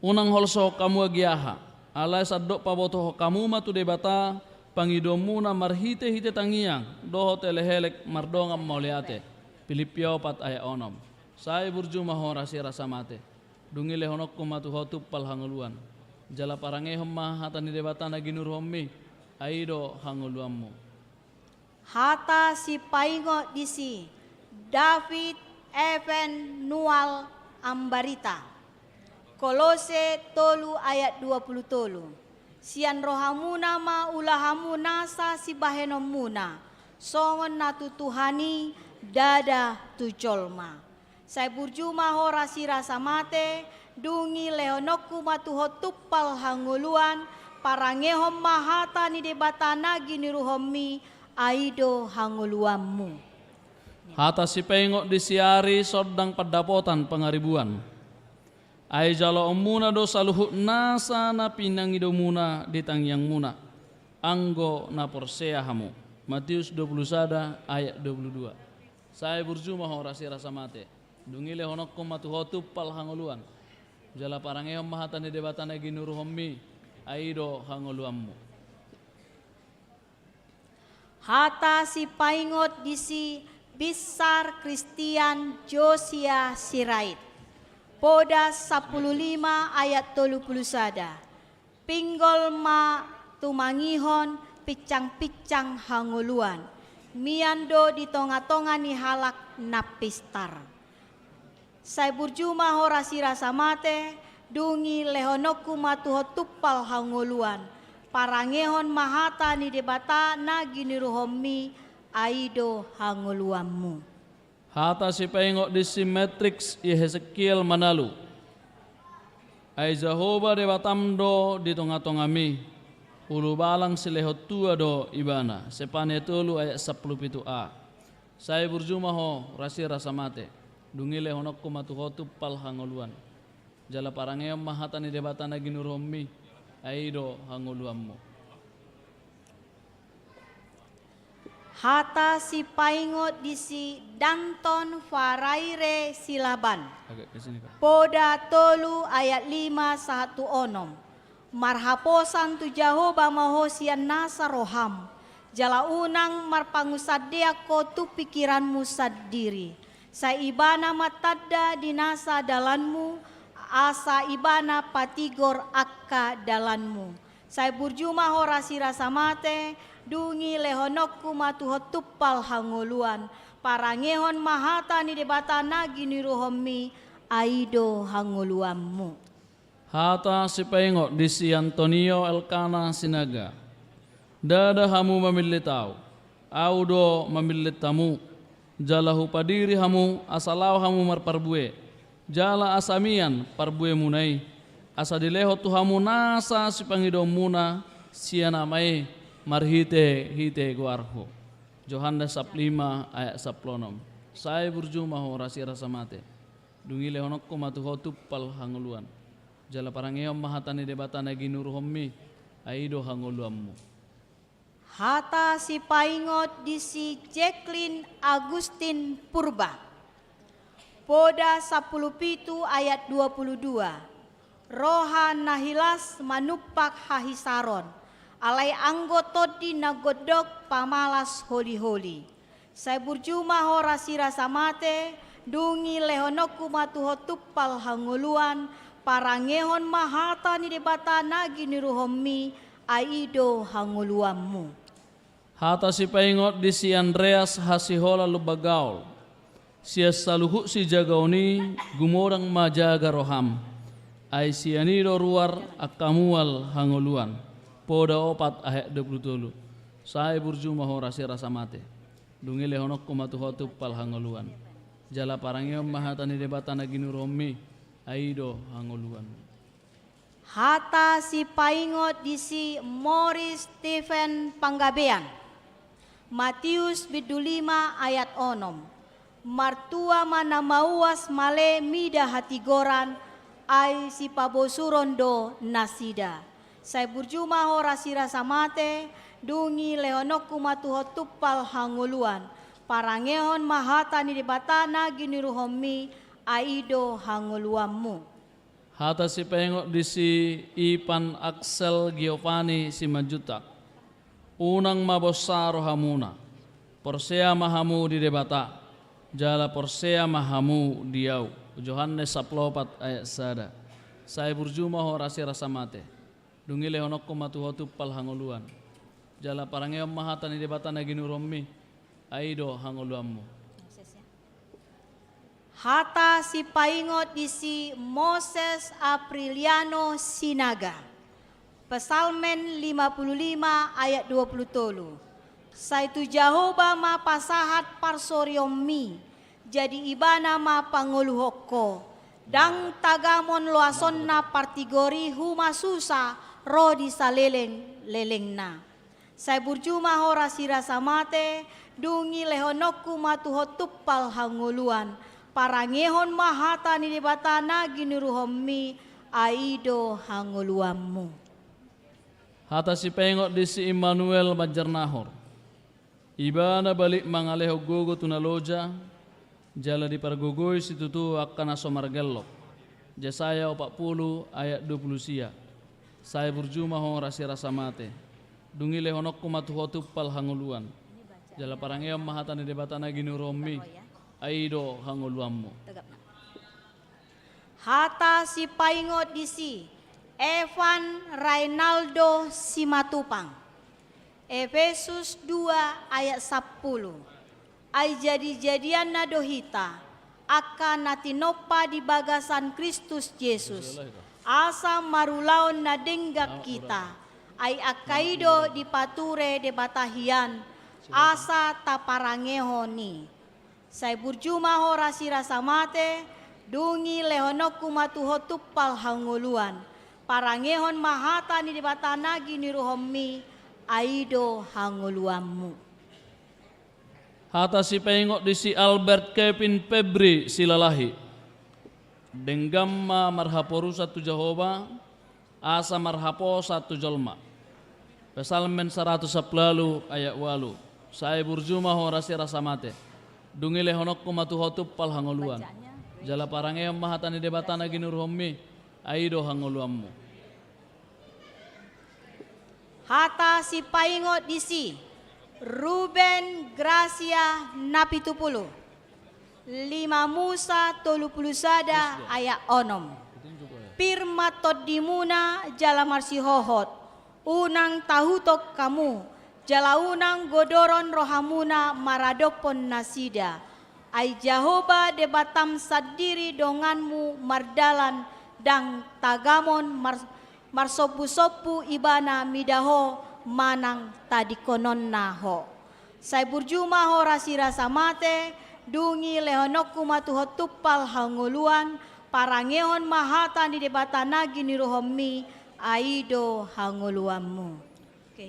Unang holsohon hamu agia aha, alai sandok pabotohon hamu ma tu Debata pangidoonmuna marhitehite tangiang dohot elekelek mardongan mauliate. Pilipi opat ayat onom. Sai burju ma ho rasi rasa mate. Dung i lehononku ma tu ho tumpal hangoluan. Jala parangehon ma hata ni Debata na ginuruhonmi, ai do hangoluanmu. Hata sipaingot di si David Evan Nual Ambarita. Kolose tolu ayat dua pulu tolu. Sian rohamuna ma ula hamu nasa sibahenonmuna, songon na tu Tuhan i, ndada tu jolma. Sai burju ma ho rasi rasa mate, dung i lehononku ma tu ho tumpal hangoluan, parangehon ma hata ni Debata na giniruhonmi, ai do hangoluanmu. Hata sipaingot di si Ari Sondang Pandapotan Pangaribuan. Ai jaloonmuna do saluhut nasa na pinangidomuna di tangiangmuna, anggo na porsea hamu. Matius dua pulu sada ayat dua pulu dua. Sai burju ma ho rasi rasa mate. Dung i lehononku ma tu ho tumpal hangoluan. Jala parangehon ma hata ni Debata na ginuruhonmi, ai do hangoluanmu. Hata sipaingot di si Binsar Kristian Josia Sirait. Poda sampulu lima ayat tolu pulu sada. Pinggol ma tumangihon pincang-pincang hangoluan. Mian do di tonga-tonga ni halak na pistar. Sai burju ma ho rasirasa mate, dung i lehononku ma tu ho tumpal hangoluan. Parangehon ma hata ni Debata na ginuruhonmi, ai do hangoluanmu. Hata sipaingot di si Matrix i Hesekiel manalu. Ai Jahowa Debatam do di tonga-tongami, ulubalang silehon tua do ibana. Sefania tolu ayat sampulu pitu a. Sai burju ma ho rasirasa mate, dung i lehononku ma tu ho tumpal hangoluan. Jala parangehon ma hata ni Debata na ginuruhonmi, ai do hangoluanmu. Hata sipaingot di si Danton Faraire Silaban. Oke, ke sini, Kak. Poda tolu ayat lima sahat tu onom. Marhaposan tu Jahowa ma ho sian nasa roham, jala unang marpangunsandean ho tu pikiranmu sandiri. Sai ibana ma tanda di nasa dalanmu, asa ibana patigor angka dalanmu. Sai burju ma ho rasirasa mate, dung i lehononku ma tu ho tumpal hangoluan. Parangehon ma hata ni Debata na ginuruhonmi, ai do hangoluanmu. Hata sipaingot di si Antonio Elkana Sinaga. Ndada hamu mamillit ahu, ahu do mamillit hamu, jala hupadiri hamu asa laho hamu marparbue, jala asa mian parbuemuna i, asa dilehon tu hamu nasa sipangidoonmuna sian Ama i marhite-hite goarhu. Johannes sampulu lima ayat sampulu onom. Sai burju ma ho rasirasa mate, dung i lehononku ma tu ho tumpal hangoluan. Jala parangehon ma hata ni Debata na ginuruhonmi, ai do hangoluanmu. Hata sipaingot di si Jacqueline Agustin Purba. Poda sampulu pitu ayat dua pulu dua. Roha na hilas manumpak hahisaron, alai anggo tondi na gondok pamalas holi-holi. Sai burju ma ho rasirasa mate, dung i lehononku ma tu ho tumpal hangoluan. Parangehon ma hata ni Debata na ginuruhonmi, ai i do hangoluanmu. Hata sipaingot di si Andreas Hasihola Lumban Gaol. Sian saluhut sijagaon i gumodang ma jaga roham, ai sian i do ruar angka mual hangoluan. Poda opat ayat dua pulu tolu. Sai burju ma ho rasirasa mate, dung i lehononku ma tu ho tumpal hangoluan. Jala parangehon ma hata ni Debata na ginuruhonmi, ai do hangoluan. Hata sipaingot di si Morris Stephen Panggabean. Matius bindu lima ayat onom. Martua ma na mauas male mida hatigoran, ai sipabosuron do nasida. Sai burju ma ho rasirasa mate, dung i lehononku ma tu ho tumpal hangoluan. Parangehon ma hata ni Debata na ginuruhonmi, ai i do hangoluanmu. Hata sipaingot di si Ipan Axel Giovanni Simanjuntak. Unang ma bosa rohamuna. Porsea ma hamu di Debata, jala porsea ma hamu di ahu. Johannes sampulu opat ayat sada. Sai burju ma ho rasirasa mate, dung i lehononku ma tu ho tumpal hangoluan. Jala parangehon ma hata ni Debata na ginuruhonmi, ai do hangoluanmu. Hata sipaingot di si Moses Apriliano Sinaga. Psalmen lima pulu lima ayat dua pulu tolu. Sai tu Jahowa ma pasahat parsorionmi, jadi ibana ma pangoluhon ho. Ndang tagamon loasonna partigor i humasusa ro di saleleng-lelengna. Sai burju ma ho rasirasa mate, dung i lehononku ma tu ho tumpal hangoluan. Parangehon ma hata ni Debata na ginuruhonmi, ai i do hangoluanmu. Hata sipaingot di si Immanuel Banjarnahor. Ibana balik mangalehon gogo tu na loja, jala dipargogoi situtu angka na so margellok. Jesaya opat pulu ayat dua pulu sia. Sai burju ma ho rasirasa mate, dung i lehononku ma tu ho tumpal hangoluan. Jala parangehon ma hata ni Debata na ginuruhonmi, ai i do hangoluanmu. Hata sipaingot di si Evan Rainaldo Simatupang. Efesus dua ayat sampulu. Ai jadi-jadianna do hita, angka na tinompa di bagasan Kristus Jesus, asa marulaon na denggan hita, ai angka i do dipature Debata hian, asa taparangehon i. Sai burju ma ho rasirasa mate, dung i lehononku ma tu ho tumpal hangoluan. Parangehon ma hata ni Debata na giniruhonmi, ai do hangoluanmu. Hata sipaingot di si Albert Kevin Febri Silalahi. Denggan ma marhaporusan tu Jahowa, asa marhaposan tu jolma. Psalmen saratus sampulu ualu ayat ualu. Sai burju ma ho rasirasa mate. Dung i lehononku ma tu ho tumpal hangoluan. Jala parangehon ma hata ni Debata na giniruhonmi, ai do hangoluanmu. Hata sipaingot disi, Ruben Gracia Napitupulu. Lima Musa tolu pulu sada ayat onom. Pir ma tondimuna jala marsihohot, unang tahuton hamu, jala unang godoron rohamuna maradophon nasida. Ai Jahowa Debatam sandiri donganmu mardalan, ndang tagamon mar-, marsombusombu ibana mida ho manang tadingkononna ho. Sai burju ma ho rasirasa mate, dung i lehononku ma tu ho tumpal hangoluan, parangehon ma hata ni Debata na giniruhonmi, ai do hangoluanmu.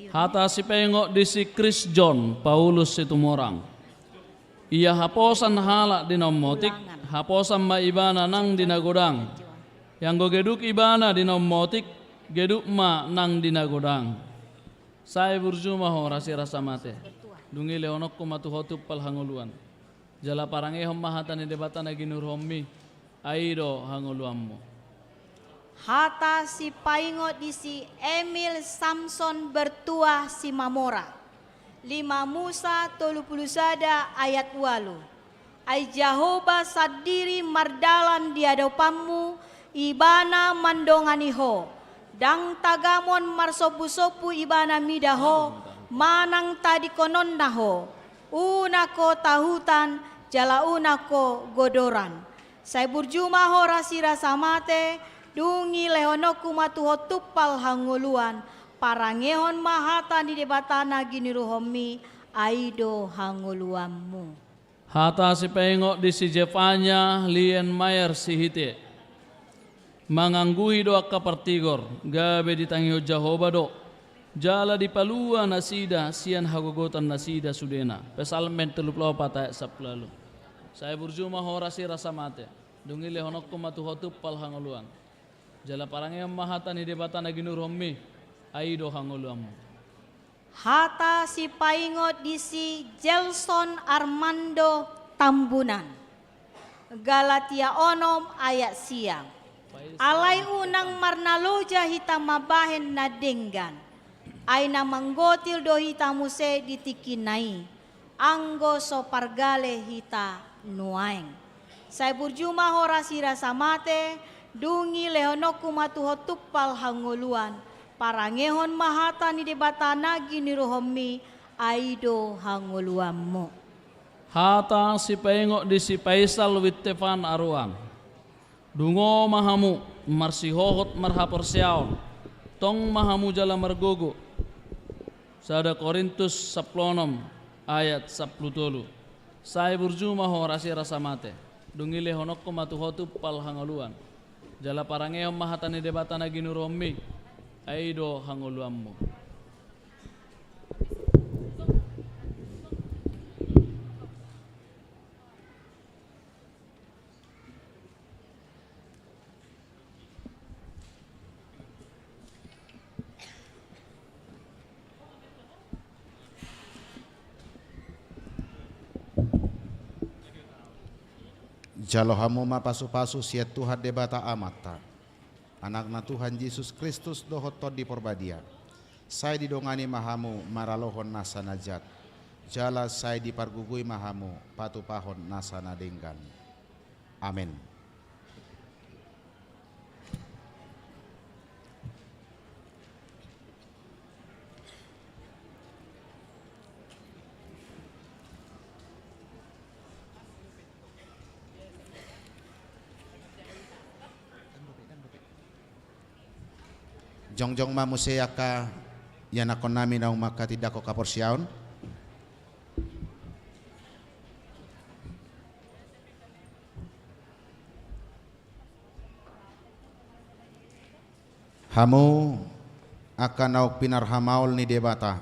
Hata sipaingot di si Chris John Paulus Situmorang. Ia haposan halak di na ummotik, haposan ma ibana nang di na godang. Ianggo geduk ibana di na ummotik, geduk ma nang di na godang. Sai burju ma ho rasirasa mate. Dung i lehononku ma tu ho tumpal hangoluan. Jala parangehon ma hata ni Debata na giniruhonmi, ai do hangoluanmu. Hata sipaingot di si Emil Samson Bertua Simamora. Lima Musa tolu pulu sada ayat ualu. Ai Jahowa sandiri mardalan di adopanmu, ibana mandongani ho. Ndang tagamon marsombusombu ibana mida ho, manang tadingkononna ho. Unang ho tahutan, jala unang ho godoran. Sai burju ma ho rasirasa mate, dung i lehononku ma tu ho tumpal hangoluan, parangehon ma hata ni Debata na giniruhonmi, ai do hangoluanmu. Hata sipaingot di si Jefanya Lienmayer Sihite. Mangangguhi do angka partigor, gabe ditangihon Jahowa do. Jala dipalua nasida sian hagogotan nasida sudena. Psalmen tolu pulu opat ayat sampulu ualu. Sai burju ma ho rasirasa mate. Dung i lehononku ma tu ho tumpal hangoluan. Jala parangehon ma hata ni Debata na giniruhonmi, ai do hangoluanmu. Hata sipaingot di si Gelson Armando Tambunan. Galatia onom ayat sia. Alai unang marnaloja hita mambahen na denggan. Ai na manggotil do hita muse di tingki na i. Anggo so pargale hita nuaeng. Sai burju ma ho rasirasa mate, dung i lehononku ma tu ho tumpal hangoluan, parangehon ma hata ni Debata na giniruhonmi, ai do hangoluanmu. Hata sipaingot di si Faisal Witefan Aruan. Dungo ma hamu, marsihohot marhaporseaon, tong ma hamu jala margogo. Sada Korintus sampulu onom ayat sampulu tolu. Sai burju ma ho rasirasa mate. Dung i lehononku ma tu ho tumpal hangoluan. Jala parangehon ma hata ni Debata na giniruhonmi, ai do hangoluanmu. Jalo hamu ma pasupasu sian Tuhan Debata Amanta, Anakna Tuhan Jesus Kristus dohot Tondi Porbadia. Sai didongani ma hamu maralohon nasa na jat, jala sai dipargogoi ma hamu patupahon nasa na denggan. Amen. Jongjong ma muse angka ianakkonnami naung manghatindanghon haporseaon. Hamu angka naung pinarhamaol ni Debata,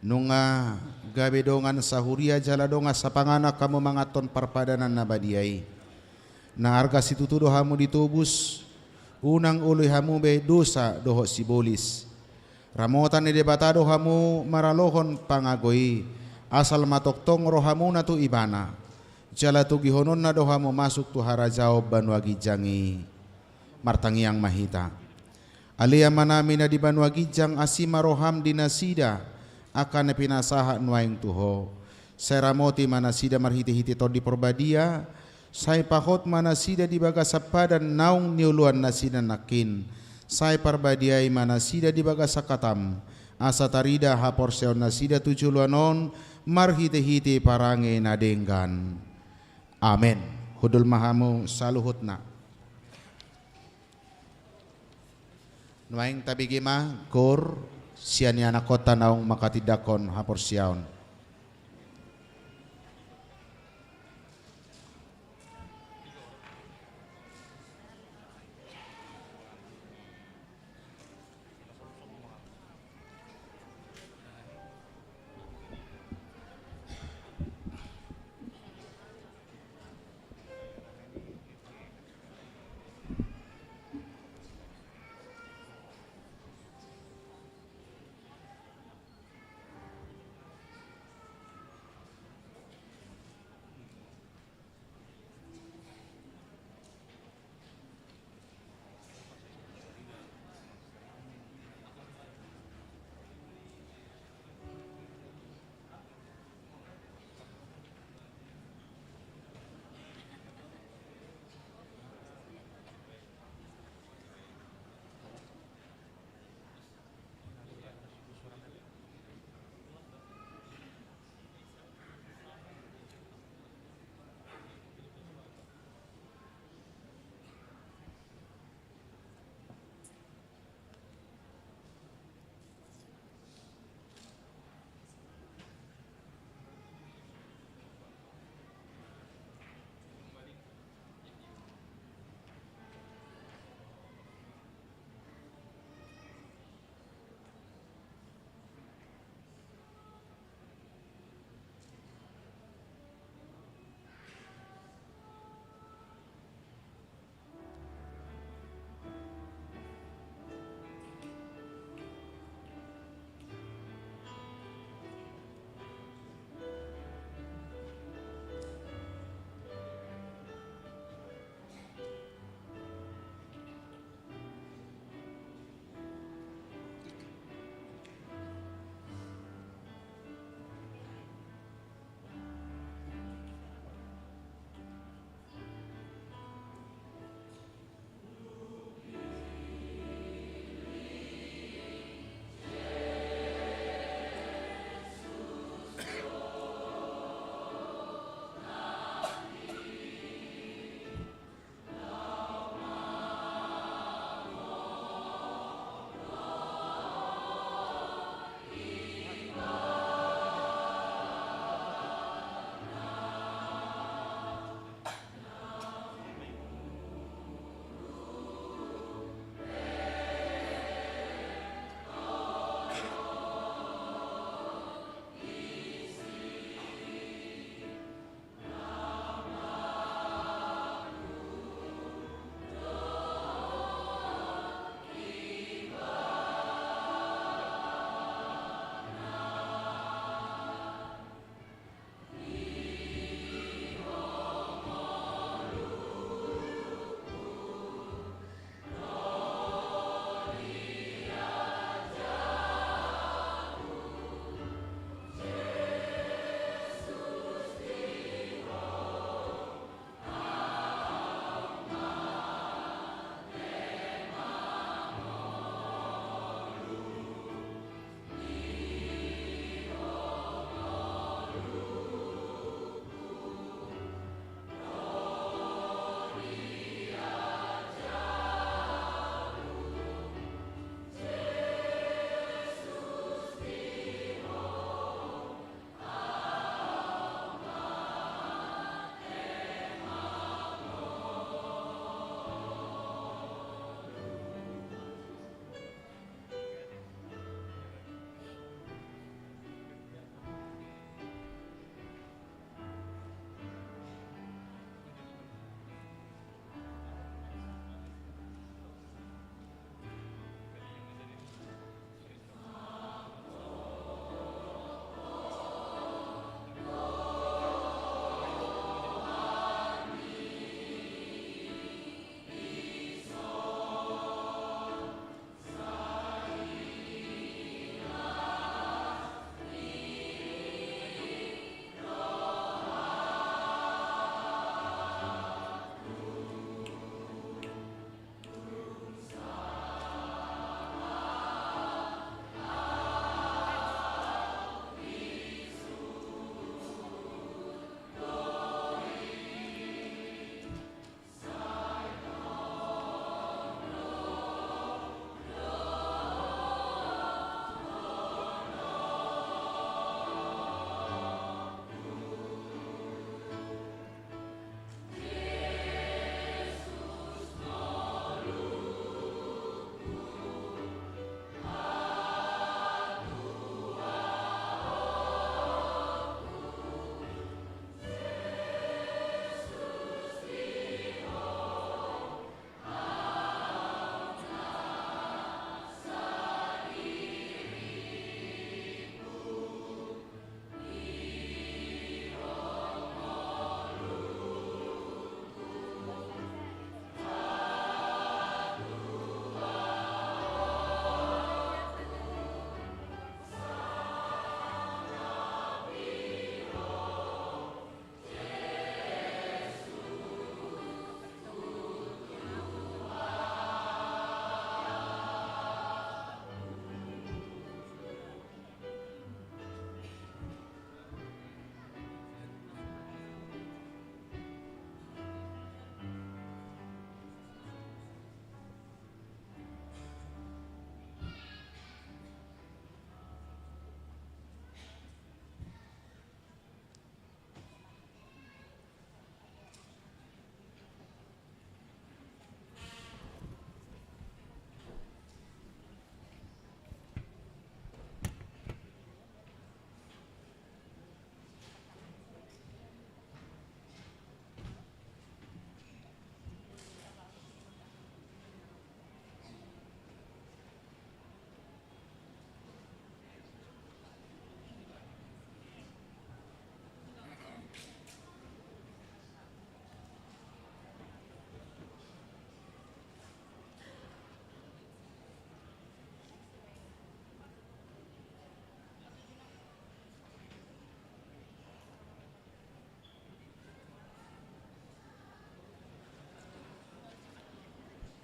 nunga gabe dongan sahuria jala dongan sapanganon hamu manganhon parpadanan na badia i. Na arga situtu do hamu ditobus, unang oloi hamu be dosa dohot sibolis. Ramotan ni Debata do hamu maralohon pangago i, asal ma tongtong rohamuna tu Ibana. Jala togihononna do hamu masuk tu harajaon banua ginjang i. Martangiang ma hita. Ale Amanami na di banua ginjang, asi ma roham di nasida angka na pinasahat nuaeng tu Ho. Sai ramoti ma nasida marhitehite Tondi Parbadia, sai pahot ma nasida di bagasan padan naung nioloan nasida nangkin, sai parbadiai ma nasida di bagasan hataM, asa tarida haporseaon nasida tu joloan on marhitehite parange na denggan. Amen. Hundul ma hamu saluhutna. Nuaeng tabege ma goar sian ianakkonta naung manghatindanghon haporseaon.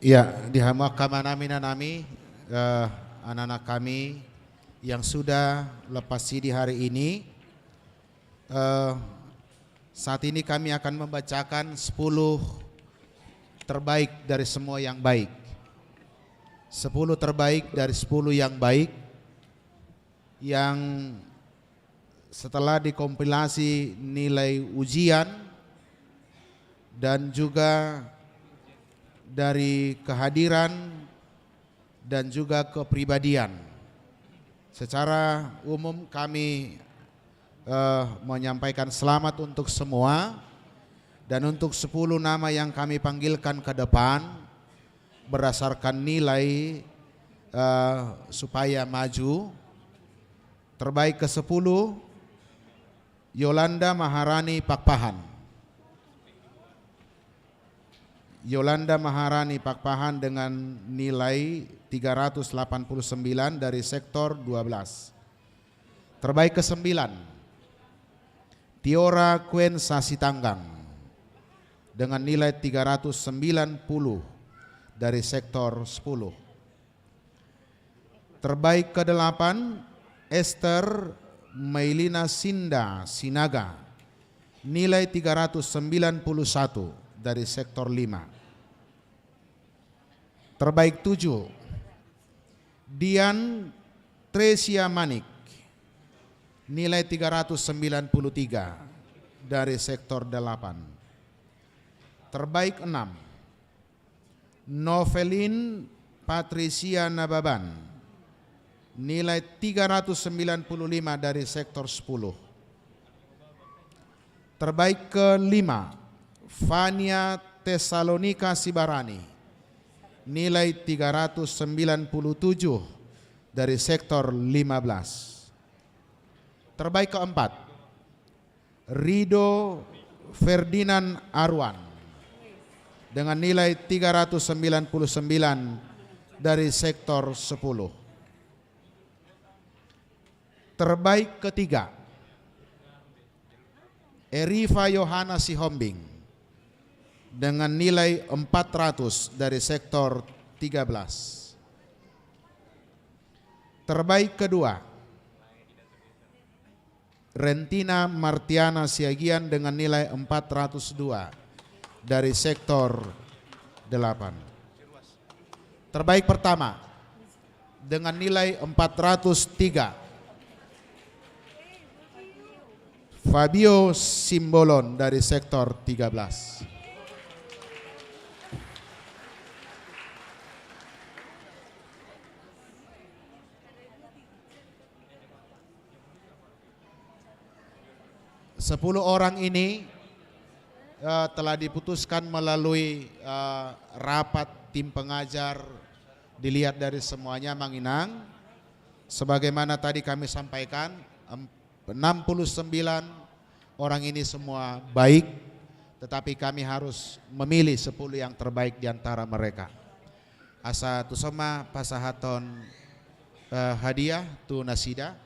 Ya, di hamu angka amanami, inanami, eh, anak-anak kami yang sudah lepas sidi hari ini, eh, saat ini kami akan membacakan sepuluh terbaik dari semua yang baik. Sepuluh terbaik dari sepuluh yang baik yang setelah dikompilasi nilai ujian dan juga dari kehadiran dan juga kepribadian. Secara umum kami, eh, menyampaikan selamat untuk semua dan untuk sepuluh nama yang kami panggilkan ke depan berdasarkan nilai, eh, supaya maju. Terbaik ke sepuluh, Yolanda Maharani Pakpahan. Yolanda Maharani Pakpahan dengan nilai tiga ratus delapan puluh sembilan dari sektor dua belas. Terbaik ke sembilan, Tiora Quensa Sitanggang dengan nilai tiga ratus sembilan puluh dari sektor sepuluh. Terbaik kedelapan, Esther Mailina Sinda Sinaga, nilai tiga ratus sembilan puluh satu dari sektor lima. Terbaik tujuh, Dian Tresia Manik, nilai tiga ratus sembilan puluh tiga dari sektor delapan. Terbaik enam, Novelin Patricia Nababan, nilai tiga ratus sembilan puluh lima dari sektor sepuluh. Terbaik kelima, Fania Tesalonika Sibarani, nilai tiga ratus sembilan puluh tujuh dari sektor lima belas. Terbaik keempat, Rido Ferdinand Aruan dengan nilai tiga ratus sembilan puluh sembilan dari sektor sepuluh. Terbaik ketiga, Erifa Yohana Sihombing dengan nilai empat ratus dari sektor tiga belas. Terbaik kedua, Rentina Martiana Siagian dengan nilai empat ratus dua dari sektor delapan. Terbaik pertama dengan nilai empat ratus tiga, Fabio Simbolon dari sektor tiga belas. Sepuluh orang ini, eh, telah diputuskan melalui, eh, rapat tim pengajar, dilihat dari semuanya, Amang Inang. Sebagaimana tadi kami sampaikan, em-, enam puluh sembilan orang ini semua baik, tetapi kami harus memilih sepuluh yang terbaik di antara mereka. Asa tuson ma pasahathon, eh, hadiah tu nasida.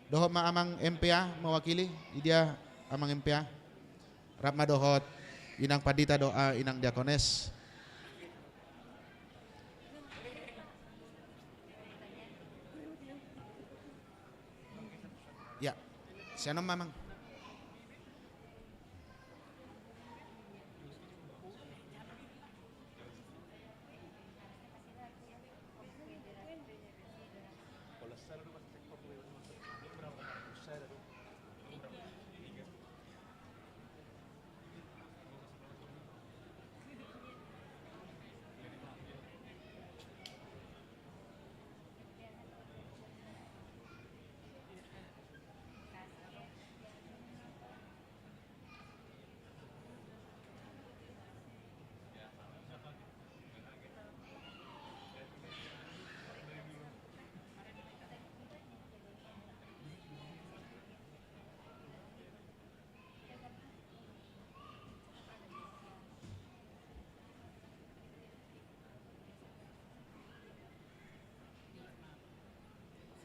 Dohot ma Amang M P A mewakili, i dia Amang M P A. Rap ma dohot Inang Pandita dohot, eh, Inang Diakones. Ya, sian on ma, Amang.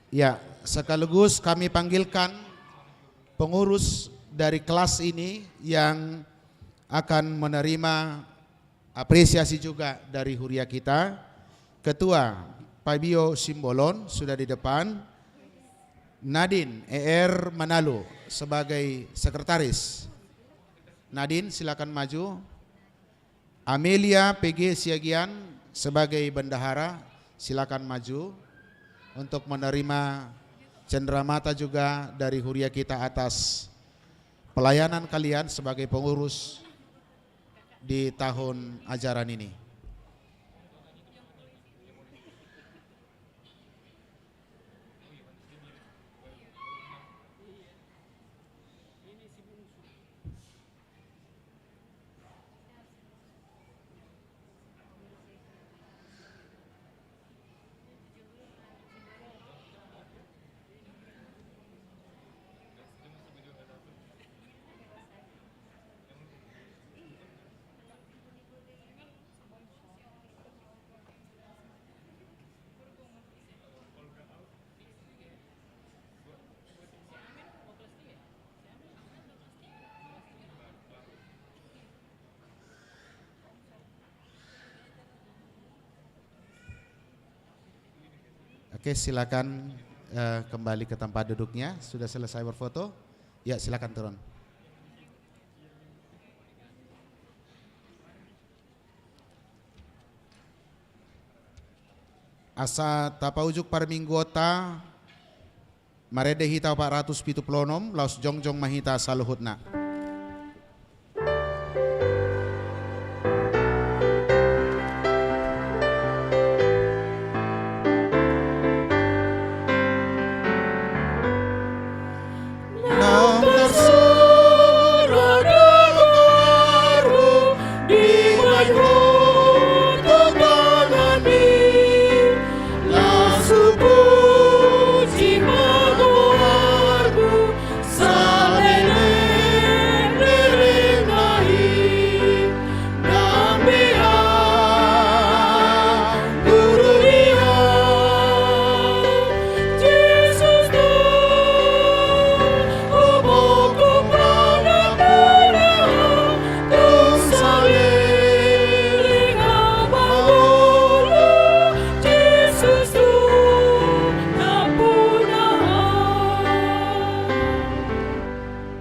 Ya, sekaligus kami panggilkan pengurus dari kelas ini yang akan menerima Apresiasi juga dari huria kita, Ketua Fabio Simbolon sudah di depan, Nadine E R Manalu sebagai sekretaris. Nadine, silakan maju. Amelia P G Siagian sebagai bendahara, silakan maju untuk menerima cenderamata juga dari huria kita atas pelayanan kalian sebagai pengurus di tahun ajaran ini. Oke, silakan, eh, kembali ke tempat duduknya. Sudah selesai berfoto? Ya, silakan turun. Asa tapaujuk parmingguonta, marende hita opat ratus pitu pulu onom, laos jongjong ma hita saluhutna. Nang terserah denganmu di bayu tanganmi, lasu puji magoarmu, saleleng lelengna i.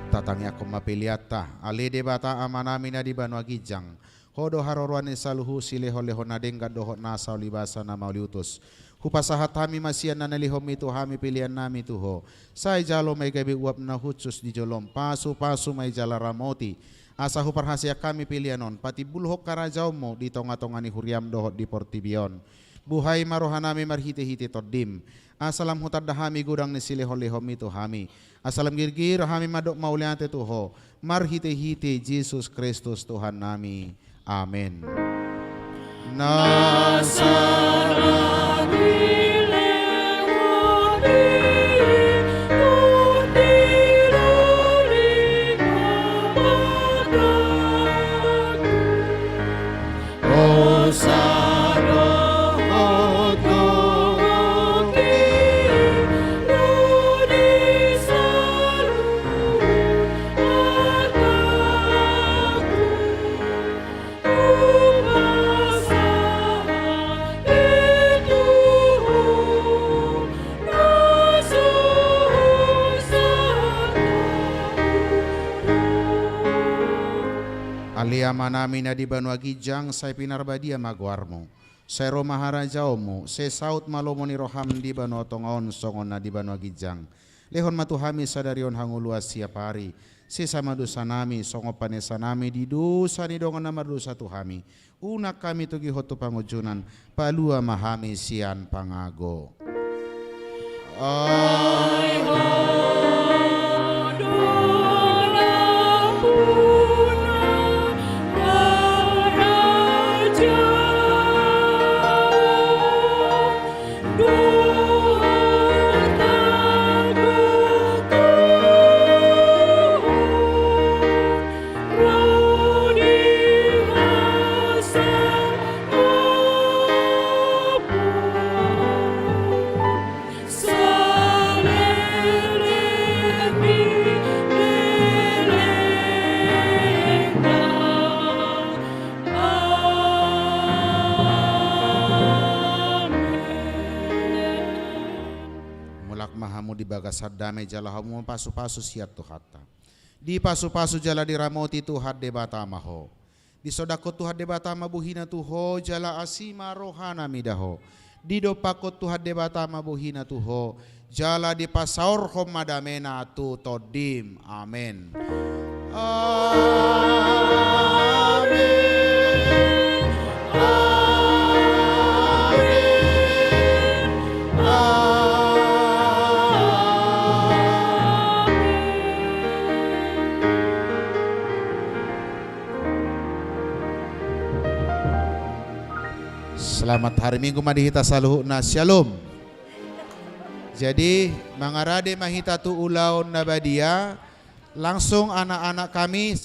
Tatangiangkon ma peleanta. Ale Debata Amanami na di banua ginjang, Ho do haroroan ni saluhut silehonlehon na denggan dohot nasa ulibasa na mauliutus. Hupasahat hami ma sian na nilehonmi tu hami peleannami tu Ho. Sai jalo ma i gabe uap na hushus di jolom, pasupasu ma i jala ramoti. Asa huparhaseang hami pelean on patimbulhon harajaonmu di tongatonga ni huriam dohot di portibi on. Buhai ma rohanami marhitehite Tondim. Asa lam hutanda hami godang ni silehonlehonmi tu hami. Asa lam girgir hami mandok mauliate tu Ho, marhitehite Jesus Kristus Tuhannami. Amen. Nasa Ale Amanami na di banua ginjang, sai pinarbadia ma goarmu. Sai ro ma harajaonmu, sai saut ma lomo ni roham di banua tonga on songon na di banua ginjang. Lehon ma tu hami sadari on hangoluan siap ari. Sesa ma dosanami songon panesanami di dosa ni dongan na mardosa tu hami. Unang hami togihon tu pangunjunan, palua ma hami sian pangago. Ai Ho do lampuna harajaon dohot hagogoon ro di hasangapon saleleng Lak ma hamu di bagasan dame jala hamu ma pasu-pasu sian Tuhanta. Dipasu-pasu jala diramoti Tuhan Debata ma ho. Disondangkon Tuhan Debata ma bohina tu ho jala asi ma rohana mida ho. Didompakkon Tuhan Debata ma bohina tu ho jala dipasaorhon ma damena tu tondim. Amen. Amen. Amen. Amen. Selamat hari Minggu ma di hita saluhutna. Syalom. Jadi, mangarade ma hita tu ulaon na badia, langsung anak-anak kami.